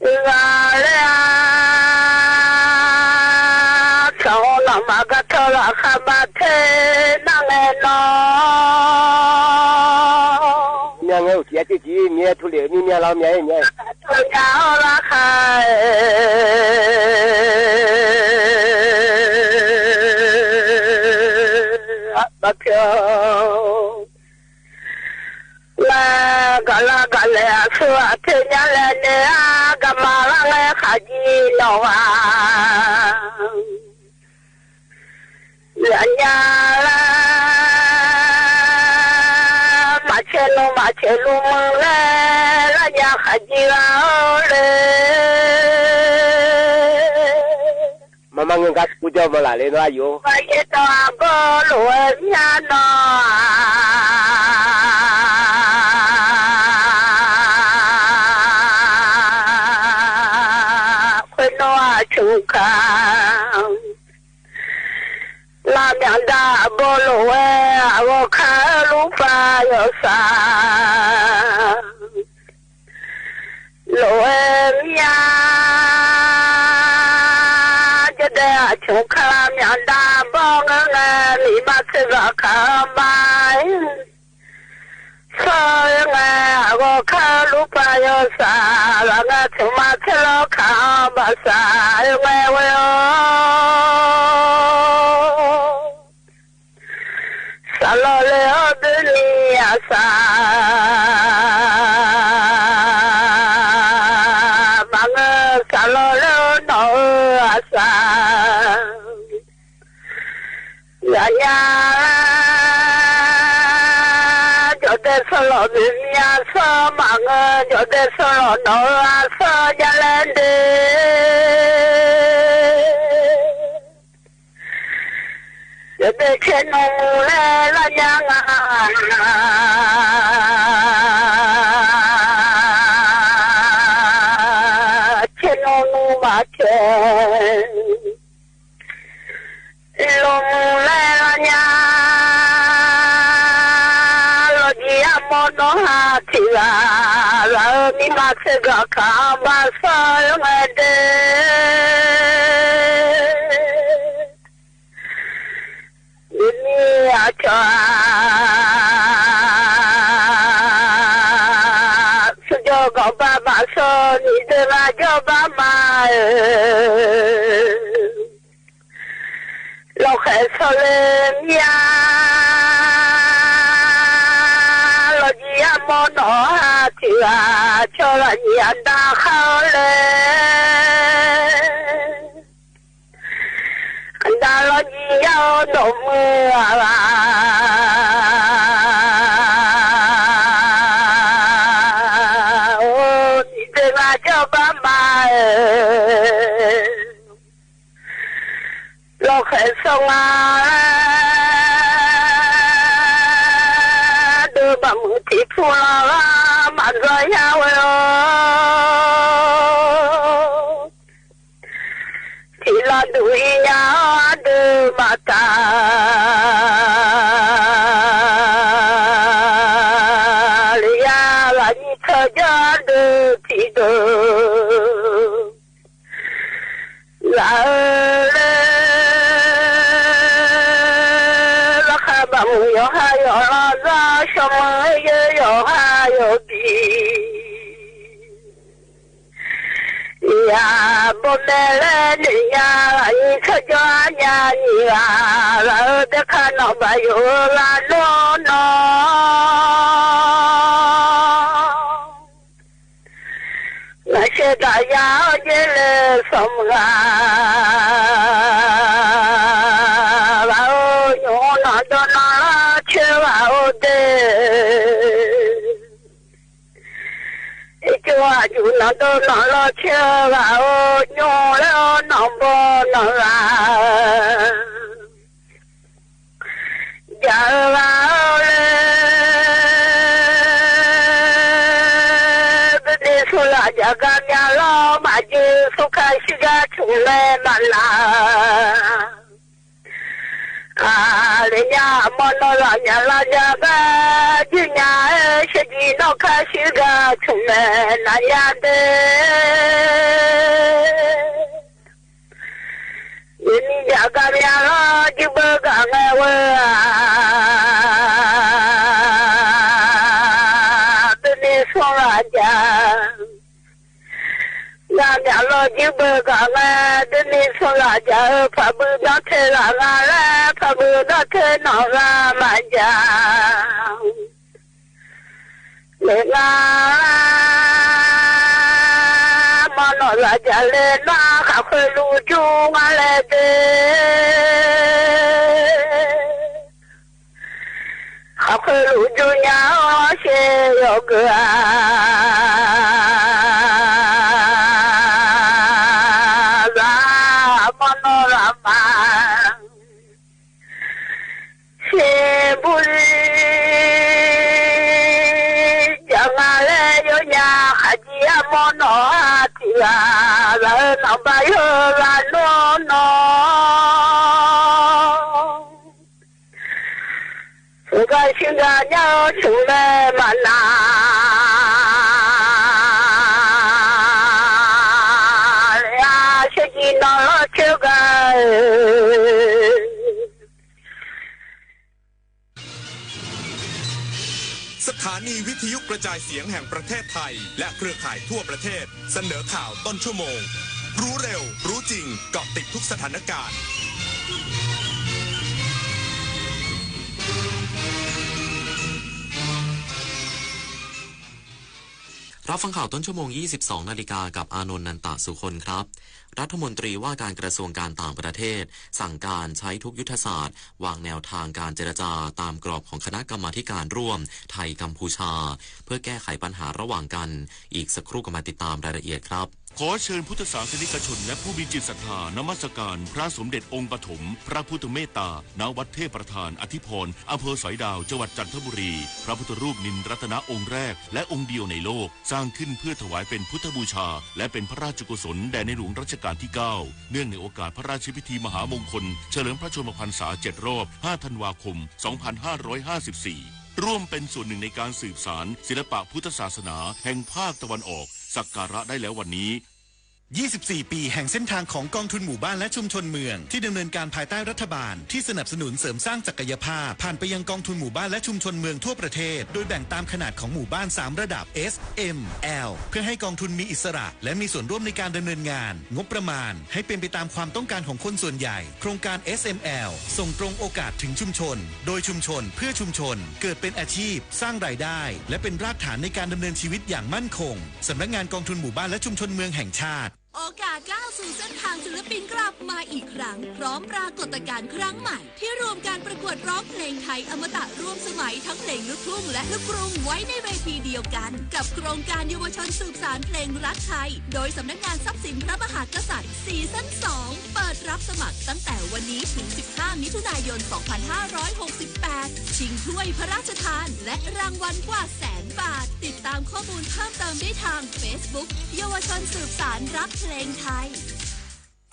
ဧၢ ယၤက့ ဂၤလၢ ဆၢအိၣ်လီၤမၢ်ဂၤ ထီၣ်လီၤခါဘၣ်ထဲ နၤငဲနီၢ် မံယၤငဲအိၣ်ကံအစ့ၢ်ကံ မံယၤထူလံ မံမံယၤလီၤ မံယၤ မံယၤ ထီၣ်ယၤအိၣ်လီၤခါ ဘၣ်ဖျိ လၢကလၤကလဲၤ အဆိအထဲညါလဲၣ်န့ၣ် အကမၤလၢ်လၢ်ခးကံနီၢ်ဂၤ လၢညါလၢ မၤဆဲးလူၤ မၤဆဲးလူၤမုၢ်လဲၣ် လၢညါခးကံဂၤအိၣ်လဲၣ် မၤမၤငဲကါ ကူကၠီမၤလၢ်လၢနီၢ်ယိာ် ပယဲၢ်တီအဂီၢ်လိာ်ဝဲမံယၤနီၢ် ခွဲးနီၢ်အဆူၣ်ခါ လၢမၠးဒၣ်အဘီလိာ်ဝဲ အဂီၢ်ခါလူပၢ်ယီၤစၢ် လိာ်ဝဲမံယၤ ယဒဲးအဆူၣ်ခါ မၠးဒၣ်ဘီငါ မံဘၣ်ဆၢဂၤခါဘၣ် ဆၢဂၤ အဂီၢ်ခါလူပၢ်ယီၤစၢ် ဘၣ်ငါဆူၣ်မၤဆဲးလီၤခါဘၣ်စၢ် ဂဲဝဲအီၤ စၢ်လီၤလၢအဘျုးနံၤအစၢ် မၤငါစၢ်လီၤလၢနီၢ်ဧၢအစၢ် ယၤယၤ ယီၤဒဲးစီၤလီၤဘျုးမံယၤစီၤ မၤငါ ယီၤဒဲးစီၤလီၤနီၢ်ဧၢအစီၤ ယၤလဲၣ်ဒဲး เดี๋ยวได้เช็ดหน้ามือแล้วละยังอ่ะ เช็ดหน้ามือมาเช็ด ลงแล้วละยัง ลอจีอะมอน้องหาที่ลา ลาเออ มีมาเสกะขาบาซอยแม่เด้อ นี่อาจารย์สุดยอดก็บ้าบ้าซอนี่เดินมาจอบบ้ามาเออ ลอแขซอเลเมีย ลอจีอะมอน้องหาที่ลา ชอลอจีอะดาเขาเลย อันดาลอจียาวดอกเมือลา โอ้ นี่เดินมาจอบบ้ามาเออ ลอแขซองอา เดินบ้ามือตี้ผู้ลา มาจอยยาวเออ ที่ลาดูอีหยาเดินมาตา เลียลานี้เธอจะเดินที่เดิน ลาเออ ลาข้าบ่ามือยอหายอลาซา ชะเมยเยอะยอหายอดี ยาบ่แม่แลนี่ยา อีขะจอญานี่ลา ลาเออ เดอะขะนอบ่าอยู่ลาโนนอ มาเชดายาเยเลสมลา ลาโอโยนอดอนอลาเชลาโอเด เอจวาอยู่นอโดนอลอเชอลาโอโยเลอนอบอนอลา ยาลาเล เบเนซุเอลายากาญาลอมาเยซุคาชิกาชุมเลมาลา อาเลญา มอนอลาญาลาญาบา จิญาเอ เชจีนอคาชิกาชุมเมนายาเด เยนิยากาญาลอ จิเบกาแงเวอา เบเนซุเอลายา งาเมียลอจิเบกาแล เดนิสลาจา เออ ผาบือดอเทลางาแล ผาบือดอเทนอลามาจา เลงา มอนอลาจาเลนา ข้าเคยรู้จุงาแลเด ข้าเคยรู้จุญาเชยอเกออา ลามโนรามา เชบุรี จังอาเลโยญา ขะจีอามโนอาทิลา ลาเอนอมบายโยลาโนโน สุกาชิงกาญาชุมเมมานา อาเชจีนอลอเชกา สถานีวิทยุกระจายเสียงแห่งประเทศไทย และเครือข่ายทั่วประเทศ เสนอข่าวต้นชั่วโมง รู้เร็ว รู้จริง เกาะติดทุกสถานการณ์ รับฟังข่าวต้นชั่วโมง ยี่สิบสองนาฬิกา กับอานนท์ นันตะสุคนครับ รัฐมนตรีว่าการกระทรวงการต่างประเทศ สั่งการใช้ทุกยุทธศาสตร์ วางแนวทางการเจรจาตามกรอบของคณะกรรมาธิการร่วมไทยกัมพูชา เพื่อแก้ไขปัญหาระหว่างกัน อีกสักครู่ก็มาติดตามรายละเอียดครับ ขอเชิญพุทธศาสนิกชนและผู้มีจิตศรัทธานมัสการพระสมเด็จองค์ปฐมพระพุทธเมตตา ณ วัดเทพประธานอธิพร อำเภอสอยดาว จังหวัดจันทบุรี พระพุทธรูปนิลรัตนะองค์แรกและองค์เดียวในโลก สร้างขึ้นเพื่อถวายเป็นพุทธบูชา และเป็นพระราชกุศลแด่ในหลวงรัชกาลที่เก้า เนื่องในโอกาสพระราชพิธีมหามงคล เฉลิมพระชนมพรรษาเจ็ดรอบ ห้าธันวาคม สองพันห้าร้อยห้าสิบสี่ ร่วมเป็นส่วนหนึ่งในการสืบสานศิลปะพุทธศาสนาแห่งภาคตะวันออก สักการะได้แล้ววันนี้ ยี่สิบสี่ ปีแห่งเส้นทางของกองทุนหมู่บ้านและชุมชนเมือง ที่ดำเนินการภายใต้รัฐบาลที่สนับสนุนเสริมสร้างศักยภาพ ผ่านไปยังกองทุนหมู่บ้านและชุมชนเมืองทั่วประเทศ โดยแบ่งตามขนาดของหมู่บ้าน สาม ระดับ S M L เพื่อให้กองทุนมีอิสระ และมีส่วนร่วมในการดำเนินงาน งบประมาณให้เป็นไปตามความต้องการของคนส่วนใหญ่ โครงการ S M L ส่งตรงโอกาสถึงชุมชน โดยชุมชน เพื่อชุมชน เกิดเป็นอาชีพ สร้างรายได้ และเป็นรากฐานในการดำเนินชีวิตอย่างมั่นคง สำนักงานกองทุนหมู่บ้านและชุมชนเมืองแห่งชาติ โอกาสก้าวสู่เส้นทางศิลปินกลับมาอีกครั้ง พร้อมปรากฏการณ์ครั้งใหม่ ที่รวมการประกวดร้องเพลงไทยอมตะร่วมสมัยทั้งเพลงลูกทุ่งและลูกกรุงไว้ในเวทีเดียวกัน กับโครงการเยาวชนสืบสานเพลงรักไทย โดยสำนักงานทรัพย์สินพระมหากษัตริย์ ซีซั่น สอง เปิดรับสมัครตั้งแต่วันนี้ถึง สิบห้า มิถุนายน สองพันห้าร้อยหกสิบแปด ชิงถ้วยพระราชทาน และรางวัลกว่าแสนบาท ติดตามข้อมูลเพิ่มเติมได้ทาง Facebook เยาวชนสืบสานรักเพลงไทย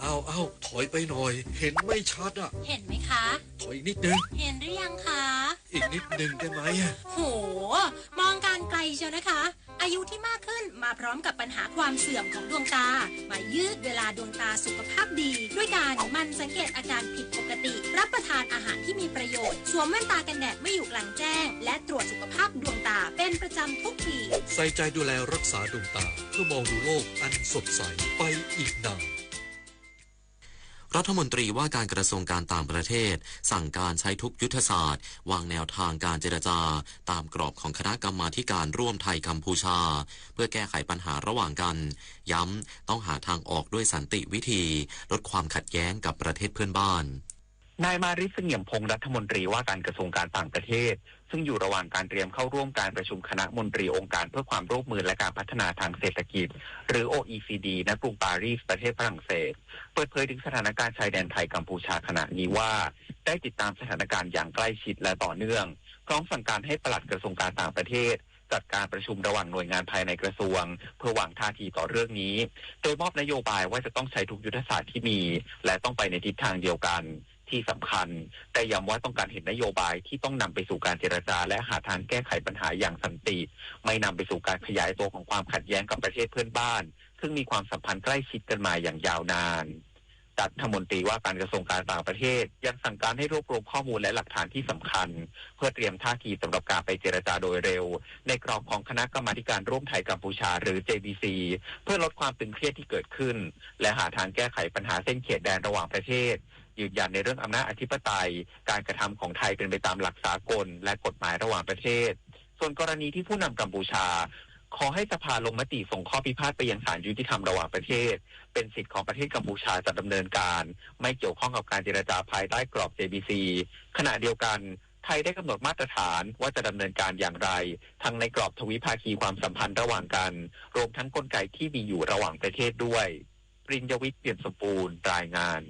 เอา เอา ถอยไปหน่อย เห็นไม่ชัดอะ เห็นไหมคะ ถอยอีกนิดนึง เห็นหรือยังคะ อีกนิดนึงได้ไหมอะ โห มองการไกลเชียวนะคะ อายุที่มากขึ้นมาพร้อมกับปัญหาความเสื่อมของดวงตา มายืดเวลาดวงตาสุขภาพดี ด้วยการหมั่นสังเกตอาการผิดปกติ รับประทานอาหารที่มีประโยชน์ สวมแว่นตากันแดดเมื่ออยู่กลางแจ้ง และตรวจสุขภาพดวงตาเป็นประจำทุกปี ใส่ใจดูแลรักษาดวงตา เพื่อมองดูโลกอันสดใสไปอีกนาน รัฐมนตรีว่าการกระทรวงการต่างประเทศ สั่งการใช้ทุกยุทธศาสตร์ วางแนวทางการเจรจา ตามกรอบของคณะกรรมาธิการร่วมไทยกัมพูชา เพื่อแก้ไขปัญหาระหว่างกัน ย้ำต้องหาทางออกด้วยสันติวิธี ลดความขัดแย้งกับประเทศเพื่อนบ้าน นายมาริส เสงี่ยมพงษ์ รัฐมนตรีว่าการกระทรวงการต่างประเทศ ซึ่งอยู่ระหว่างการเตรียมเข้าร่วมการประชุมคณะมนตรีองค์การเพื่อความร่วมมือและการพัฒนาทางเศรษฐกิจ หรือ โออีซีดี ณ กรุงปารีส ประเทศฝรั่งเศส เปิดเผยถึงสถานการณ์ชายแดนไทยกัมพูชาขณะนี้ว่า ได้ติดตามสถานการณ์อย่างใกล้ชิดและต่อเนื่อง พร้อมสั่งการให้ปลัดกระทรวงการต่างประเทศ จัดการประชุมระหว่างหน่วยงานภายในกระทรวง เพื่อวางท่าทีต่อเรื่องนี้ โดยมอบนโยบายว่าจะต้องใช้ทุกยุทธศาสตร์ที่มี และต้องไปในทิศทางเดียวกัน ที่สำคัญ ได้ย้ำว่าต้องการเห็นนโยบายที่ต้องนำไปสู่การเจรจา และหาทางแก้ไขปัญหาอย่างสันติ ไม่นำไปสู่การขยายตัวของความขัดแย้งกับประเทศเพื่อนบ้าน ซึ่งมีความสัมพันธ์ใกล้ชิดกันมาอย่างยาวนาน รัฐมนตรีว่าการกระทรวงการต่างประเทศ ยังสั่งการให้รวบรวมข้อมูลและหลักฐานที่สำคัญ เพื่อเตรียมท่าทีสำหรับการไปเจรจาโดยเร็ว ในกรอบของคณะกรรมาธิการร่วมไทยกัมพูชา หรือ เจบีซี เพื่อลดความตึงเครียดที่เกิดขึ้น และหาทางแก้ไขปัญหาเส้นเขตแดนระหว่างประเทศ ยืนยันในเรื่องอำนาจอธิปไตย การกระทำของไทยเป็นไปตามหลักสากล และกฎหมายระหว่างประเทศ ส่วนกรณีที่ผู้นำกัมพูชา ขอให้สภาลงมติส่งข้อพิพาทไปยังศาลยุติธรรมระหว่างประเทศ เป็นสิทธิ์ของประเทศกัมพูชาจะดำเนินการ ไม่เกี่ยวข้องกับการเจรจาภายใต้กรอบ เจบีซี ขณะเดียวกัน ไทยได้กำหนดมาตรฐานว่าจะดำเนินการอย่างไร ทั้งในกรอบทวิภาคีความสัมพันธ์ระหว่างกัน รวมทั้งกลไกที่มีอยู่ระหว่างประเทศด้วย ปริญญวิทย์ เปี่ยมสมบูรณ์ รายงาน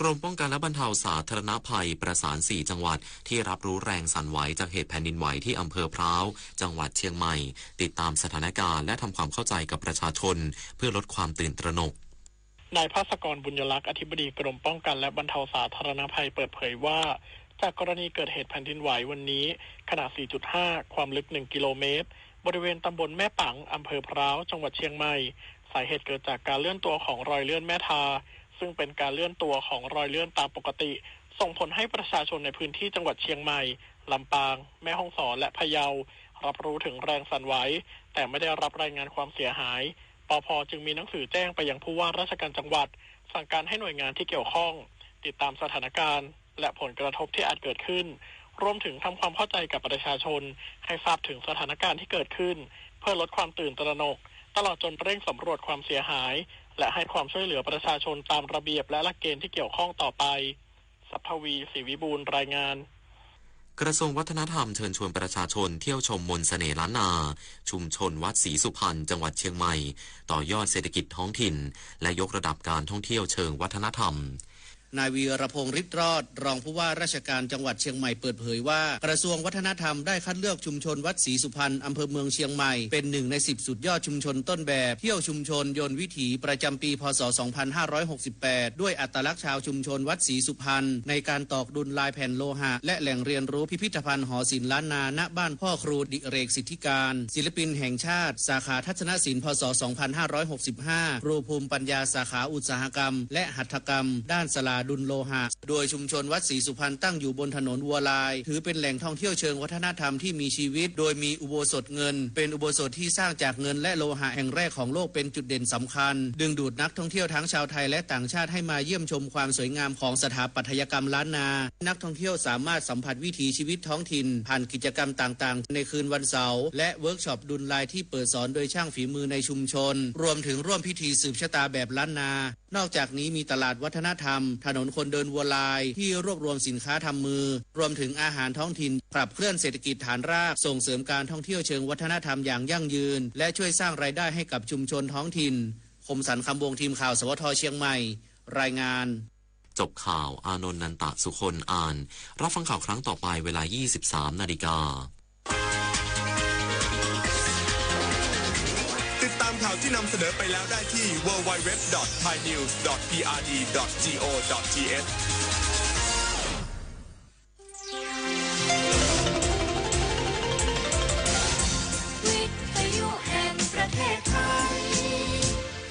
กรมป้องกันและบรรเทาสาธารณภัยประสานสี่จังหวัดที่รับรู้แรงสั่นไหวจากเหตุแผ่นดินไหวที่อำเภอพร้าว จังหวัดเชียงใหม่ ติดตามสถานการณ์และทำความเข้าใจกับประชาชน เพื่อลดความตื่นตระหนก นายภาสกร บุญยลักษณ์ อธิบดีกรมป้องกันและบรรเทาสาธารณภัยเปิดเผยว่า จากกรณีเกิดเหตุแผ่นดินไหววันนี้ ขนาด สี่จุดห้า ความลึก หนึ่ง กิโลเมตร บริเวณตำบลแม่ปัง อำเภอพร้าว จังหวัดเชียงใหม่ สาเหตุเกิดจากการเลื่อนตัวของรอยเลื่อนแม่ทา ซึ่งเป็นการเลื่อนตัวของรอยเลื่อนตามปกติ ส่งผลให้ประชาชนในพื้นที่จังหวัดเชียงใหม่ ลำปาง แม่ฮ่องสอน และพะเยา รับรู้ถึงแรงสั่นไหว แต่ไม่ได้รับรายงานความเสียหาย ปภ จึงมีหนังสือแจ้งไปยังผู้ว่าราชการจังหวัด สั่งการให้หน่วยงานที่เกี่ยวข้อง ติดตามสถานการณ์ และผลกระทบที่อาจเกิดขึ้น รวมถึงทำความเข้าใจกับประชาชน ให้ทราบถึงสถานการณ์ที่เกิดขึ้น เพื่อลดความตื่นตระหนก ตลอดจนเร่งสำรวจความเสียหาย และให้ความช่วยเหลือประชาชนตามระเบียบและหลักเกณฑ์ที่เกี่ยวข้องต่อไป ศักดิ์ทวี ศรีวิบูลย์ รายงาน กระทรวงวัฒนธรรมเชิญชวนประชาชนเที่ยวชมมนต์เสน่ห์ล้านนา ชุมชนวัดศรีสุพรรณ จังหวัดเชียงใหม่ ต่อยอดเศรษฐกิจท้องถิ่น และยกระดับการท่องเที่ยวเชิงวัฒนธรรม นายวีรพงษ์ ฤทธิ์รอด รองผู้ว่าราชการจังหวัดเชียงใหม่เปิดเผยว่า กระทรวงวัฒนธรรมได้คัดเลือกชุมชนวัดศรีสุพรรณ อำเภอเมืองเชียงใหม่ เป็นหนึ่งในสิบสุดยอดชุมชนต้นแบบเที่ยวชุมชนยนต์วิถีประจำปี พ.ศ. สองพันห้าร้อยหกสิบแปด ด้วยอัตลักษณ์ชาวชุมชนวัดศรีสุพรรณ ในการตอกดุลลายแผ่นโลหะ และแหล่งเรียนรู้พิพิธภัณฑ์หอศิลป์ล้านนา ณ บ้านพ่อครูดิเรก สิทธิการ ศิลปินแห่งชาติ สาขาทัศนศิลป์ พ.ศ. สองพันห้าร้อยหกสิบห้า ครูภูมิปัญญาสาขาอุตสาหกรรม และหัตถกรรม ด้านศาลาดุลโลหะ โดยชุมชนวัดศรีสุพรรณตั้งอยู่บนถนนวัวลาย ถือเป็นแหล่งท่องเที่ยวเชิงวัฒนธรรมที่มีชีวิต โดยมีอุโบสถเงิน เป็นอุโบสถที่สร้างจากเงินและโลหะแห่งแรกของโลก เป็นจุดเด่นสำคัญ ดึงดูดนักท่องเที่ยวทั้งชาวไทยและต่างชาติให้มาเยี่ยมชมความสวยงามของสถาปัตยกรรมล้านนา นักท่องเที่ยวสามารถสัมผัสวิถีชีวิตท้องถิ่น ผ่านกิจกรรมต่างๆ ในคืนวันเสาร์ และเวิร์กช็อปดุลลายที่เปิดสอนโดยช่างฝีมือในชุมชน รวมถึงร่วมพิธีสืบชะตาแบบล้านนา นอกจากนี้มีตลาดวัฒนธรรม ถนนคนเดินวัวลาย ที่รวบรวมสินค้าทำมือ รวมถึงอาหารท้องถิ่น ขับเคลื่อนเศรษฐกิจฐานราก ส่งเสริมการท่องเที่ยวเชิงวัฒนธรรมอย่างยั่งยืน และช่วยสร้างรายได้ให้กับชุมชนท้องถิ่น คมสันต์ คำวงศ์ ทีมข่าว สวท เชียงใหม่ รายงาน จบข่าว อานนท์ นันตะสุคน อ่าน รับฟังข่าวครั้งต่อไปเวลา ยี่สิบสามนาฬิกา ติดตามข่าวที่นำเสนอไปแล้วได้ที่ ดับเบิลยู ดับเบิลยู ดับเบิลยู ดอท ไทยนิวส์ ดอท พีอาร์ดี ดอท จี โอ ดอท ที เอช วิทยุแห่งประเทศไทย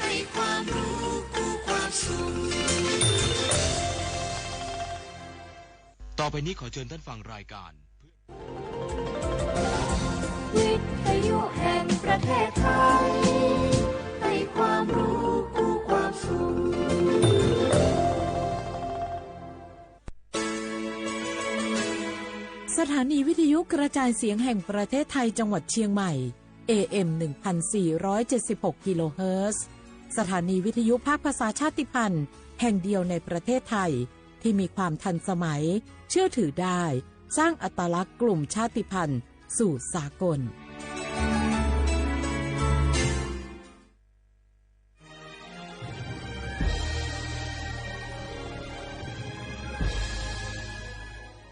ให้ความรู้คู่ความสุข ต่อไปนี้ขอเชิญท่านฟังรายการ วิทยุแห่งประเทศไทย ให้ความรู้คู่ความสุข สถานีวิทยุกระจายเสียงแห่งประเทศไทยจังหวัดเชียงใหม่ เอ เอ็ม หนึ่งพันสี่ร้อยเจ็ดสิบหก กิโลเฮิรตซ์ สถานีวิทยุภาคภาษาชาติพันธุ์แห่งเดียวในประเทศไทย ที่มีความทันสมัย เชื่อถือได้ สร้างอัตลักษณ์กลุ่มชาติพันธุ์สู่สากล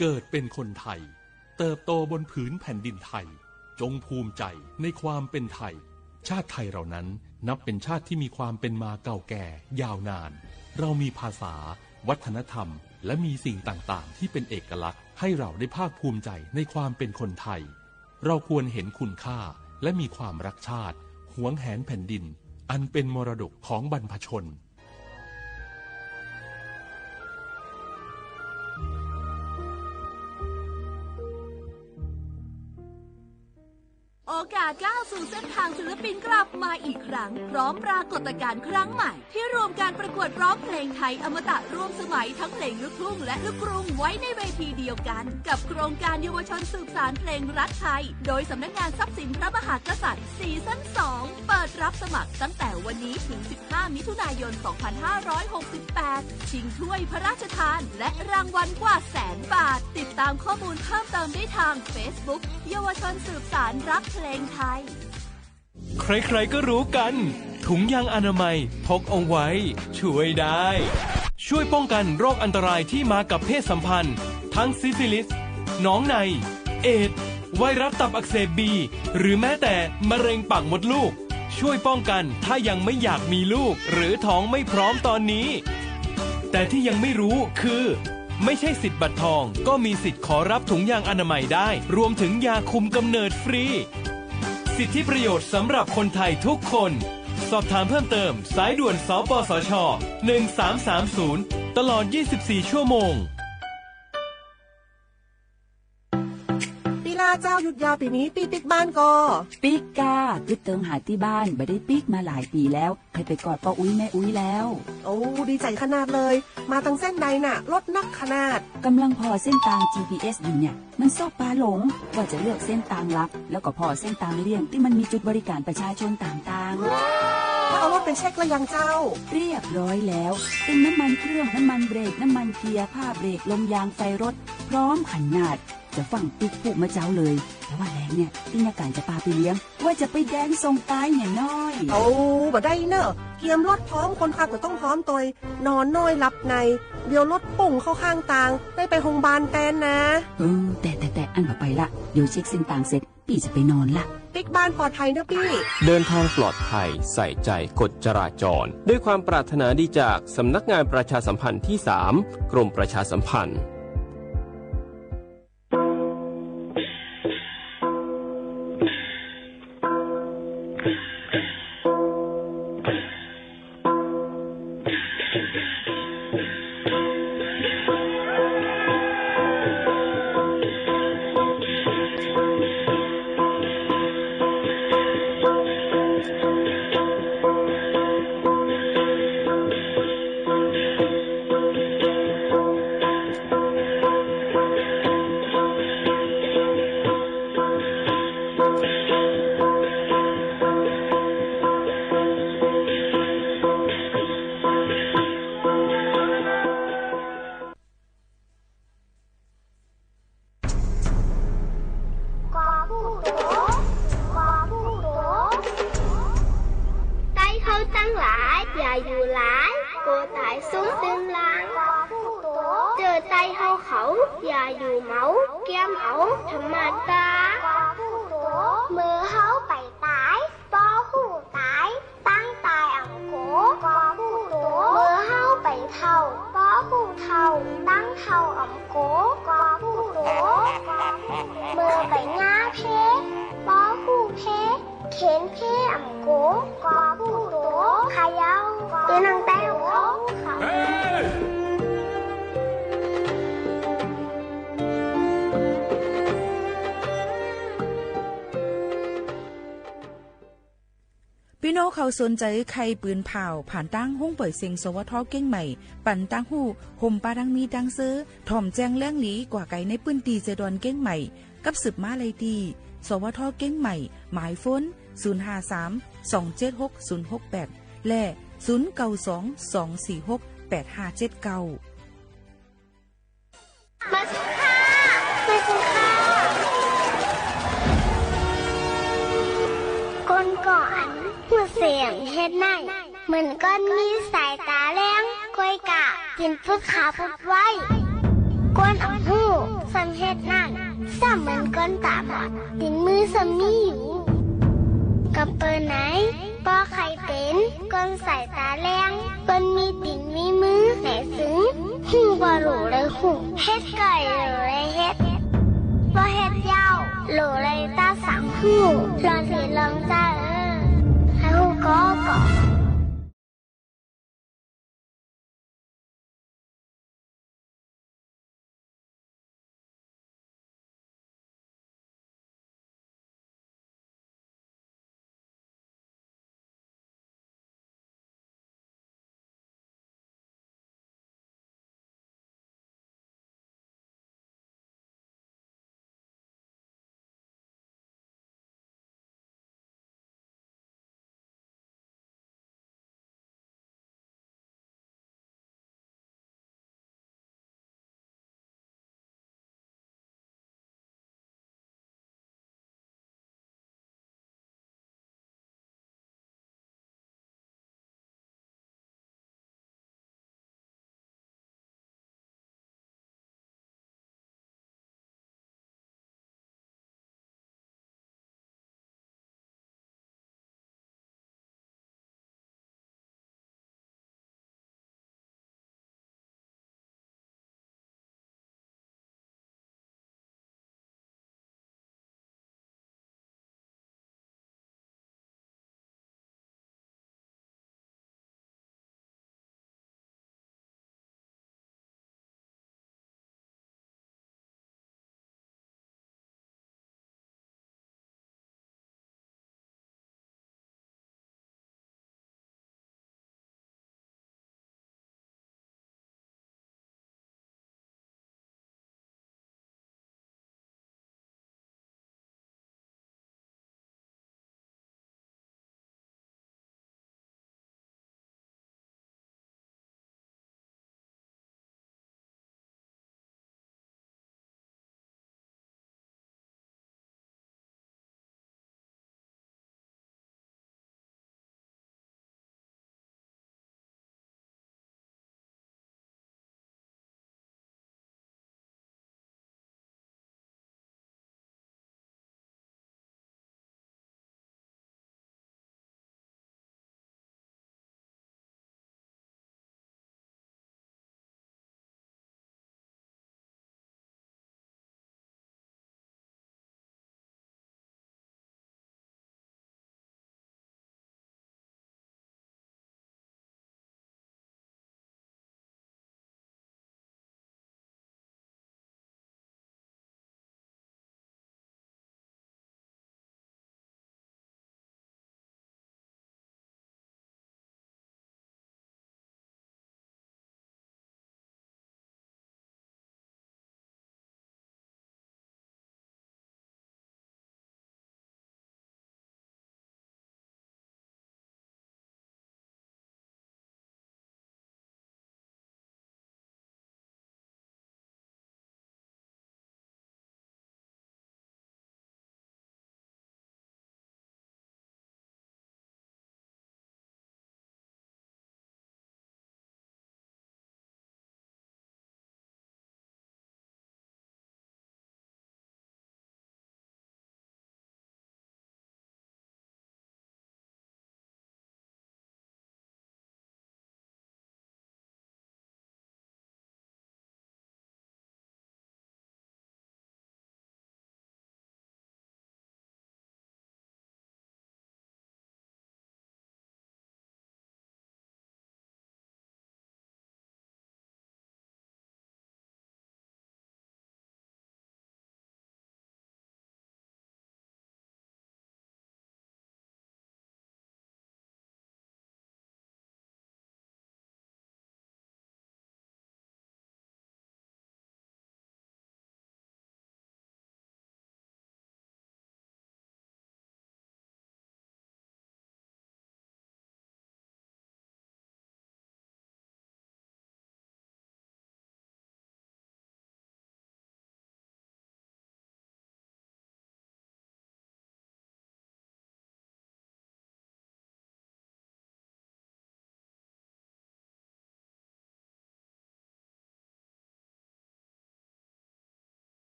เกิดเป็นคนไทย เติบโตบนผืนแผ่นดินไทย จงภูมิใจในความเป็นไทย ชาติไทยเรานั้นนับเป็นชาติที่มีความเป็นมาเก่าแก่ยาวนาน เรามีภาษา วัฒนธรรม และมีสิ่งต่างๆ ที่เป็นเอกลักษณ์ให้เราได้ภาคภูมิใจในความเป็นคนไทย เราควรเห็นคุณค่าและมีความรักชาติ หวงแหนแผ่นดิน อันเป็นมรดกของบรรพชน โอกาสก้าวสู่เส้นทางศิลปินกลับมาอีกครั้ง พร้อมปรากฏการณ์ครั้งใหม่ ที่รวมการประกวดร้องเพลงไทยอมตะร่วมสมัยทั้งเพลงลูกทุ่งและลูกกรุงไว้ในเวทีเดียวกัน กับโครงการเยาวชนสืบสานเพลงรักไทย โดยสำนักงานทรัพย์สินพระมหากษัตริย์ ซีซั่นสอง เปิดรับสมัครตั้งแต่วันนี้ถึงสิบห้ามิถุนายนสองพันห้าร้อยหกสิบแปด ชิงถ้วยพระราชทานและรางวัลกว่าแสนบาท ติดตามข้อมูลเพิ่มเติมได้ทางเฟซบุ๊ก เยาวชนสืบสานรักเพลงไทย ใครๆ ก็รู้กัน ถุงยางอนามัยพกเอาไว้ ช่วยได้ ช่วยป้องกันโรคอันตรายที่มากับเพศสัมพันธ์ ทั้งซิฟิลิส หนองใน เอดส์ ไวรัสตับอักเสบบี หรือแม้แต่มะเร็งปากมดลูก ช่วยป้องกันถ้ายังไม่อยากมีลูก หรือท้องไม่พร้อมตอนนี้ แต่ที่ยังไม่รู้คือ ไม่ใช่สิทธิ์บัตรทอง ก็มีสิทธิ์ขอรับถุงยางอนามัยได้ รวมถึงยาคุมกำเนิดฟรี สิทธิประโยชน์สำหรับคนไทยทุกคน สอบถามเพิ่มเติม สายด่วน สปสช หนึ่งสามสามศูนย์ ตลอดยี่สิบสี่ชั่วโมง ติลาเจ้า หยุดยาวปี๋นี้ ปี้ปิ๊กบ้านก่อ ปิ๊กก้า กึ๊ดเติงหาตี้บ้าน บ่ได้ปิ๊กมาหลายปี๋แล้ว ใค่ไปกอดป้ออุ๊ยแม่อุ๊ยแล้ว โอ้ ดีใจ๋ขนาดเลย มาตังเส้นใดน่ะ รถนักขนาด ก่ำลังผ่อเส้นตาง จีพีเอส อยู่เนี่ย มันซอกปาหลง ว่าจะเลือกเส้นตางหลัก แล้วก็ผ่อเส้นตางเลี่ยงตี้มันมีจุดบริการประชาชนต่างๆ แล้วเอารถไปเช็คแล้วยังเจ้า เรียบร้อยแล้ว เต็มน้ำมันเครื่อง น้ำมันเบรก น้ำมันเกียร์ ผ้าเบรก ลมยาง ไฟรถ พร้อมขนาด จะฟั่งปิ๊กปุ๊เมื่อเจ๊าเลย แต่ว่าแลงเนี่ย ปิ๊กมีก๋านจะปาไปเลี้ยง ว่าจะไปแดนส่งตายเหียน้อย เอา บ่ได้เน่อ เกียมรถพร้อม คนขับก็ต้องพร้อมตวย นอนน้อยหลับใน เดี๋ยวรถปุ้งเข้าข้างตาง ได้ไปโฮงบาลแตนนะ เออ แต่ แต่ แต่ อั้นบ่ไปละ เดี๋ยวเช็คเส้นตางเสร็จ ปี้จะไปนอนละ ปิ๊กบ้านปลอดภัยเน่อปี้ เดินทางปลอดภัย ใส่ใจกฎจราจร ด้วยความปรารถนาดีจากสำนักงานประชาสัมพันธ์ที่สาม กรมประชาสัมพันธ์ใต้เฮาตังหลาย อย่าอยู่หลาย กั๋วต๋ายสูญเตื้นลาง เจอใต้เฮาเขา อย่าอยู่เหมา เกียมเอาธรรมดา เมื่อเฮาไปต๋าย บ่ฮู้ต๋าย ตังต๋ายอ่ำโก๋ เมื่อเฮาไปเฒ่า บ่ฮู้เฒ่า ตังเฒ่าอ่ำโก๋ เมื่อไปหญ้าเพ บ่ฮู้เพ เข็นเพอ่ำโก๋ เขย่า ตี้นังแต้ว ปี้น้องเขาสนใจ๋ใค่ปืนผ่าว ผ่านตางห้องเป่ยเสียง สวท เก้งใหม่ ปันตางฮู้ ห่มปาดังมีดังเซอ ถ่อมแจ้งแหล่งหลี กว่าไก๋ในปื้นตี้เจดอนเก้งใหม่ กับสืบมาได้ตี้ สวท เก้งใหม่ หมายโฟน ศูนย์ห้าสาม สองเจ็ดหก ศูนย์หกแปด และ ศูนย์เก้าสอง สองสี่หก แปดห้าเจ็ดเก้า มาสิค่ะ มาสิค่ะ คนก่ออัน ฮู้เสียงเฮ็ดไหน เหมือนก้นมีสายต๋าแล้ง ก้อยก่า ตี๋นปุ๊ดขาปุ๊ดไว้ ก้นอ่ำฮู้ ส่ำเฮ็ดนั่น ส่ำเหมือนก้นต๋าบอด ตี๋นมือส่ำมีอยู่ กำเป๋อไหน ป้อใค่เป๋น ก้นสายต๋าแล้ง ก้นมีตี๋นมีมือ ไหนตึง ฮู้บ่หลูเลยฮู้ เฮ็ดก่อยหลูเลยเฮ็ด บ่เฮ็ดเย้า หลูเลยตาสังฮู้ ลองสิลองจ้าเออ ใค่ฮู้ก่อก่อ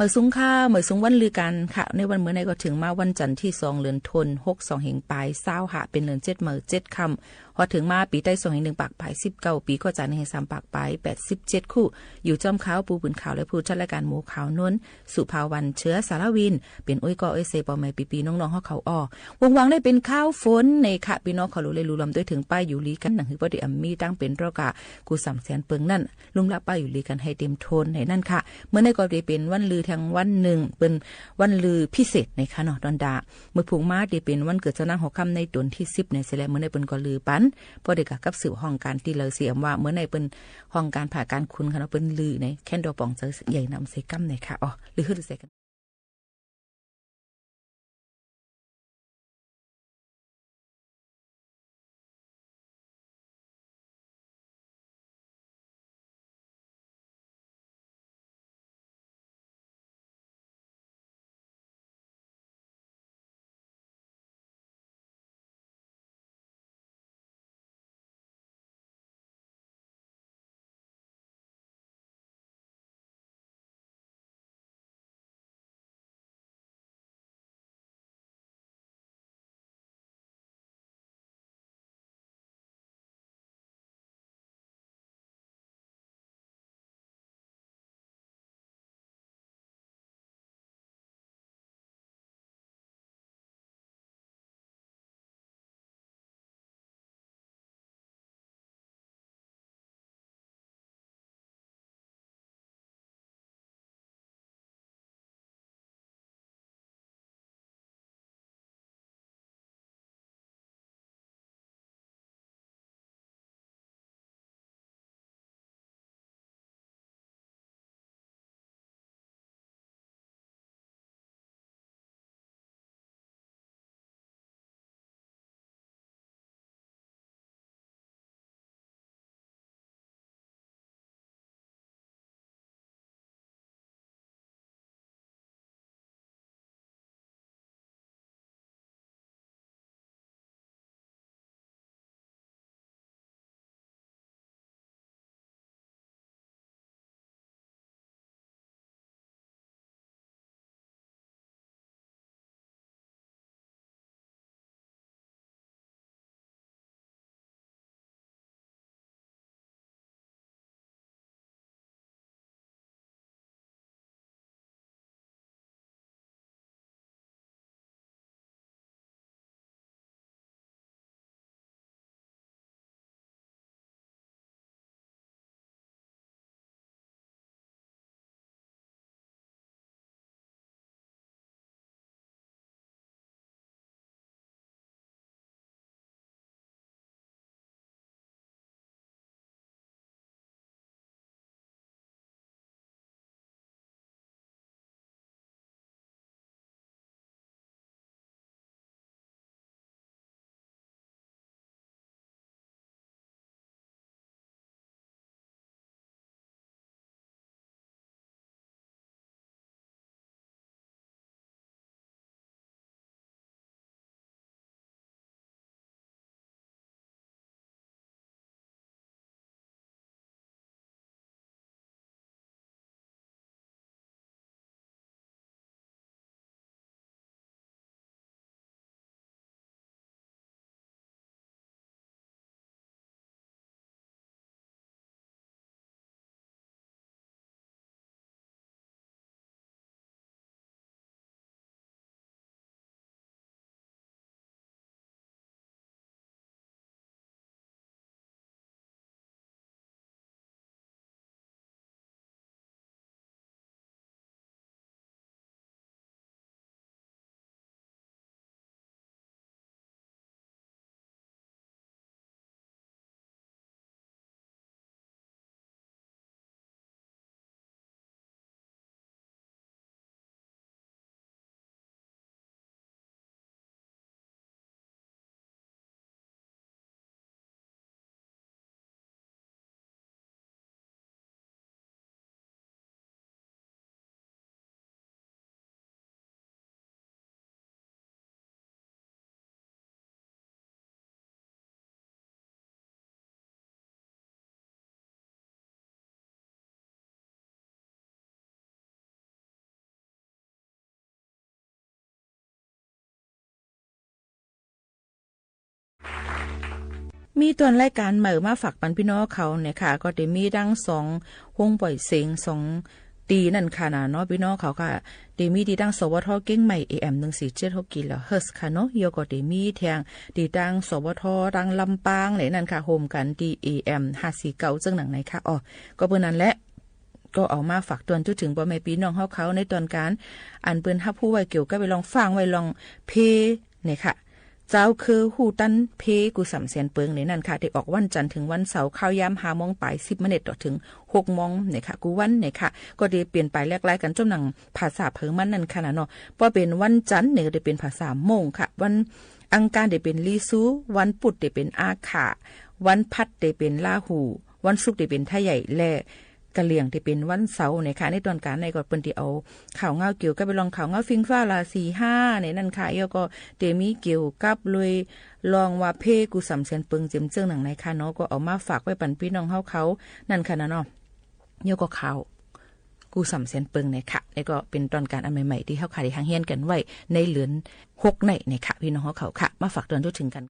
หมายสูงค่ะ หมายสูงวันลือกั๋นค่ะ ในวันเมื่อในก็เถิงมาวันจันทร์ตี้สอง เดือนธันวาคม หกสอง เฮงปายซาวห้า เป๋นเดือนเจ็ดใหม่เจ็ดค่ำ ฮอดเถิงมาปี๋ใต้สองเฮงหนึ่งปากปายสิบเก้าปี๋ ก็จัดเฮงสามปากปายแปดสิบเจ็ดคู่ อยู่จ้อมข้าว ปู๋ปืนข่าว และผู้จัดรายก๋านหมู่ข่าว นนท์ สุภาวัน เชื้อสารวิน เป๋นอุ้ยก่ออุ้ยเซ ป้อแม่ปี้ๆ น้องๆ เฮาเขาอ้อ วงวางได้เป๋นข่าวฝนในค่ะ ปี้น้องเขาหลู่ได้หลู่ลำด้วยเถิงป้ายอยู่หลีกั๋น หนังหื้อป้อดีอำมีตั้งเป๋นรอกา กู้สามแสนเปิงนั้น ลุ่มละป้ายอยู่หลีกั๋นหื้อเต๋มโทนในนั้นค่ะ เมื่อในก็ได้เป๋นวันลือแทงวันนึ่ง เป๋นวันลือพิเศษในค่ะเนาะ ตอนดา เมื่อพูงมาได้เป๋นวันเกิดเจ้านางหอค่ำในต๋นตี้สิบในเสียแล เมื่อในเปิ้นก็ลือปัน ป้อได้กะกับสืบห้องก๋านตี้เล่าเสียมว่า เมื่อในเปิ้นห้องก๋านผ่าก๋านคุณค่ะเนาะ เปิ้นลือในแคนดอป่องเจอใหญ่นำใส่ก้ำในค่ะ อ้อ ลือหื้อใส่กั๋น มีต้อนรายก๋านใหม่มาฝากปันปี้น้องเขาเนี่ยค่ะ ก็เตมีตังสองโฮงป่อยเสียงสองตี้นั่นค่ะนะเนาะ ปี้น้องเขาค่ะ เตมีตี้ตัง สวท เกียงใหม่ เอ เอ็ม หนึ่งสี่เจ็ดหก กิโลเฮิรตซ์ค่ะเนาะ แล้วก็เตมีแถมตี้ตัง สวท ตังลำปางเนี่ยนั่นค่ะ โฮมกั๋นตี้ เอ เอ็ม ห้าสี่เก้า เจิ่งหนังในค่ะ อ๋อ ก็เปื้อนั้นแหละ ก็เอามาฝากตวนจุ๊เถิงป้อแม่ปี้น้องเฮาเขา ในตอนก๋านอันเปิ้นฮับฮู้ไว้เกี่ยวกับเรื่อง ฟังไว้เรื่องเพลงเนี่ยค่ะ เจ้าคือฮู้ตันเพลงกู้ส่ำแสนเปิงเนี่ยนั่นค่ะ ตี้ออกวันจันทร์เถิงวันเสาร์ ข่าวยามห้าโมงป๋ายสิบเมนิตต่อเถิงหกโมงเนี่ยค่ะ กู้วันเนี่ยค่ะ ก็ตี้เปลี่ยนไปแหลกหลายกั๋นจ้ำหนังภาษาเผอมันนั่นค่ะนะเนาะ ป้อเป๋นวันจันทร์เนี่ยก็ตี้เป๋นภาษาโม้งค่ะ วันอังคารตี้เป๋นลีซู วันปุธตี้เป๋นอาข่า วันพัดตี้เป๋นลาหู วันศุกร์ตี้เป๋นไทใหญ่ และ กะเหลี่ยงตี้เป๋นวันเสาร์เนี่ยค่ะ ในตอนก๋านในก็เปิ้นตี้เอาข่าวเงาเกี่ยวกับเรื่องข่าวเงาฟิงฟ้าราศีห้าเนี่ยนั่นค่ะ แล้วก็เตมีเกี่ยวกับเรื่องว่าเพลงกู้ส่ำแสนเปิงเจียมเจิ่งหนังในค่ะเนาะ ก็เอามาฝากไว้ปันปี้น้องเฮาเขานั่นค่ะนะเนาะ แล้วก็ข่าวกู้ส่ำแสนเปิงเนี่ยค่ะ นี่ก็เป๋นตอนก๋านอันใหม่ๆ ตี้เฮาค่ะได้หัดเฮียนกั๋นไว้ในเดือนหกในเนี่ยค่ะ ปี้น้องเฮาเขาค่ะ มาฝากตวนจุ๊เถิงกั๋น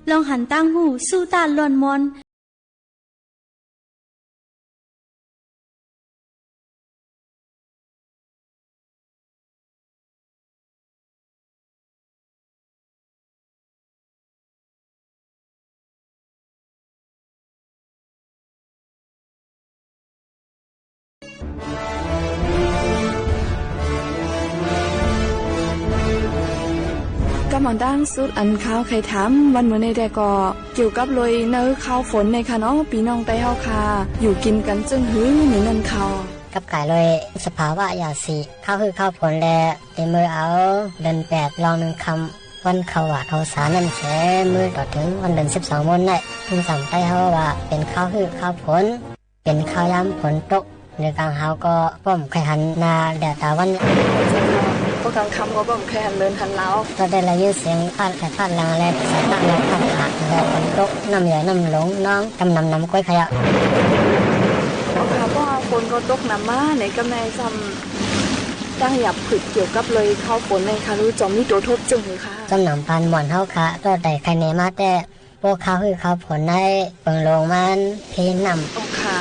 ลองหันตางหู้ สู้ต้านล้วนมวล กำตางสุดอันข่าวใค่ถามวันเมื่อนี้แต๊ก็ เกี่ยวกับเลยในคราวฝนในค่ะเนาะ ปี้น้องไต้เฮาค่ะ อยู่กิ๋นกั๋นเจิ่งหื้อในนั้นค่ะ กับก๋ายเลยสภาวะอย่างสี่ คราวหื้อคราวฝนแล เตรียมมือเอาเดือนแปดลองหนึ่งค่ำ วันเข้าหว่าเข้าสานั้นแส มื้อต่อเถิงวันเดือนสิบสองโมนได้ ตึงสำไต้เฮาว่าเป๋นคราวหื้อคราวฝน เป๋นคราวยามฝนตก หรือกลางหาวก็บ่เคือยหันหน้าแดดตาวัน พอกลางค่ำก็บ่เคือยหันเรือนหันราว ก็ได้ยินเสียงพาดแผดพาดหลังและสายพาดหลังพาดหางและฝนตก น้ำใหญ่น้ำหลงนองกำหนำหนำก๊วยขยะ ค่ะ เพราะว่าฝนก็ตกหนำมาในกำในซ้ำ ตั้งหยาบผึดเกี่ยวกับเลยคราวฝนในค่ะ หรือจะมีตั๋วทบเจิ่งหื้อค่ะ สำหนำปานหม่อนเฮาค่ะ ก็ได้ใค่แนะมาแต๊ พวกคราวหื้อคราวฝนในเปิงโลงมันเพน้ำ อ๋อค่ะ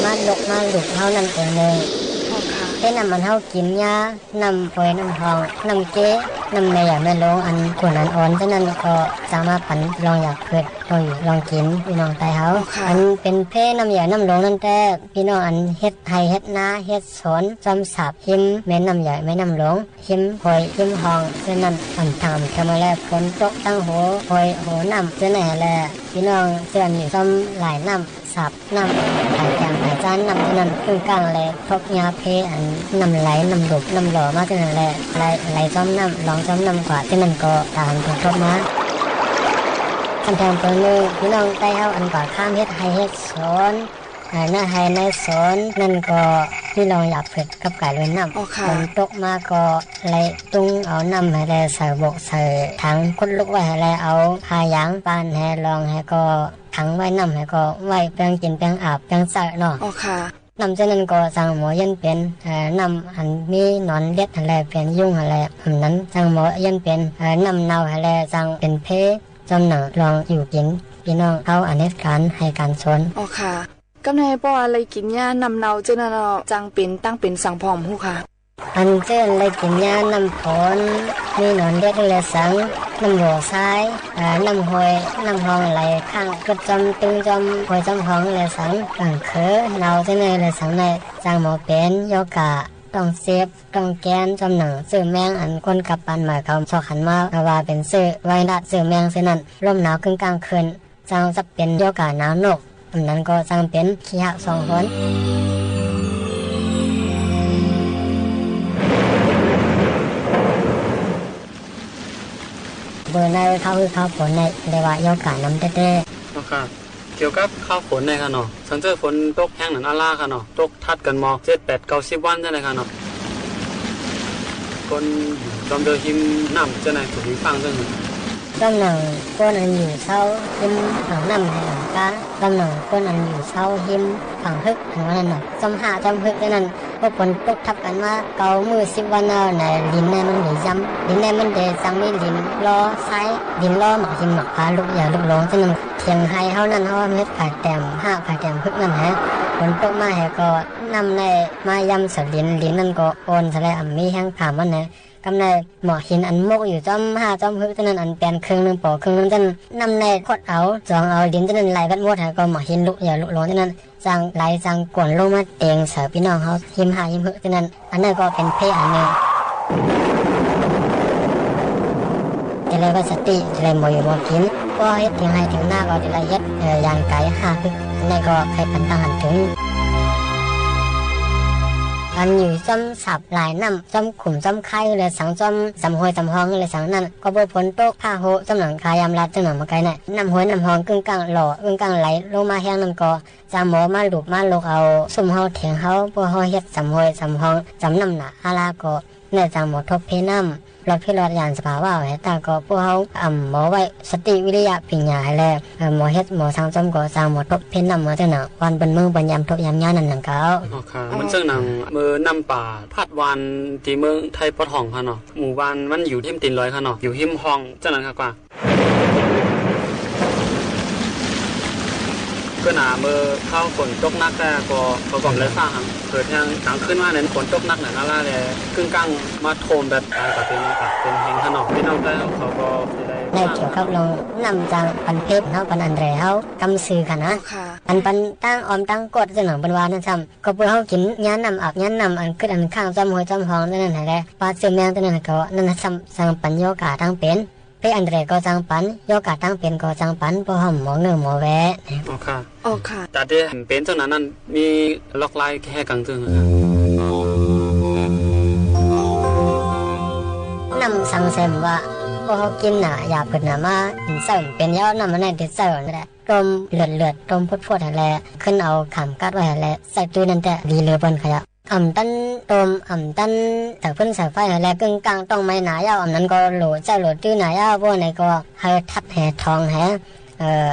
มาลกมาหลุกเฮานั้นเปิงนึ่ง อ๋อค่ะ เพน้ำอันเฮากิ๋นยา น้ำห้วยน้ำฮอง น้ำเก๊ น้ำแม่ใหญ่แม่หลง อันขุ่นอันอ่อน เจ้านั้นก็จะมาปั๋นลองหยาบผึด ลองอยู่ลองกิ๋น ปี้น้องไต้เฮา อ๋อค่ะ อันเป๋นเพน้ำใหญ่น้ำหลงนั้นแต๊ ปี้น้องอันเฮ็ดไฮ่เฮ็ดนา เฮ็ดสวน จอมสาบฮิมแม่น้ำใหญ่แม่น้ำหลง ฮิมห้วยฮิมฮอง เจ้านั้นอ่ำทางอ่ำเทิงมาแล ฝนตกตังหัวห้วยหัวน้ำ เจ้านั้นแหละ ปี้น้องเจ้าอันอยู่จอมหลายน้ำ สาบน้ำ ผายแก้มผายจ้านน้ำ เจ้านั้น กึ่งก้างแล พบยาเพอันน้ำไหล น้ำหลุบ น้ำหล่อมา เจ้านั้นแหละ ไหล ไหลจอมน้ำ ลองจอมน้ำกว่า เจ้านั้นก็ตามถูกทบมา คันแถมเปิงนึ่ง ปี้น้องไต้เฮาอันกว่าข้ามเฮ็ดไฮ่เฮ็ดสวน อ่า นาไฮ่นาสวน นั้นก็มีลองหยาบผึดกับก๋ายเลยน้ำ อ๋อค่ะ ฝนตกมาก็ไหลตุ้งเอาน้ำหื้อแล ใส่บกใส่ถัง ขุดลุกไว้หื้อแล เอาผ้ายางป้านหื้อ ลองหื้อก็ขังไว้ น้ำหื้อก็ไว้เปื้องกิ๋นเปื้องอาบเปื้องใจ๊เนาะ อ๋อค่ะ น้ำเจ้านั้นก็จั่งหมอเยียนเป๋น เอ่อ น้ำอันมีหนอนเล็ดหื้อแล เป๋นยุงหื้อแล อันนั้นจั่งหมอเยียนเป๋น เอ่อ น้ำเน่าหื้อแล จั่งเป๋นเพ จอมหนังลองอยู่กิ๋น ปี้น้องเฮาอันเฮ็ดก๋านไฮ่ก๋านสวน อ๋อค่ะ กำในเพราะว่าเลยกิ๋นยาน้ำเน่าเจ้านั้นเนาะ จั่งเป๋นตั้งเป๋นสังพ่องฮู้ค่ะ อันเจ้าเลยกิ๋นยาน้ำฝน มีหนอนเล็ดหื้อแลสัง น้ำบ่อทราย เอ่อ น้ำห้วย น้ำฮองไหลข้าง กึ๊ดจอมตึงจอมห้วยจอมฮองหื้อแลสัง กั๋งเขือเน่าเจ้านั้นแลสังใน จั่งหมอเป๋น ยกกา ต้องเจ็บ ต้องแก้น จอมหนังเจื้อแมง อันคนกับปานใหม่เขาซอกหันมาว่าเป๋นเจื้อไวรัสเจื้อแมงเจ้านั้น ลมหนาวกึ่งก้างขึ้น จั่งจะเป๋นโยกาหนาวนก อันนั้นก็จั่งเป๋นขี้หักสองหน เบอร์ในคราวหื้อคราวฝนใน เรียกว่าโยกาหนำแต๊ๆ เนาะค่ะ เกี่ยวกับคราวฝนในค่ะเนาะ สังเจ้อฝนตกแฮงนั้นอะล้าค่ะเนาะ ตกถัดกั๋นหมอ เจ็ด แปด เก้า สิบ วันเจ้านั้นค่ะเนาะ คนจอมเดินฮิมน้ำเจ้านั้น ถูกมีฟังเจ้านั้น จอมหนังคนอันอยู่เซาฮิมฝั่งน้ำแห่งกา จอมหนังคนอันอยู่เซาฮิมฝั่งฮึก อันว่านั้นเนาะ จอมห้าจอมฮึกเจ้านั้น พอฝนตกทับกั๋นมาเก้ามื้อสิบวันเอาใน หลินในมันเดย้ำ หลินในมันเดจั่งมีหลินลอทราย หลินลอหมากหินหมากผา ลูกใหญ่ลูกหลวงเจ้านั้น เถียงไฮ่เฮานั้น เฮาเฮ็ดผายแต้มห้าผายแต้มฮึกนั้นแหะ ฝนตกมาแหะก็น้ำในมาย้ำสะหลิน หลินนั้นก็อ่อนสะแล อ่ำมีแฮงผามันแหะ กำในหมากหินอันมกอยู่จอมห้าจอมฮึกเจ้านั้น อันแป๋นเคิงนึ่งปอคิงนึ่งเจ้านั้น น้ำในขดเอา จ๋องเอา หลินเจ้านั้นไหลเบิดหมดแหะ ก็หมากหินลูกใหญ่ลูกหลวงเจ้านั้น จั่งไหลจั่งก๋วนลงมาเต็งใส่ปี้น้องเฮาฮิมห้าฮิมฮึกเจ้านั้น อันนั้นก็เป๋นเพอันนึ่ง จะได้ว่าสติ จะได้หมออยู่หมอกิ๋น ก็เฮ็ดเถียงไฮ่เถียงนาก็จะได้เฮ็ด เอ่อ ยางไก๋ห้าฮึก อันนั้นก็ใค่ปันตังหันเถิง อันอยู่จอมสาบหลายน้ำ จอมขุมจอมคายหื้อแลสัง จอมจำห้วยจำฮองหื้อแลสังนั้น ก็เบอร์ฝนตกฟ้าโฮะ จอมหนังคายามลาดเจ้าหนังมาไกลน่ะ น้ำห้วยน้ำฮองกึ่งก้างหล่อ กึ่งก้างไหลลงมาแฮงนั้นก็ จั่งหมอมาหลุบมาหลกเอาซุ่มเฮาเถียงเฮา พวกเฮาเฮ็ดจ๋ำห้วยจ๋ำฮองจ๋ำน้ำหนาอาลาก็ เนี่ยจั่งหมอทบเพน้ำ รอดพิรอดหย่านสภาวะแหม แต่ก็พวกเฮาอ่ำหมอไหว้สติวิริยะปิญญาแหมแล เอ่อ หมอเฮ็ดหมอสั่งสมก็จั่งหมอทบเพน้ำมาเตื้อหนา วันเปิ้นเมืองเปิ้นยามทบยามยามนั้นหนังเก่า อ๋อค่ะ มันเซิ่งหนังเมื่อน้ำป่าพัดวานตี้เมืองไทยปอดห้องค่ะเนาะ หมู่บ้านมันอยู่ฮิมตี๋นดอยค่ะเนาะ อยู่ฮิมห้องเจ้านั้นค่ะกว่า ก็หนาเมื่อคราวฝนตกหนักแต่ก็ ก็ก่อมเลยฟ้าหัง เปิดแฮงกลางคืนมาเนี่ยฝนตกหนักหนาลาแล กึ่งกลางมาท่วมแบบตายกับเป็นกับเป็นแฮงถนอม พี่น้องใต้เขาก็สิได้ ได้เกี่ยวกับเรื่องน้ำจั่งปันเพชรเฮาปันอันแรเฮากำซื่อค่ะนะ ค่ะ อันปันตั้งออมตั้งกดเจ้าหนังปันวานั่นซ้ำ ก็เปื้อเฮากิ๋นหญ้าน้ำอาบหญ้าน้ำอันกึ๊ดอันข้างจ้อมห้วยจ้อมห้องเจ้านั้นแหมแล ปลาเจื้อแมงเจ้านั้นก็ นั่นน่ะซ้ำ จั่งปันโยกาตั้งเป๋น เพชรอันแรก็จั่งปัน โยกาตั้งเป๋นก็จั่งปัน เพราะเฮาหมอเงื้อหมอแว อ๋อค่ะ อ๋อค่ะ แต่ตี้เป๋นเจ้านั้นนั้น มีลอกลายแค่กังเจิงอะ น้ำสังเสริมว่า พวกเฮากิ๋นหนายาผืดหนามา กิ๋นเสริมเป๋นยาวน้ำมันได้ติดเสริมนั่นแหละ ต้มเลือดๆ ต้มพดๆ หั้นแหละ ขึ้นเอาขามกัดไว้หั้นแหละ ใส่ตู้นั้นแต่ดีเหลือเปิ้นค่ะ อ่ำตันต้ม อ่ำตันใส่ฟืนใส่ไฟหั้นแหละ กึ่งกลางต้องไหม้หนายาว อันนั้นก็โหลใจ๊โหลตื้อหนายาว พวกไหนก็หื้อทัดหื้อถองหื้อ เอ่อ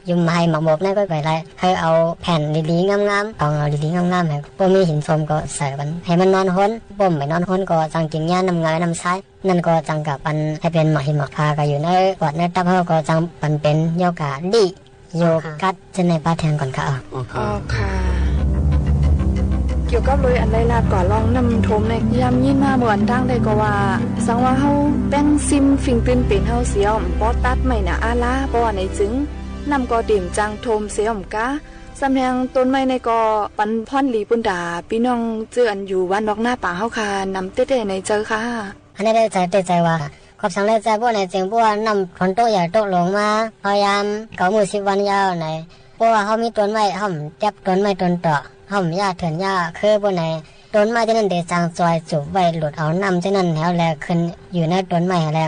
ยุมไฮหมากบกนั่นก็ไปได้ หื้อเอาแผ่นดีๆ งามๆ ถองเอาดีๆ งามๆ หื้อ พวกมีหินส้มก็ใส่มัน หื้อมันนอนฮ้น บ่มไปนอนฮ้นก็จั่งกิ๋นหญ้าน้ำเงยน้ำใส นั่นก็จั่งกะปันหื้อเป๋นหมากหินหมากพาก็อยู่ในปอดในตับเฮาก็จั่งปันเป๋นโยกาดี โยกัสเจ้าในป้าแทงก่อนค่ะ อ๋อค่ะ อ๋อค่ะ เกี่ยวกับเลยอันได้ลาดกว่าลองน้ำท่วมในยามยินมาเมื่อวันตั้งได้ก็ว่า สังว่าเฮาแป้งซิมฝิ่งตื่นเป๋นเฮาเสีย บ่ตัดไม้หนาอาลา เพราะว่าไหนจึง น้ำก็เต็มจั่งท่วมเสียอมกา ซ้ำแฮงต้นไม้ในก็ปันพรดีปูนต๋า ปี้น้องเจื้ออันอยู่บ้านนอกนาป่าเฮาค่ะ นำเต๊ะๆ ในเจ้าค่ะ อันนี้ได้ใจ๋เต๊ะใจ๋ว่า ขอบสังได้ใจ๋ เพราะไหนจึง เพราะว่าน้ำฝนตกใหญ่ตกหลวงมา พยายามเก้ามื้อสิบวันยาวไหน เพราะว่าเฮามีต้นไม้ เฮาบ่เก็บต้นไม้ต้นตอก เฮาบ่หญ้าเถื่อนหญ้า คือเพราะไหน ต้นไม้เจ้านั้นเต๋จั่งจอยจูบไว้ หลุดเอาน้ำเจ้านั้นแหมแล ขึ้นอยู่ในต้นไม้แหมแล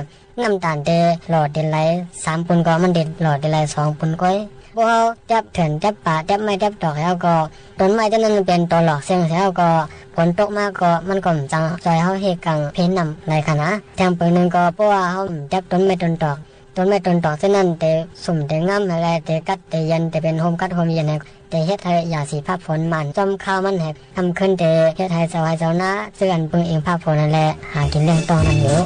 น้ำต๋านเต๋หล่อเต๋ไหล สามปูนก็มันเต๋หล่อเต๋ไหลสองปูนก้อย พวกเฮาเก็บเถื่อนเก็บป่า เก็บไม้เก็บตอกแล้วก็ ต้นไม้เจ้านั้นมันเป๋นตั๋วหลอกเสี้ยงเสียแล้วก็ ฝนตกมาก็มันก็บ่จั่งจอยเฮาหื้อกังเพน้ำไหลขนาด แถมเปิงนึ่งก็เพราะว่าเฮาบ่เก็บต้นไม้ต้นตอก ต้นไม้ต้นตอกเจ้านั้นเต๋ซุ่มเต๋งามแหมแล เต๋กัดเต๋เย็น เต๋เป๋นฮ่มกัดฮ่มเย็นแหม เต๋เฮ็ดหื้อยาสีฟ้าฝนหมั่นจ้อมข้าวมันแหม ค่ำคืนเต๋เฮ็ดหื้อเจ้าไฮ่เจ้านา เจื้ออันปึงอิงฟ้าฝนหั้นแล หากิ๋นเลี้ยงต้องนั้นอยู่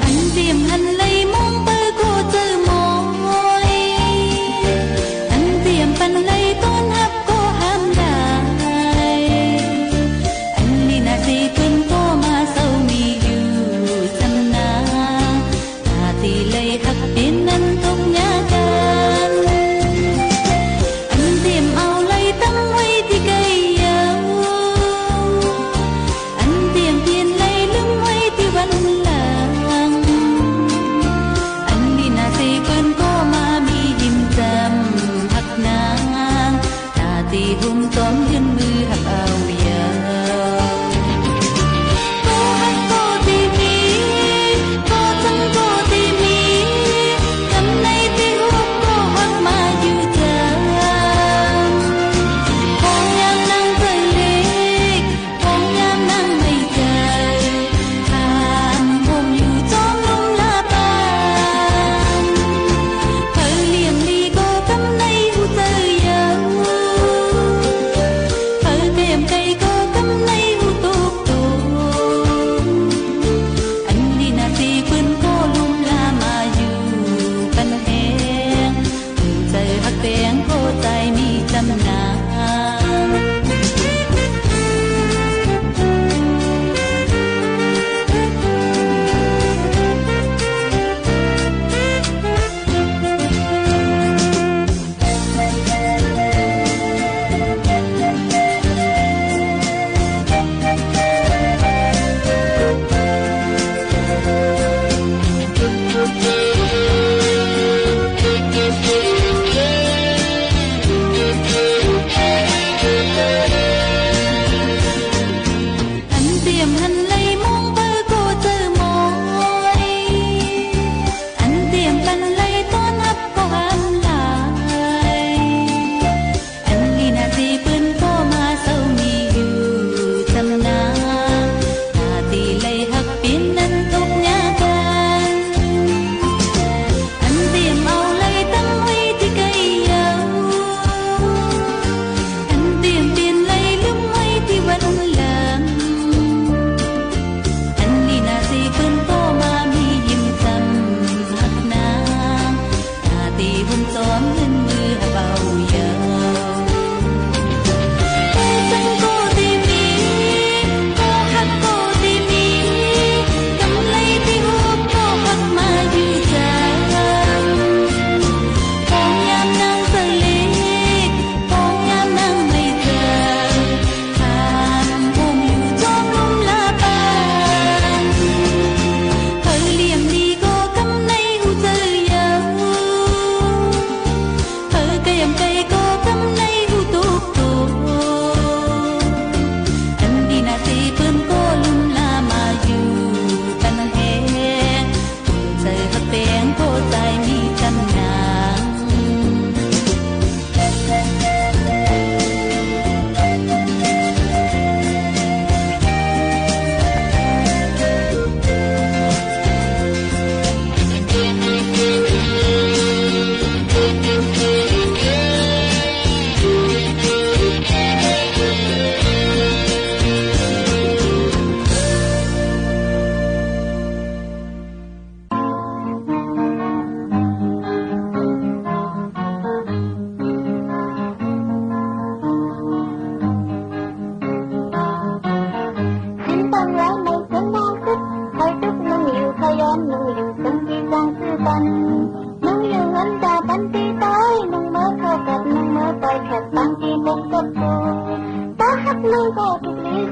อันเตียมหันไหลมองไปก็เจอหมอย อันเตียมปันไหลต้อนฮับก็ห้ามได้ อันนี้นาตี้เปิ้นก็มาเซามีอยู่ซ้ำนา ตาตี้ไหลฮักเป๋นนั้นตกยากกั๋น อันเตียมเอาไหลตำไว้ตี้ใก้เยาว์ อันเตียมเปลี่ยนไหลลืมไว้ตี้วันหลัง อันนี้นาตี้เปิ้นก็มามีหิมจำฮักนาง ตาตี้ฮ่มตอมยื่นมือฮับเอาเยาว์ ก็ฮักก็ตี้มี ก็จังก็ตี้มี กำไหนตี้ฮวบก็ฮักมาอยู่จำ ของยามนางใจ๋เล็ก ของยามนางใหม่ใจ๋ ผ่านฮ่มอยู่จอมลุ่มลาปาน ใผเลี้ยงดีก็กำไหนฮู้ใจ๋เยาว์ ใผเต๋ม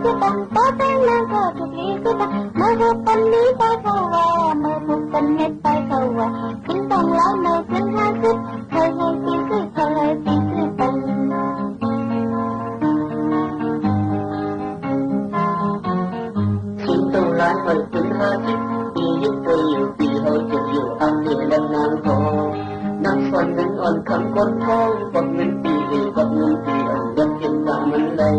สิบอัน ป้อแป้งนางก็ถูกหลีสิบอัน เมื่อหกปันนี้ไปเขาว่า เมื่อหกปันเฮ็ดไปเขาว่า สินต้องหลาย เมื่อสินห้าสิบ ใครให้สี่สิบ ใครให้สี่สิบอัน สินต้องหลาย เมื่อสินห้าสิบ ปียึดไปอยู่ ปีเฮาเจ็บอยู่ อันเดียวและนางขอ นักสอนเงินอ่อนคำคนทอง กวักเงินปีเอ กวักเงินปีอ่อน เก็บเก็บตามมันได้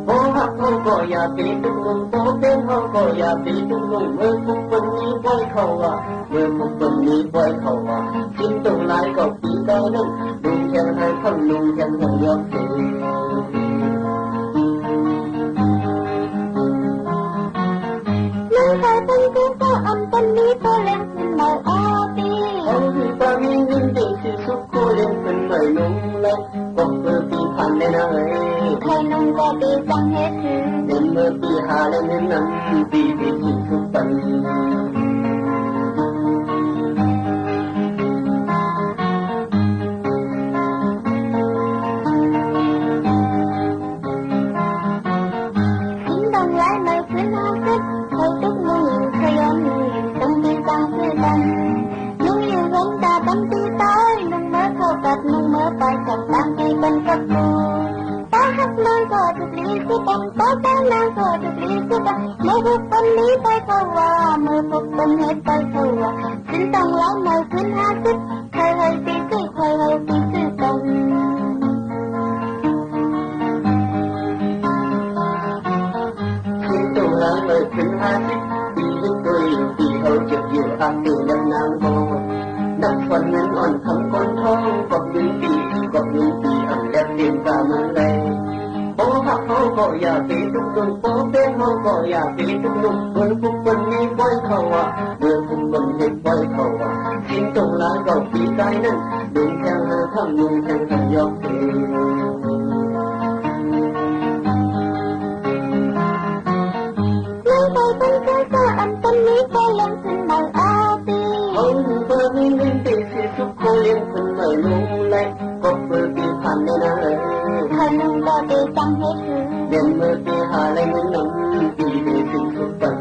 บ่ฮักเฮาก็อย่าไปตุ๊กลุง บ่เป็นเฮาก็อย่าไปตุ๊กลุง เมื่อทุกคนนี้ปล่อยเขาว่า เมื่อทุกคนนี้ปล่อยเขาว่า สินต้องหลายก็ปีเก่านั้น ลุงแขงหางคำ ลุงแขงหางยอกเส ลุงขายเป็นกูก็อำ ปันนี้ก็เลี้ยงขึ้นมาอาปี เอาที่ป้ามีเงินเดือนที่สุด ก็เลี้ยงขึ้นมาลุงและ ก็คือปีพันได้นะเอ้ย ใครลุงก็ปีจังเฮ็ดคือ เดือนเมื่อปีหาและเงินนั้น ปีปีที่สุดปัน สินต้องหลาย เมื่อสินห้าสิบ ใครตุ๊กลุง ใครย้อนลุง ต้องปีจังคือกัน ลุงอยู่เห็นตาปันปีตาย ลุงเมื่อเข้ากัด ลุงเมื่อไปกับตามปีปันกับกู ป้าฮักนางก็ถูกหลีสิบอัน ป้อแป้งนางก็ถูกหลีสิบอัน เมื่อหกปันนี้ไปเขาว่า เมื่อหกปันเฮ็ดไปเขาว่า สินต้องหลาย เมื่อสินห้าสิบ ใครให้สี่สิบ ใครให้สี่สิบอัน สินต้องหลาย เมื่อสินห้าสิบ ปียึดตัวอยู่ ปีเฮาเจ็บอยู่ อันเดียวและนางขอ นักสอนเงินอ่อนคำคนทอง กวักเงินปี กวักเงินปี อันแลกเปลี่ยนตามมันได้ บ่ฮักเฮาก็อย่าไปตุ๊กลุง บ่เป็นเฮาก็อย่าไปตุ๊กลุง เมื่อทุกคนนี้ปล่อยเขาว่า เมื่อทุกคนเฮ็ดปล่อยเขาว่า สินต้องหลายก็ปีกายนั้น ลุงแขงหางคำ ลุงแขงหางยอกเส ลุงไปเป็นแขงหางคำ อันปันนี้ก็เลี้ยงขึ้นมาอาปี เอาหนึ่งเบอร์นี้เล่นเตะ สิสุขโคเลี้ยงขึ้นมาลุงและ ก็เปิดปีพันได้นะเอ้ย ถ้าลุงก็เตะจังเฮ็ดคือ เดือนเมื่อปีหาและเงินนำ ปีเตะสิสุขปัน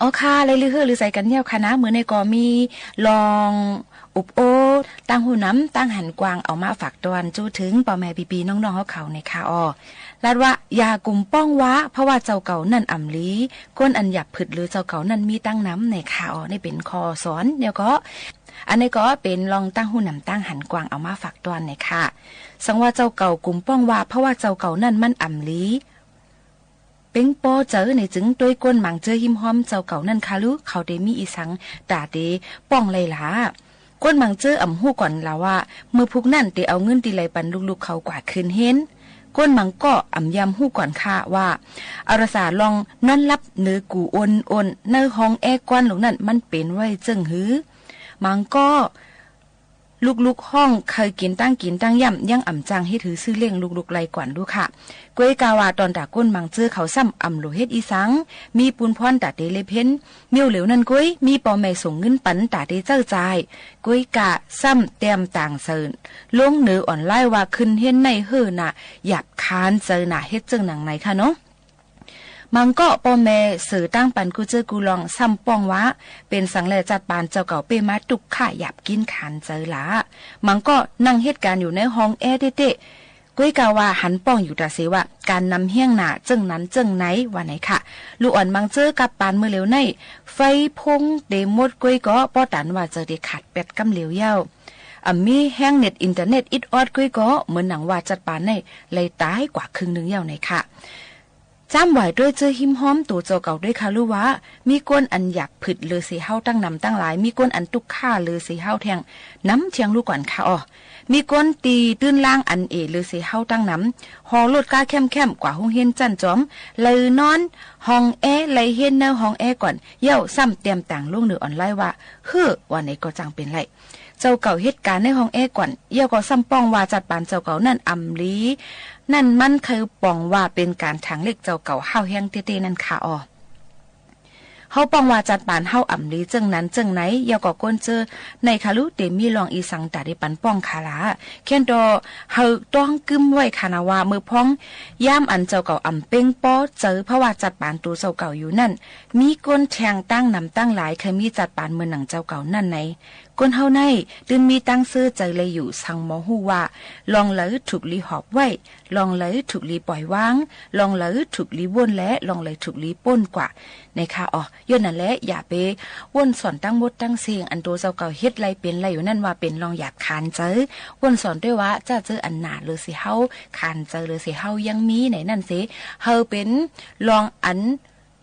อ๋อค่ะ ได้ลือเฮ่อลือใจ๋กั๋นแล้วค่ะนะ มื้อนี้ก็มีลองอุบโอ้ ตางหู้นำตางหันกว้าง เอามาฝากตอนจู๊เถิงป้อแม่ปี้ๆ น้องๆ เฮาเขานี่ค่ะอ้อ ลาดว่า อย่ากุ๋มป้องว้า เพราะว่าเจ้าเก่านั้นอ่ำหลี คนอันหยาบผึดเหลือเจ้าเก่านั้นมีตังนำนี่ค่ะอ้อ นี่เป๋นข้อสอน แล้วก็ อันนี้ก็เป๋นลองตางหู้นำตางหันกว้าง เอามาฝากตอนนี่ค่ะ สังว่าเจ้าเก่ากุ๋มป้องว้า เพราะว่าเจ้าเก่านั้นมันอ่ำหลี เป๋งปอเจ๋อ นี่จึงตวยคนหมางเจอฮิมฮอมเจ้าเก่านั้นค่ะลูก เขาเตมีอี่สังต๋าเตป้องไล่หลา คนหมางเจออ่ำฮู้ก่อนลาวว่า เมื่อพุกนั้นเตเอาเงินตี้ไล่ปันลูกๆ เขากว่าคืนเฮียน คนหมางก้ออ่ำยำฮู้ก่อนค่ะว่า อาราสาลองนอนหลับเหนือกู่โอนๆ ในห้องแอร์ก้อนหลวงนั้นมันเป๋นไว้เจิ่งหื้อ หมางก้อ ลูกๆ ฮ้องใค่กิ๋นตางกิ๋นตางย่ำ ยังอ่ำจ้างเฮ็ดหื้อซื้อเลี้ยงลูกๆ ไล่ก่อนลูกค่ะ ก้วยกาว่าต๋อนต๋าคนหมางเจอเขาซ้ำอ่ำหลัวเฮ็ดอี่สัง มีปูนพ่อนต๋าเตเล็บเฮียน เมี้ยวเหลียวนั้นก้วย มีป้อแม่ส่งเงินปันต๋าเตใจ๊จ่าย ก้วยกาซ้ำแต้มต่างเสิร์น ลงเหนือออนไลน์ว่าคืนเฮียนในเฮ่อหน้า หยาบขานเจิอหน้า เฮ็ดเจิ่งหนังไหนค่ะเนาะ หมางก้อป้อแม่เสิร์ตางปันกู้เจื้อกู้ร่อง ซ้ำป้องว่า เป๋นสังแลจัดปานเจ้าเก่าเป้มาตุ๊กข้าหยาบกิ๋นขานเจิอหลา หมางก้อนั่งเหตุก๋ารณ์อยู่ในห้องแอร์เต๊ๆ ก้วยกาว่าหันป้องอยู่ต๋าเสว่า ก๋านนำเฮี้ยงหน้าเจิ่งนั้นเจิ่งไหน ว่าไหนค่ะ ลูกอ่อนหมางเจอกับปานเมื่อเหลียวใน ไฟฟงเตหมดก้วยก็ป้อตันว่าเจิอเตขาดแป๊ดก้ำเหลียวเย้า อ่ำมีแฮงเน็ตอินเตอร์เน็ตอิดออดก้วยก็ เหมือนหนังว่าจัดปานในไล่ต๋ายกว่าครึ่งนึ่งเย้าไหนค่ะ จ้ำหวายตวยเจอฮิมฮอมตั๋วเจ้าเก่าตวยค่ะลูกว่า มีคนอันหยาบผึดเหลือเสเฮาตังนำตังหลาย มีคนอันตุ๊กข้าเหลือเสเฮาแท่งนำแท่งลูกก่อนค่ะอ้อ มีคนตี้ตื้นลางอันเอ๋เหลือเสเฮาตังนำ ฮอรถก้าแค่มๆ กว่าโฮงเฮียนจั้นจอม ไล่นอนห้องแอร์ ไล่เฮียนในห้องแอร์ก่อน เย้าซ้ำแต้มต่างลงเหนือออนไลน์ว่า เฮ่อ ว่าไหนก็จั่งเป๋นไล่ เจ้าเก่าเหตุก๋ารณ์ในห้องแอร์ก่อน เย้าก็ซ้ำป้องว่าจัดปานเจ้าเก่านั้นอ่ำหลี นั้นมันใค่ป้องว่าเป๋นก๋านถางเล็กเจ้าเก่าห้าวแฮงเต๊ๆ นั้นค่ะอ้อ เฮาป้องว่าจัดปานเฮาอ่ำหลีเจิ่งนั้นเจิ่งไหน เย้าก็คนเจอในค่ะลูกเตมีลองอี่สังต๋าเตปันป้องค่ะหลา แค่นต่อเฮาต้องกึ๊มไว้ค่ะนะว่า เมื่อพ้องยามอันเจ้าเก่าอ่ำเป๋งปอเจิอ เพราะว่าจัดปานตั๋วเจ้าเก่าอยู่นั้น มีคนแท่งตังนำตังหลายใค่มีจัดปานเหมือนหนังเจ้าเก่านั้นไหน คนเฮาใน ตึงมีตังเสื้อใจ๋ไล่อยู่ สังหมอฮู้ว่า ลองไหลถูกหลีหอบไว้ ลองไหลถูกหลีป่อยวาง ลองไหลถูกหลีว่นและลองไหลถูกหลีป้นกว่า ไหนค่ะอ้อ ย้อนนั้นแหละ อย่าไปว่นส่วนตังหมดตังเสี้ยง อันตั๋วเจ้าเก่าเฮ็ดไล่เป๋นไล่อยู่นั้นว่าเป๋นลองหยาบขานเจิอ ว่นส่วนตวยว่า จ้าเจออันหน้าเหลือเสเฮา ขานเจิอเหลือเสเฮายังมีไหนนั้นเส เฮาเป๋นลองอัน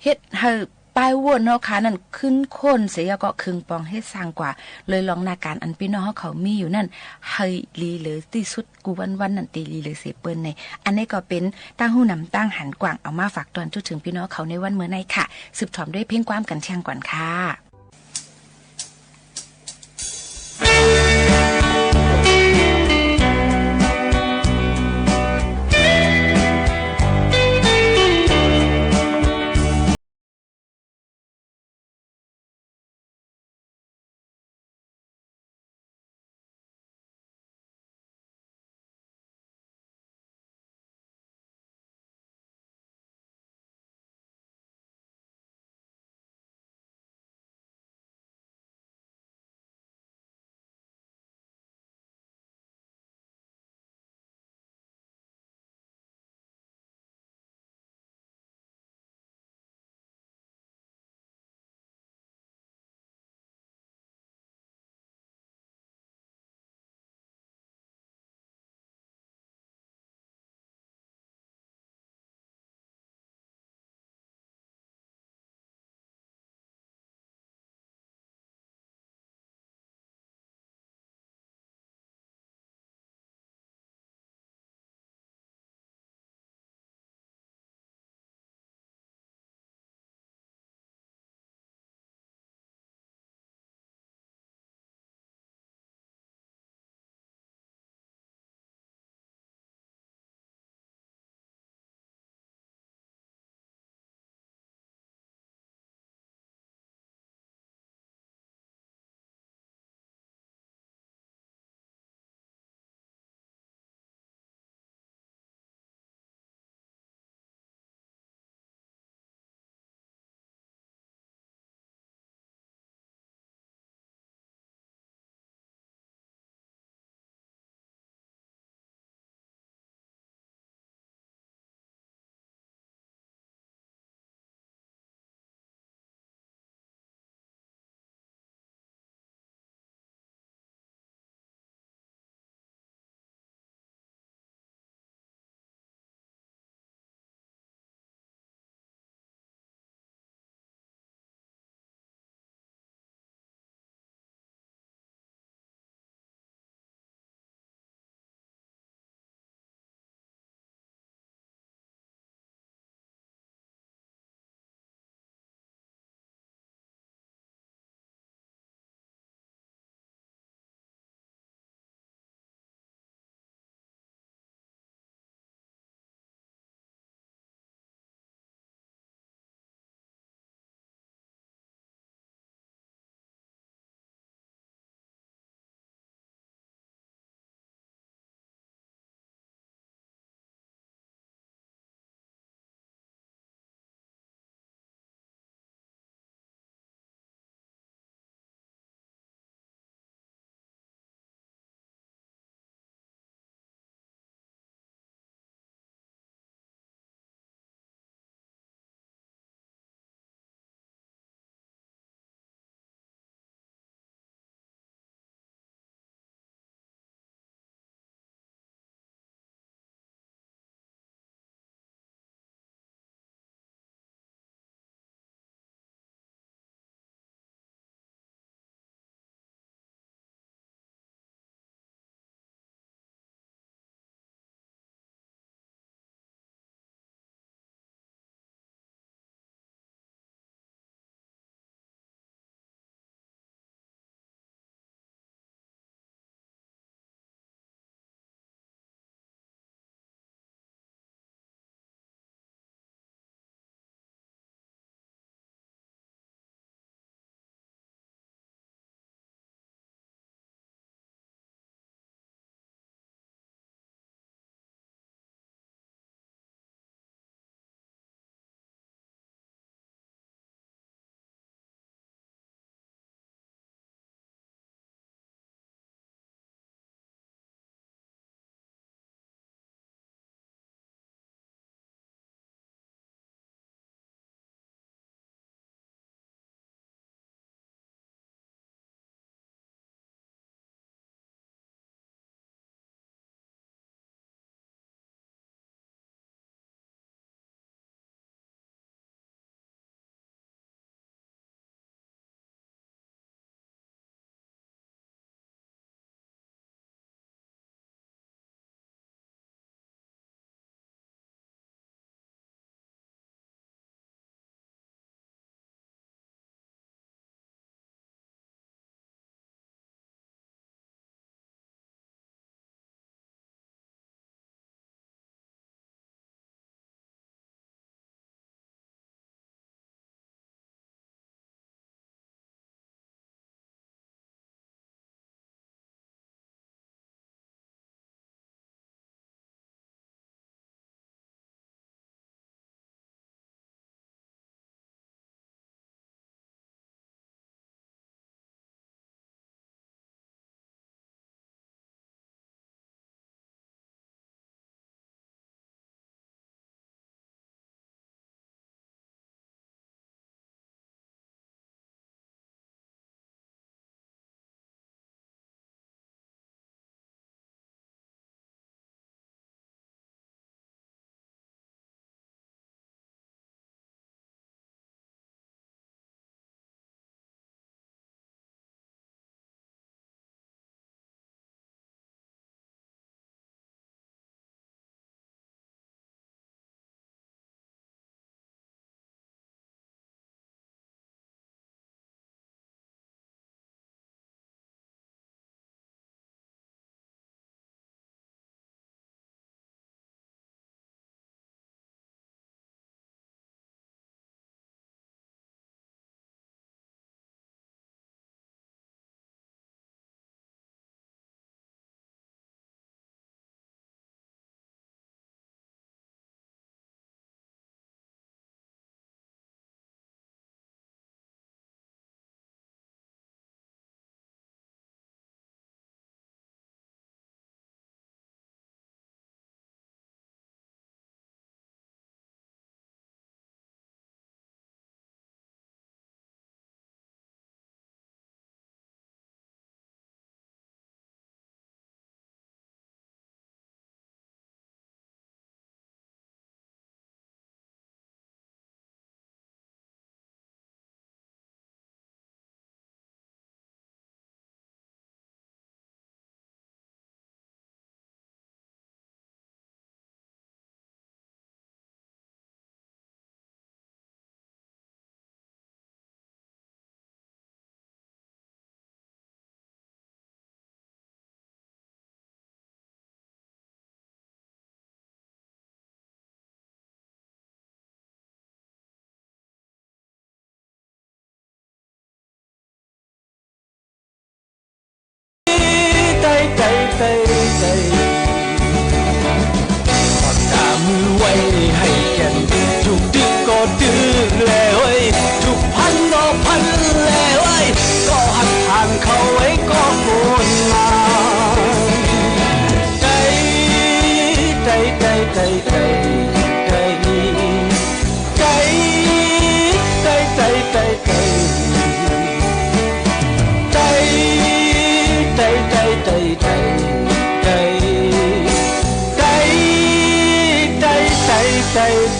เฮ็ดหื้อป้ายว่นเฮาค่ะนั้นขึ้นโค่นเสีย ก็เคิงปองเฮ็ดสร้างกว่า เลยลองหน้าก๋านอันปี้น้องเฮาเขามีอยู่นั้น หื้อหลีเหลือตี้สุด กู้วันๆ นั้นตี้หลีเหลือเสเปิ้นใน อันนี้ก็เป๋นตางฮู้นำตางหันกว้าง เอามาฝากตอนจู๊เถิงปี้น้องเขาในวันเมื่อในค่ะ สืบถอมด้วยเพลงความกั๋นแท่งก่อนค่ะ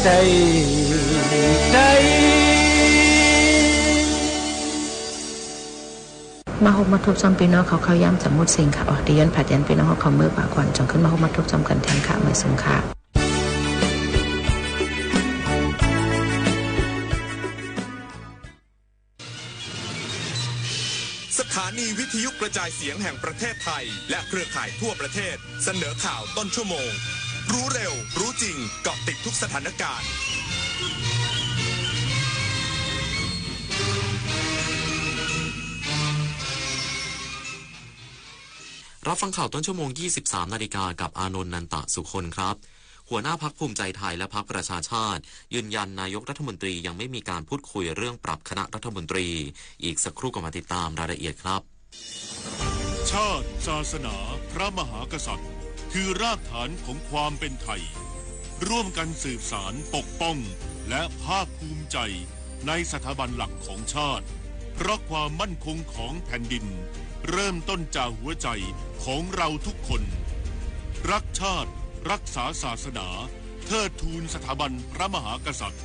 ใจ้ ใจ้ มาฮบมาทบจ้อมปี้น้องเขาเข้ายามจะหมดสิ้นค่ะ อ๋อ ตี้ย้อนผัดยันปี้น้องเขาเมื่อปะก่อน จ่องขึ้นมาฮบมาทบจ้อมกั๋นแทนค่ะ หมายสูงค่ะ สถานีวิทยุกระจายเสียงแห่งประเทศไทย และเครือข่ายทั่วประเทศ เสนอข่าวต้นชั่วโมง รู้เร็ว รู้จริง เกาะติดทุกสถานการณ์ รับฟังข่าวต้นชั่วโมง ยี่สิบสามนาฬิกา กับอานนท์ นันตะสุคนครับ หัวหน้าพรรคภูมิใจไทยและพรรคประชาชาติ ยืนยันนายกรัฐมนตรียังไม่มีการพูดคุยเรื่องปรับคณะรัฐมนตรี อีกสักครู่ก็มาติดตามรายละเอียดครับ ชาติ ศาสนา พระมหากษัตริย์ คือรากฐานของความเป็นไทย ร่วมกันสืบสาน ปกป้อง และภาคภูมิใจในสถาบันหลักของชาติ เพราะความมั่นคงของแผ่นดิน เริ่มต้นจากหัวใจของเราทุกคน รักชาติ รักษาศาสนา เทิดทูนสถาบันพระมหากษัตริย์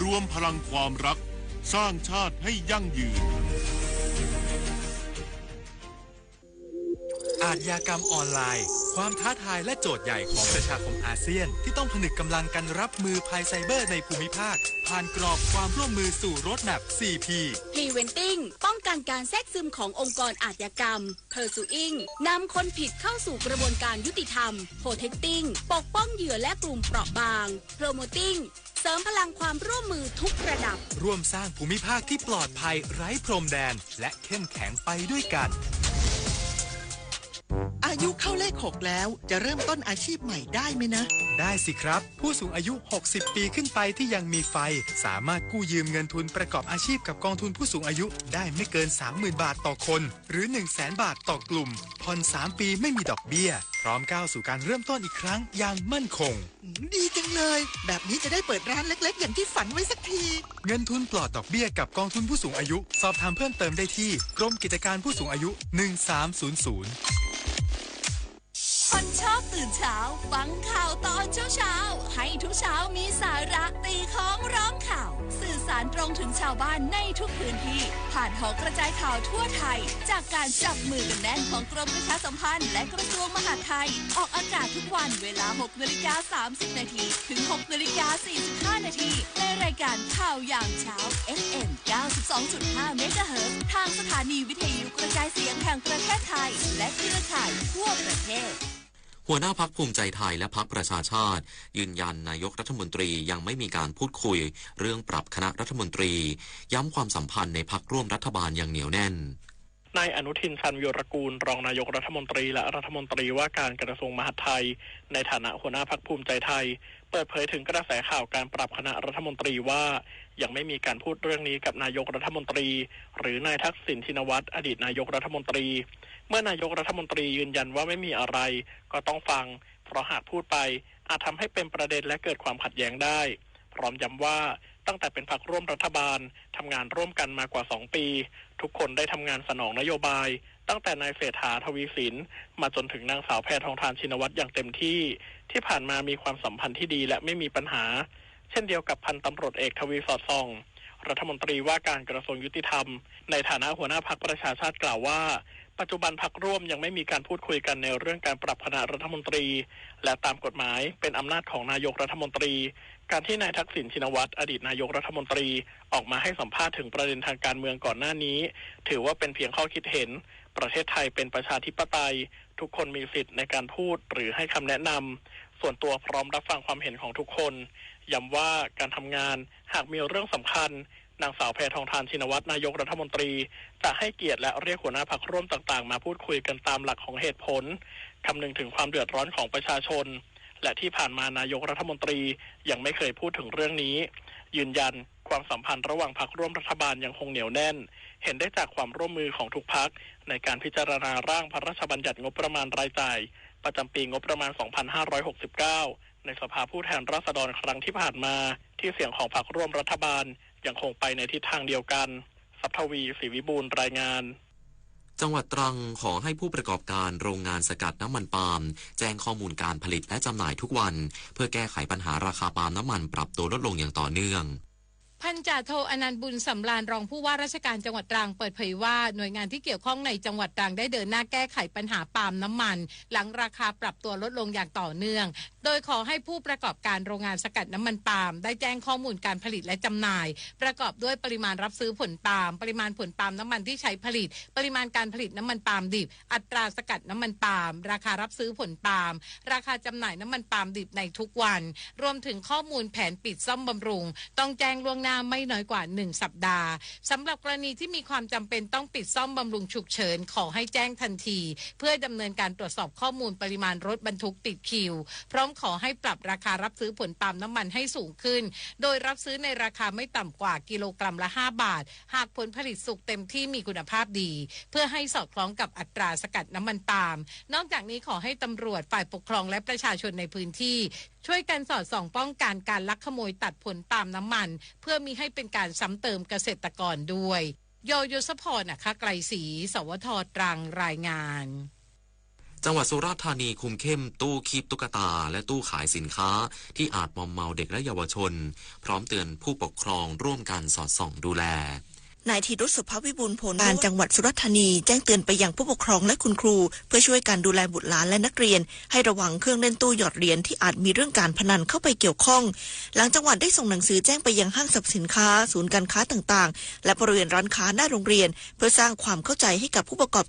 รวมพลังความรัก สร้างชาติให้ยั่งยืน อาชญากรรมออนไลน์ ความท้าทายและโจทย์ใหญ่ของประชาคมอาเซียน ที่ต้องผนึกกำลังกันรับมือภัยไซเบอร์ในภูมิภาค ผ่านกรอบความร่วมมือสู่ Roadmap สี่ P Preventing ป้องกันการแทรกซึมขององค์กรอาชญากรรม Pursuing นำคนผิดเข้าสู่กระบวนการยุติธรรม Protecting ปกป้องเหยื่อและกลุ่มเปราะบาง Promoting เสริมพลังความร่วมมือทุกระดับ ร่วมสร้างภูมิภาคที่ปลอดภัยไร้พรมแดน และเข้มแข็งไปด้วยกัน อายุเข้าเลขหกแล้ว จะเริ่มต้นอาชีพใหม่ได้ไหมนะ ได้สิครับ ผู้สูงอายุ หกสิบ ปีขึ้นไปที่ยังมีไฟ สามารถกู้ยืมเงินทุนประกอบอาชีพกับกองทุนผู้สูงอายุได้ไม่เกิน สามหมื่น บาทต่อคน หรือ หนึ่งแสน บาทต่อกลุ่ม ผ่อน สาม ปีไม่มีดอกเบี้ย พร้อมก้าวสู่การเริ่มต้นอีกครั้งอย่างมั่นคง อืม ดีจังเลย แบบนี้จะได้เปิดร้านเล็กๆ อย่างที่ฝันไว้สักที เงินทุนปลอดดอกเบี้ยกับกองทุนผู้สูงอายุ สอบถามเพิ่มเติมได้ที่กรมกิจการผู้สูงอายุ หนึ่งสามศูนย์ศูนย์ คนชอบตื่นเช้า ฟังข่าวตอนเช้าๆ ให้ทุกเช้ามีสาระ ตีค้องร้องข่าว สื่อสารตรงถึงชาวบ้านในทุกพื้นที่ ผ่านหอกระจายข่าวทั่วไทย จากการจับมือกันแน่นของกรมประชาสัมพันธ์และกระทรวงมหาดไทย ออกอากาศทุกวันเวลา หกนาฬิกาสามสิบนาที ถึง หกนาฬิกาสี่สิบห้านาที ในรายการข่าวยามเช้า เอฟเอ็ม เก้าสิบสองจุดห้า เมกะเฮิรตซ์ ทางสถานีวิทยุกระจายเสียงแห่งประเทศไทย และเครือข่ายทั่วประเทศ หัวหน้าพรรคภูมิใจไทยและพรรคประชาชาติ ยืนยันนายกรัฐมนตรียังไม่มีการพูดคุยเรื่องปรับคณะรัฐมนตรี ย้ำความสัมพันธ์ในพรรคร่วมรัฐบาลอย่างเหนียวแน่น นายอนุทิน ชาญวีรกูล รองนายกรัฐมนตรีและรัฐมนตรีว่าการกระทรวงมหาดไทย ในฐานะหัวหน้าพรรคภูมิใจไทย เปิดเผยถึงกระแสข่าวการปรับคณะรัฐมนตรีว่า ยังไม่มีการพูดเรื่องนี้กับนายกรัฐมนตรี หรือนายทักษิณ ชินวัตร อดีตนายกรัฐมนตรี เมื่อนายกรัฐมนตรียืนยันว่าไม่มีอะไร ก็ต้องฟัง เพราะหากพูดไป อาจทำให้เป็นประเด็นและเกิดความขัดแย้งได้ พร้อมย้ำว่าตั้งแต่เป็นพรรคร่วมรัฐบาล ทำงานร่วมกันมากว่าสองปี ทุกคนได้ทำงานสนองนโยบาย ตั้งแต่นายเศรษฐา ทวีสิน มาจนถึงนางสาวแพทองธาร ชินวัตร อย่างเต็มที่ ที่ผ่านมามีความสัมพันธ์ที่ดีและไม่มีปัญหา เช่นเดียวกับพันตำรวจเอก ทวี สอดส่อง รัฐมนตรีว่าการกระทรวงยุติธรรม ในฐานะหัวหน้าพรรคประชาชาติกล่าวว่า ปัจจุบันพรรคร่วมยังไม่มีการพูดคุยกันในเรื่องการปรับคณะรัฐมนตรี และตามกฎหมายเป็นอำนาจของนายกรัฐมนตรี การที่นายทักษิณ ชินวัตร อดีตนายกรัฐมนตรี ออกมาให้สัมภาษณ์ถึงประเด็นทางการเมืองก่อนหน้านี้ ถือว่าเป็นเพียงข้อคิดเห็น ประเทศไทยเป็นประชาธิปไตย ทุกคนมีสิทธิ์ในการพูดหรือให้คำแนะนำ ส่วนตัวพร้อมรับฟังความเห็นของทุกคน ย้ำว่าการทำงานหากมีเรื่องสำคัญ นางสาวแพทองธาร ชินวัตร นายกรัฐมนตรี จะให้เกียรติและเรียกหัวหน้าพรรคร่วมต่างๆ มาพูดคุยกันตามหลักของเหตุผล คำนึงถึงความเดือดร้อนของประชาชน และที่ผ่านมานายกรัฐมนตรียังไม่เคยพูดถึงเรื่องนี้ ยืนยันความสัมพันธ์ระหว่างพรรคร่วมรัฐบาลยังคงเหนียวแน่น เห็นได้จากความร่วมมือของทุกพรรคในการพิจารณาร่างพระราชบัญญัติงบประมาณรายจ่าย ประจำปีงบประมาณ สองพันห้าร้อยหกสิบเก้า ในสภาผู้แทนราษฎรครั้งที่ผ่านมา ที่เสียงของพรรคร่วมรัฐบาลยังคงไปในทิศทางเดียวกัน ทรัพย์ทวี ศรีวิบูลย์ รายงาน จังหวัดตรังขอให้ผู้ประกอบการโรงงานสกัดน้ำมันปาล์มแจ้งข้อมูลการผลิตและจำหน่ายทุกวัน เพื่อแก้ไขปัญหาราคาปาล์มน้ำมันปรับตัวลดลงอย่างต่อเนื่อง พันจ่าโท อนันต์ บุญสำราญ รองผู้ว่าราชการจังหวัดตรังเปิดเผยว่า หน่วยงานที่เกี่ยวข้องในจังหวัดตรังได้เดินหน้าแก้ไขปัญหาปาล์มน้ำมัน หลังราคาปรับตัวลดลงอย่างต่อเนื่อง โดยขอให้ผู้ประกอบการโรงงานสกัดน้ำมันปาล์มได้แจ้งข้อมูลการผลิตและจำหน่าย ประกอบด้วยปริมาณรับซื้อผลปาล์ม ปริมาณผลปาล์มน้ำมันที่ใช้ผลิต ปริมาณการผลิตน้ำมันปาล์มดิบ อัตราสกัดน้ำมันปาล์ม ราคารับซื้อผลปาล์ม ราคาจำหน่ายน้ำมันปาล์มดิบในทุกวัน รวมถึงข้อมูลแผนปิดซ่อมบำรุง ต้องแจ้งล่วงหน้าไม่น้อยกว่าหนึ่งสัปดาห์ สำหรับกรณีที่มีความจำเป็นต้องปิดซ่อมบำรุงฉุกเฉิน ขอให้แจ้งทันที เพื่อดำเนินการตรวจสอบข้อมูลปริมาณรถบรรทุกติดคิว พร้อมขอให้ปรับราคารับซื้อผลปาล์มน้ำมันให้สูงขึ้น โดยรับซื้อในราคาไม่ต่ำกว่ากิโลกรัมละห้าบาท หากผลผลิตสุกเต็มที่มีคุณภาพดี เพื่อให้สอดคล้องกับอัตราสกัดน้ำมันปาล์ม นอกจากนี้ขอให้ตำรวจ ฝ่ายปกครองและประชาชนในพื้นที่ ช่วยกันสอดส่องป้องกันการลักขโมยตัดผลปาล์มน้ำมัน เพื่อมิให้เป็นการซ้ำเติมเกษตรกรด้วย โย ยศพร อัครไกรศรี สวท ตรัง รายงาน จังหวัดสุราษฎร์ธานีคุมเข้มตู้คีบตุ๊กตาและตู้ขายสินค้าที่อาจมอมเมาเด็กและเยาวชน พร้อมเตือนผู้ปกครองร่วมกันสอดส่องดูแล นายธีรุษ สุภวิบูลย์ผล การจังหวัดสุราษฎร์ธานีแจ้งเตือนไปยังผู้ปกครองและคุณครู เพื่อช่วยกันดูแลบุตรหลานและนักเรียน ให้ระวังเครื่องเล่นตู้หยอดเหรียญที่อาจมีเรื่องการพนันเข้าไปเกี่ยวข้อง หลังจังหวัดได้ส่งหนังสือแจ้งไปยังห้างสรรพสินค้า ศูนย์การค้าต่างๆ และบริเวณร้านค้าหน้าโรงเรียน เพื่อสร้างความเข้าใจให้กับผู้ประกอบ